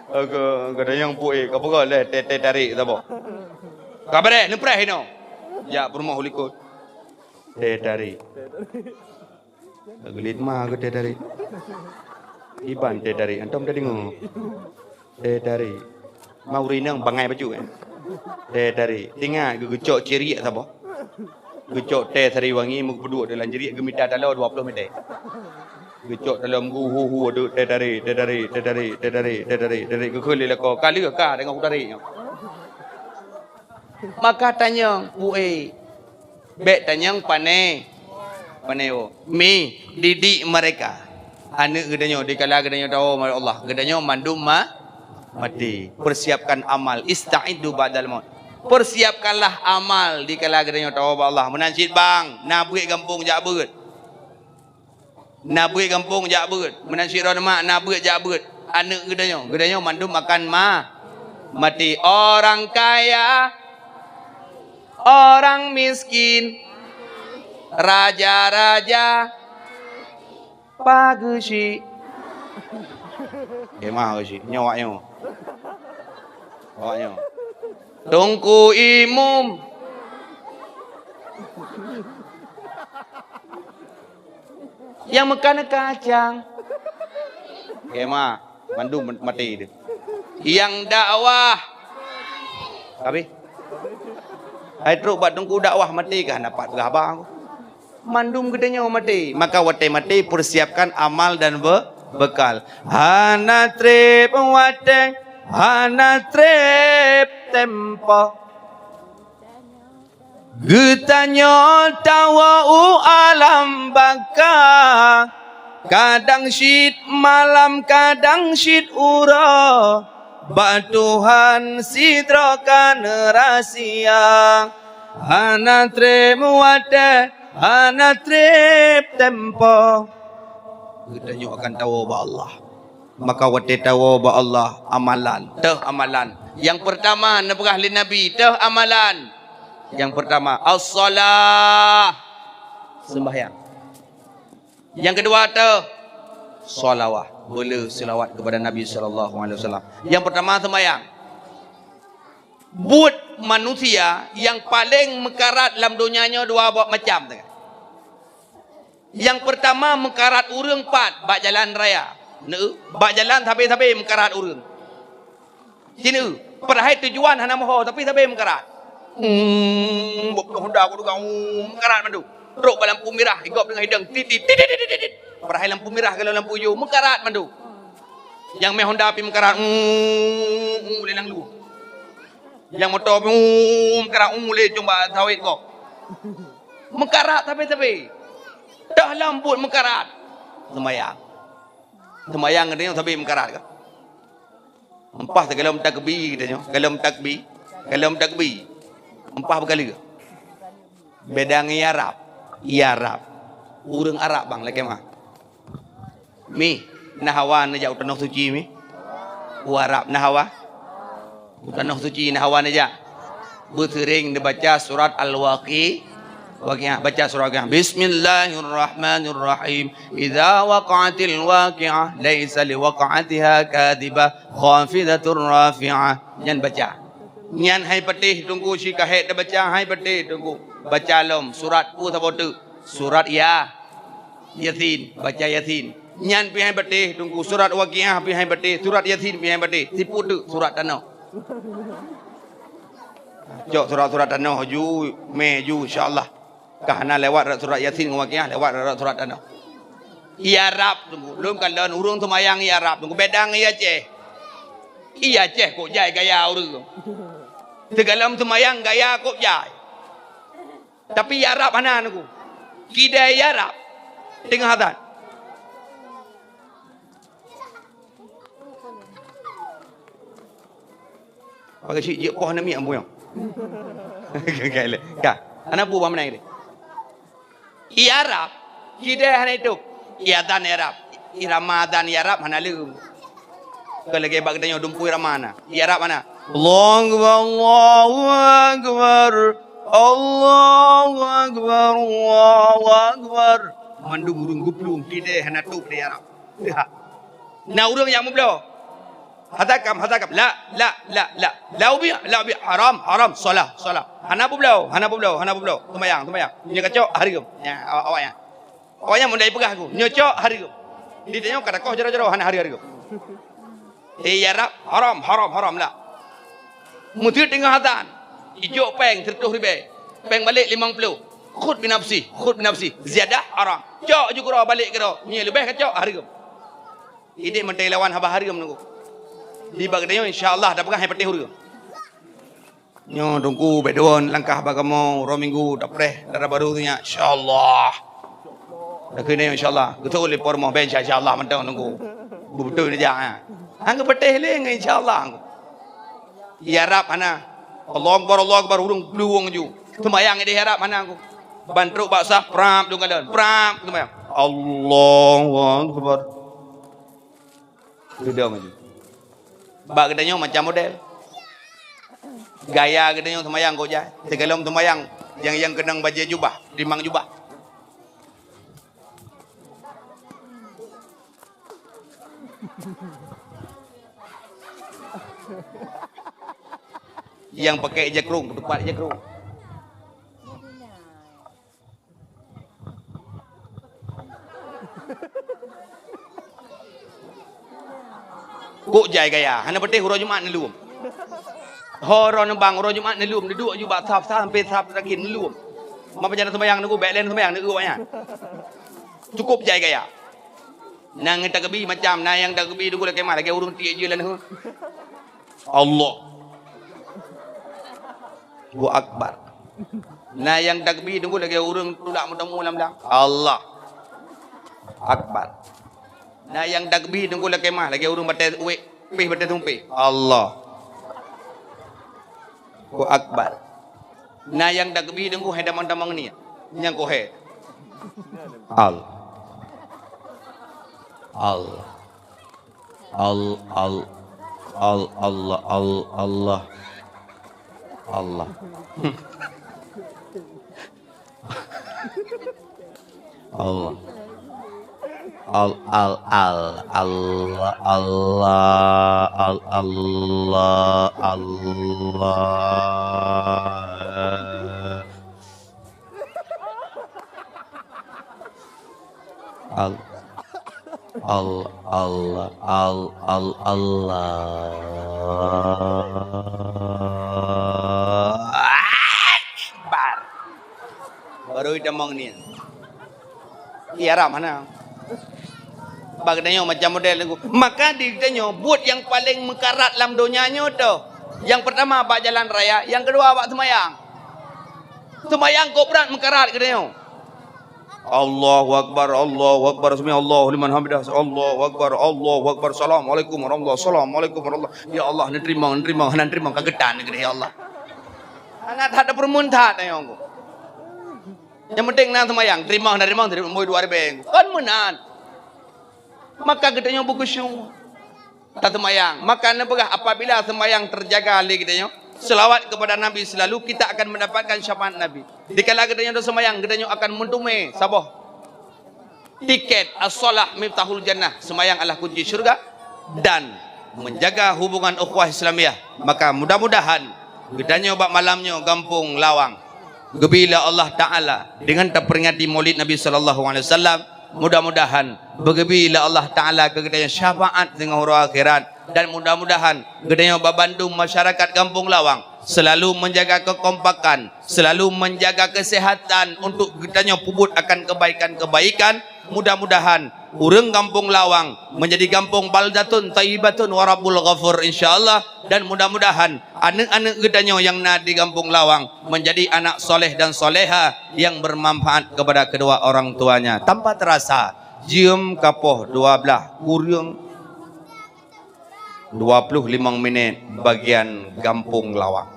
Ka, ka tanyong peue ék, ka peugah lé teh, teh tarék saboh. Ka beureh, neupreh inoe. Jak peurumoh u likot. Teh tarék. Geulit ma keu teh tarék. Iban teh tarék, antom tadeungoe. Teh tarék. Ma ureueng inong bangai bacut, eh. Teh tarék. Ingat geu-, geucok ceuriek saboh. Geucok teh sari wangi meupeuduek dalam ceuriek, geumita taloe dua ploh mètè. Geucok taloe meugu hu-hu, aduek teh tarék, teh tarék, teh tarék, teh tarék, teh tarék, teh tarék. Geukheun lé lakoe, "Ka lheueh ka deungon teh tarék nyoe." Maka tanyong, "Peue ék?" Bék tanyong pané, pané woe. Mi, didik mereka. Aneuëk geutanyoe, dikala geutanyoe tawoe bak Allah, geutanyoe mandum ma-, maté. Persiapkan amal, ista'iddu ba'dal maut. Persiapkanlah amal dikala geutanyoe tawoe bak Allah. Meunan cit bang, na beuet gampông jak beuet. Na beuet gampông jak beuet. Meunan sidroe mak na beuet jak beuet. Aneuëk geutanyoe, geutanyoe mandum akan ma-, maté. Orang kaya, orang miskin, raja-raja, pageusi. Eh, ma geusi. Nyoe awak nyoe. Awak nyoe. Teungku Imum. Nyang meukan kacang. Kema, mandum maté tu. Nyang dakwah. Habis. Hai trok bak teungku dakwah maté kah dapat peugah haba. Mandum geutanyoe maté. Maka watée maté persiapkan amal dan be-, bekal. Hana treb watée, hana treb tempo. Geutanyoe tawoe u alam baka, kadang cit malam, kadang cit uroe, bak Tuhan sidroe ka neurasia. Hana treb watée, hana treb tempo. Geutanyoe akan tawoe bak Allah. Maka watée tawoe bak Allah, amalan, teuh amalan. Nyang peurtama neupeugah lé Nabi, teuh amalan. Nyang peurtama, as-shalah, seumbahyang. Nyang keudua, teuh shalawah, beuleu seulawat keupada Nabi sallallahu alaihi wasallam. Nyang peurtama, seumbahyang. Buet manusia nyang paleng meukarat lam donya nyoe dua boh macam teuh. Nyang peurtama meukarat ureuëng pat bak jalan raya. Neu, bak jalan sabe-sabe meukarat ureuëng. Ci neu, padahai tujuan hana moho tapi sabe meukarat. Hmm, bak Honda ku teugang, hmm, meukarat mandum. Trok bak lampu mirah, igob deungon hidang, tit, tit, tit, tit, tit, tit. Padahai lampu mirah kalau lampu ijo meukarat mandum. Nyang mé Honda pi meukarat, hmm, hmm, lé nang lu. Nyang moto pi, hmm, meukarat, hmm, lé cong bak sawét gob. Meukarat sabe-sabe. Dah lam buet meukarat. Seumayang. Seumayang geutanyoe sabe meukarat ka. Empah sigohlom takbi geutanyoe, sigohlom takbi, sigohlom takbi. Empah beukali. Beda ngon Arab. Arab. Ureuëng Arab bang lakée meu'ah. Mi, na hawa neujak u Tanoh Suci mi? U Arab na hawa? U Tanoh Suci na hawa neujak? Beuseuring neubaca surat Al-Waqi-, Waqiah. Baca surat Waqiah. Bismillahirrahmanirrahim. Idza waqa'atil waqiah, laisa liwaqa'atiha kadzibah, khafidatur rafi'ah. Nyan baca. Nyan hai patéh Teungku, si ka hék tabaca hai patéh Teungku. Baca lom surat peue saboh teuk? Surat Ya-, Yasin, baca Yasin. Nyan pih hai patéh Teungku, surat Waqiah pih hai patéh, surat Yasin pih hai patéh. Sipeue teuk surat tanoh. Cok surat-surat tanoh ju, mé ju, insya Allah. Ka hana lewat rot surat Yasin ngon Waqiah, lewat rot surat tanoh. Arab Teungku, lôn kalon ureuëng seumayang Arab Teungku, beda ngon Aceh. Aceh kok jai gaya ureuëng. Sigohlom seumayang gaya kok jai. Tapi Arab hana Teungku. Kidai Arab teungoh azan. Pakai cik jeuet poh namiet ampunyong. Ka, hana peue bah meunan. Arab, kidai hana itôb. Azan Arab, irama azan Arab hana leuem. Kon lagée bak geutanyoe dumpeue irama na. Arab hana. Allahu Akbar, Allahu Akbar, Allahu Akbar, Allahu Akbar. Mandum ureuëng geuplueng kidai hana tôb di Arab. Na ureuëng nyang meubloe. Hadakam, hadakam. La, la, la, la. La ubi, la ubi. Haram, haram. Salah, salah. Hana peubloe, hana peubloe, hana peubloe. Seumayang, seumayang. Nyoe kacok, hareuem. Ya, awak, awak nyan. Awak nyan meunan peugah ku. Nyoe cok, hareuem. Di tanyoe ka takoh jaroe-jaroe, hana hareuem. Eh, Arab, haram, haram, haram, la. Meuteut teungoh azan. Ijok péng seratus ribée. Péng balek limong ploh. Khud binafsi, khud binafsi. Ziyadah, haram. Cok ju keudroe, balek keudroe. Nyoe leubeh kacok, hareuem. Idéh mantong lawan haba hareuem Teungku. Di bak geutanyoe insya Allah tapeugah hai patéh ureuëng. Nyoe Teungku bék duon langkah bak kamoe uroe Minggu tapreh dara barô tu nyan insya Allah. Takheun nyoe insya Allah. Geutanyoe lé por moh ben insya Allah mantong Teungku. Beutôi neujak ha. Hang geupatéh lé ngon insya Allah. Arab hana. Allahu Akbar, Allahu Akbar, ureuëng plueng ju. Seumayang idéh Arab hana Teungku. Ban trok bak saf prap dong kalon. Prap seumayang. Allahu Akbar. Geudong laju. Bak geutanyoe macam model. Gaya geutanyoe seumayang kok jai. Sigohlom seumayang nyang, nyang keunong bajée jubah, timang jubah. Nyang pakai ija krông, ketupat ija krông. Kok jai gaya, hana patéh uroe Jumat neuleuem. Ho uroe neubang uroe Jumat neuleuem, neuduek ju bak saf-saf sampai saf terakhir neuleuem. Ma pajan seumayang Teungku, bék lé seumayang Teungku awak nyan. Cukup jai gaya. Na nyang takbi macam, na nyang takbi Teungku lakée mah, lagée ureuëng tiek jeuet laneue. Allah. Allahu Akbar. Na nyang takbi Teungku lagée ureuëng tulak meutamong lam blang. Allah. Akbar. Na nyang takbi Teungku lakée mah lagée ureuëng batée uwék, pih batée tumpéh. Allah. Allahu Akbar. Na nyang takbi Teungku hai tamong-tamong ni. Nyang kohé. Al. Al. Al, al, al, Allah, al, Allah. Allah. Allah. Al, al, al, Allah, Allah, al, Allah, Allah. Al, al, al, al, al, Allah. Akbar. Baru itamong ni. Iya, haram hana. Bak geutanyoe macam model tu. Maka di geutanyoe buet nyang paleng meukarat lam donya nyoe toh. Nyang pertama bak jalan raya, nyang kedua bak seumayang. Seumayang kok brat meukarat geutanyoe. Allahu Akbar, Allahu Akbar, sami Allahu liman hamidah, Allahu Akbar, Allahu Akbar, Assalamualaikum warahmatullahi, Assalamualaikum warahmatullahi. Ya Allah, neuteurimong, neuteurimong, hana neuteurimong, ka geutan geutanyoe, ya Allah. Sangat that peureumeun that tanyoe. Nyang penting na seumayang, teurimong, na teurimong, teurimong, moi dua ribèe. Kon meunan. Maka geutanyoe beukhusyuk. Taseumayang. Maka neupeugah apabila seumayang terjaga lé geutanyoe, selawat kepada Nabi selalu, kita akan mendapatkan syafaat Nabi. Dikala geutanyoe taseumayang, geutanyoe akan meuteumé saboh tiket as-shalah miftahul jannah, seumayang adalah kunci syurga, dan menjaga hubungan ukhuwah Islamiyah. Maka mudah-mudahan geutanyoe bak malam nyoe gampông Lawang geubi lé Allah Taala dengan taperingati Maulid Nabi sallallahu alaihi wasallam. Mudah-mudahan beugeubi lé Allah Taala keu geutanyoe syafaat singoh uroe akhirat, dan mudah-mudahan geutanyoe bak bandum masyarakat gampông Lawang selalu menjaga kekompakan, selalu menjaga kesehatan untuk geutanyoe peubuet akan kebaikan-kebaikan. Mudah-mudahan ureuëng gampông Lawang menjadi gampông baldatun thayyibatun wa rabbun ghafur, insyaallah. Dan mudah-mudahan aneuëk-aneuëk geutanyoe nyang na di gampông Lawang menjadi anak soleh dan soleha yang bermanfaat kepada kedua orang tuanya. Tanpa terasa, jeuem ka poh dua blaih kureueng dua puluh limong minét bagian gampông Lawang.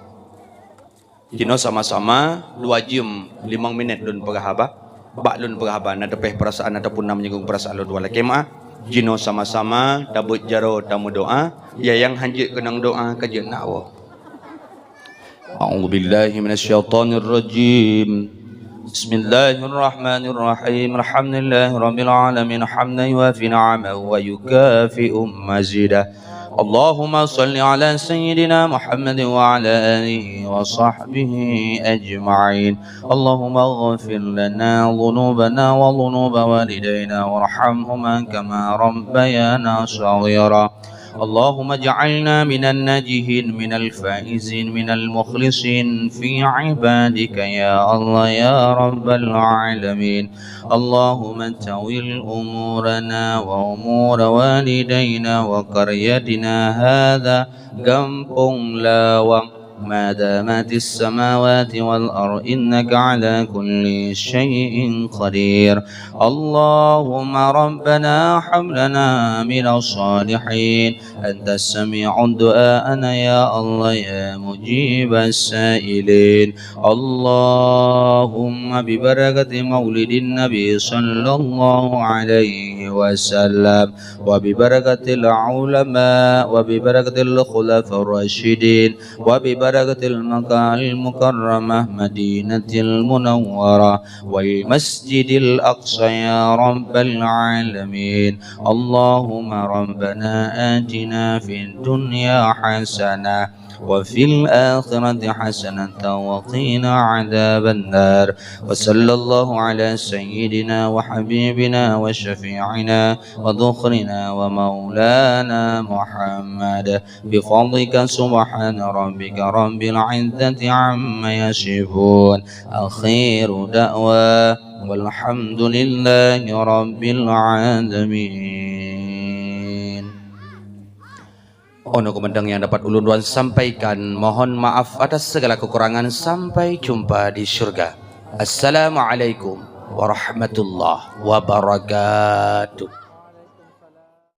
Jinoe sama-sama dua jeuem limong minét lôn peugah haba. Bak lôn peugah haba na teupeh peurasaan ataupun na menyinggung peurasaan lôn, dua lakée meuáh. Jinoe sama-sama tabeuet jaroe tameudoá, ya nyang hanjeuet keunong doá ka jeuet na woe. A'udzubillahi minasyaitonirrajim. Bismillahirrahmanirrahim. Alhamdulillahirabbil alamin. Hamdan yuwafi ni'amahu wa yukafi'u mazidah. اللهم صل على سيدنا محمد وعلى آله وصحبه أجمعين. اللهم اغفر لنا ذنوبنا وذنوب والدينا وارحمهما كما ربيانا صغيرا. اللهم اجعلنا من الناجحين، من الفائزين، من المخلصين في عبادك يا الله يا رب العالمين. اللهم تول أمورنا وأمور والدينا وقريتنا هذا Gampông Lawang. ما دامت السماوات والأرض إنك على كل شيء قدير. اللهم ربنا هب لنا من الصالحين. أنت سميع دعاءنا يا الله يا مجيب السائلين. اللهم ببركة مولد النبي صلى الله عليه وسلم، وببركة العلماء، وببركة الخلفاء الراشدين، وببركة المكة المكرمة مدينة المنورة والمسجد الأقصى يا رب العالمين. اللهم ربنا آتنا في الدنيا حسنة وفي الآخرة حسنة وقنا عذاب النار. وصلى الله على سيدنا وحبيبنا وشفيعنا وذخرنا ومولانا محمد بفضلك سبحان ربك رب العزة عما يصفون. آخر دعوى والحمد لله رب العالمين. Ono keumandang nyang dapat ulôn tuan sampaikan. Mohon maaf atas segala kekurangan. Sampai jumpa di syurga. Assalamualaikum warahmatullahi wabarakatuh.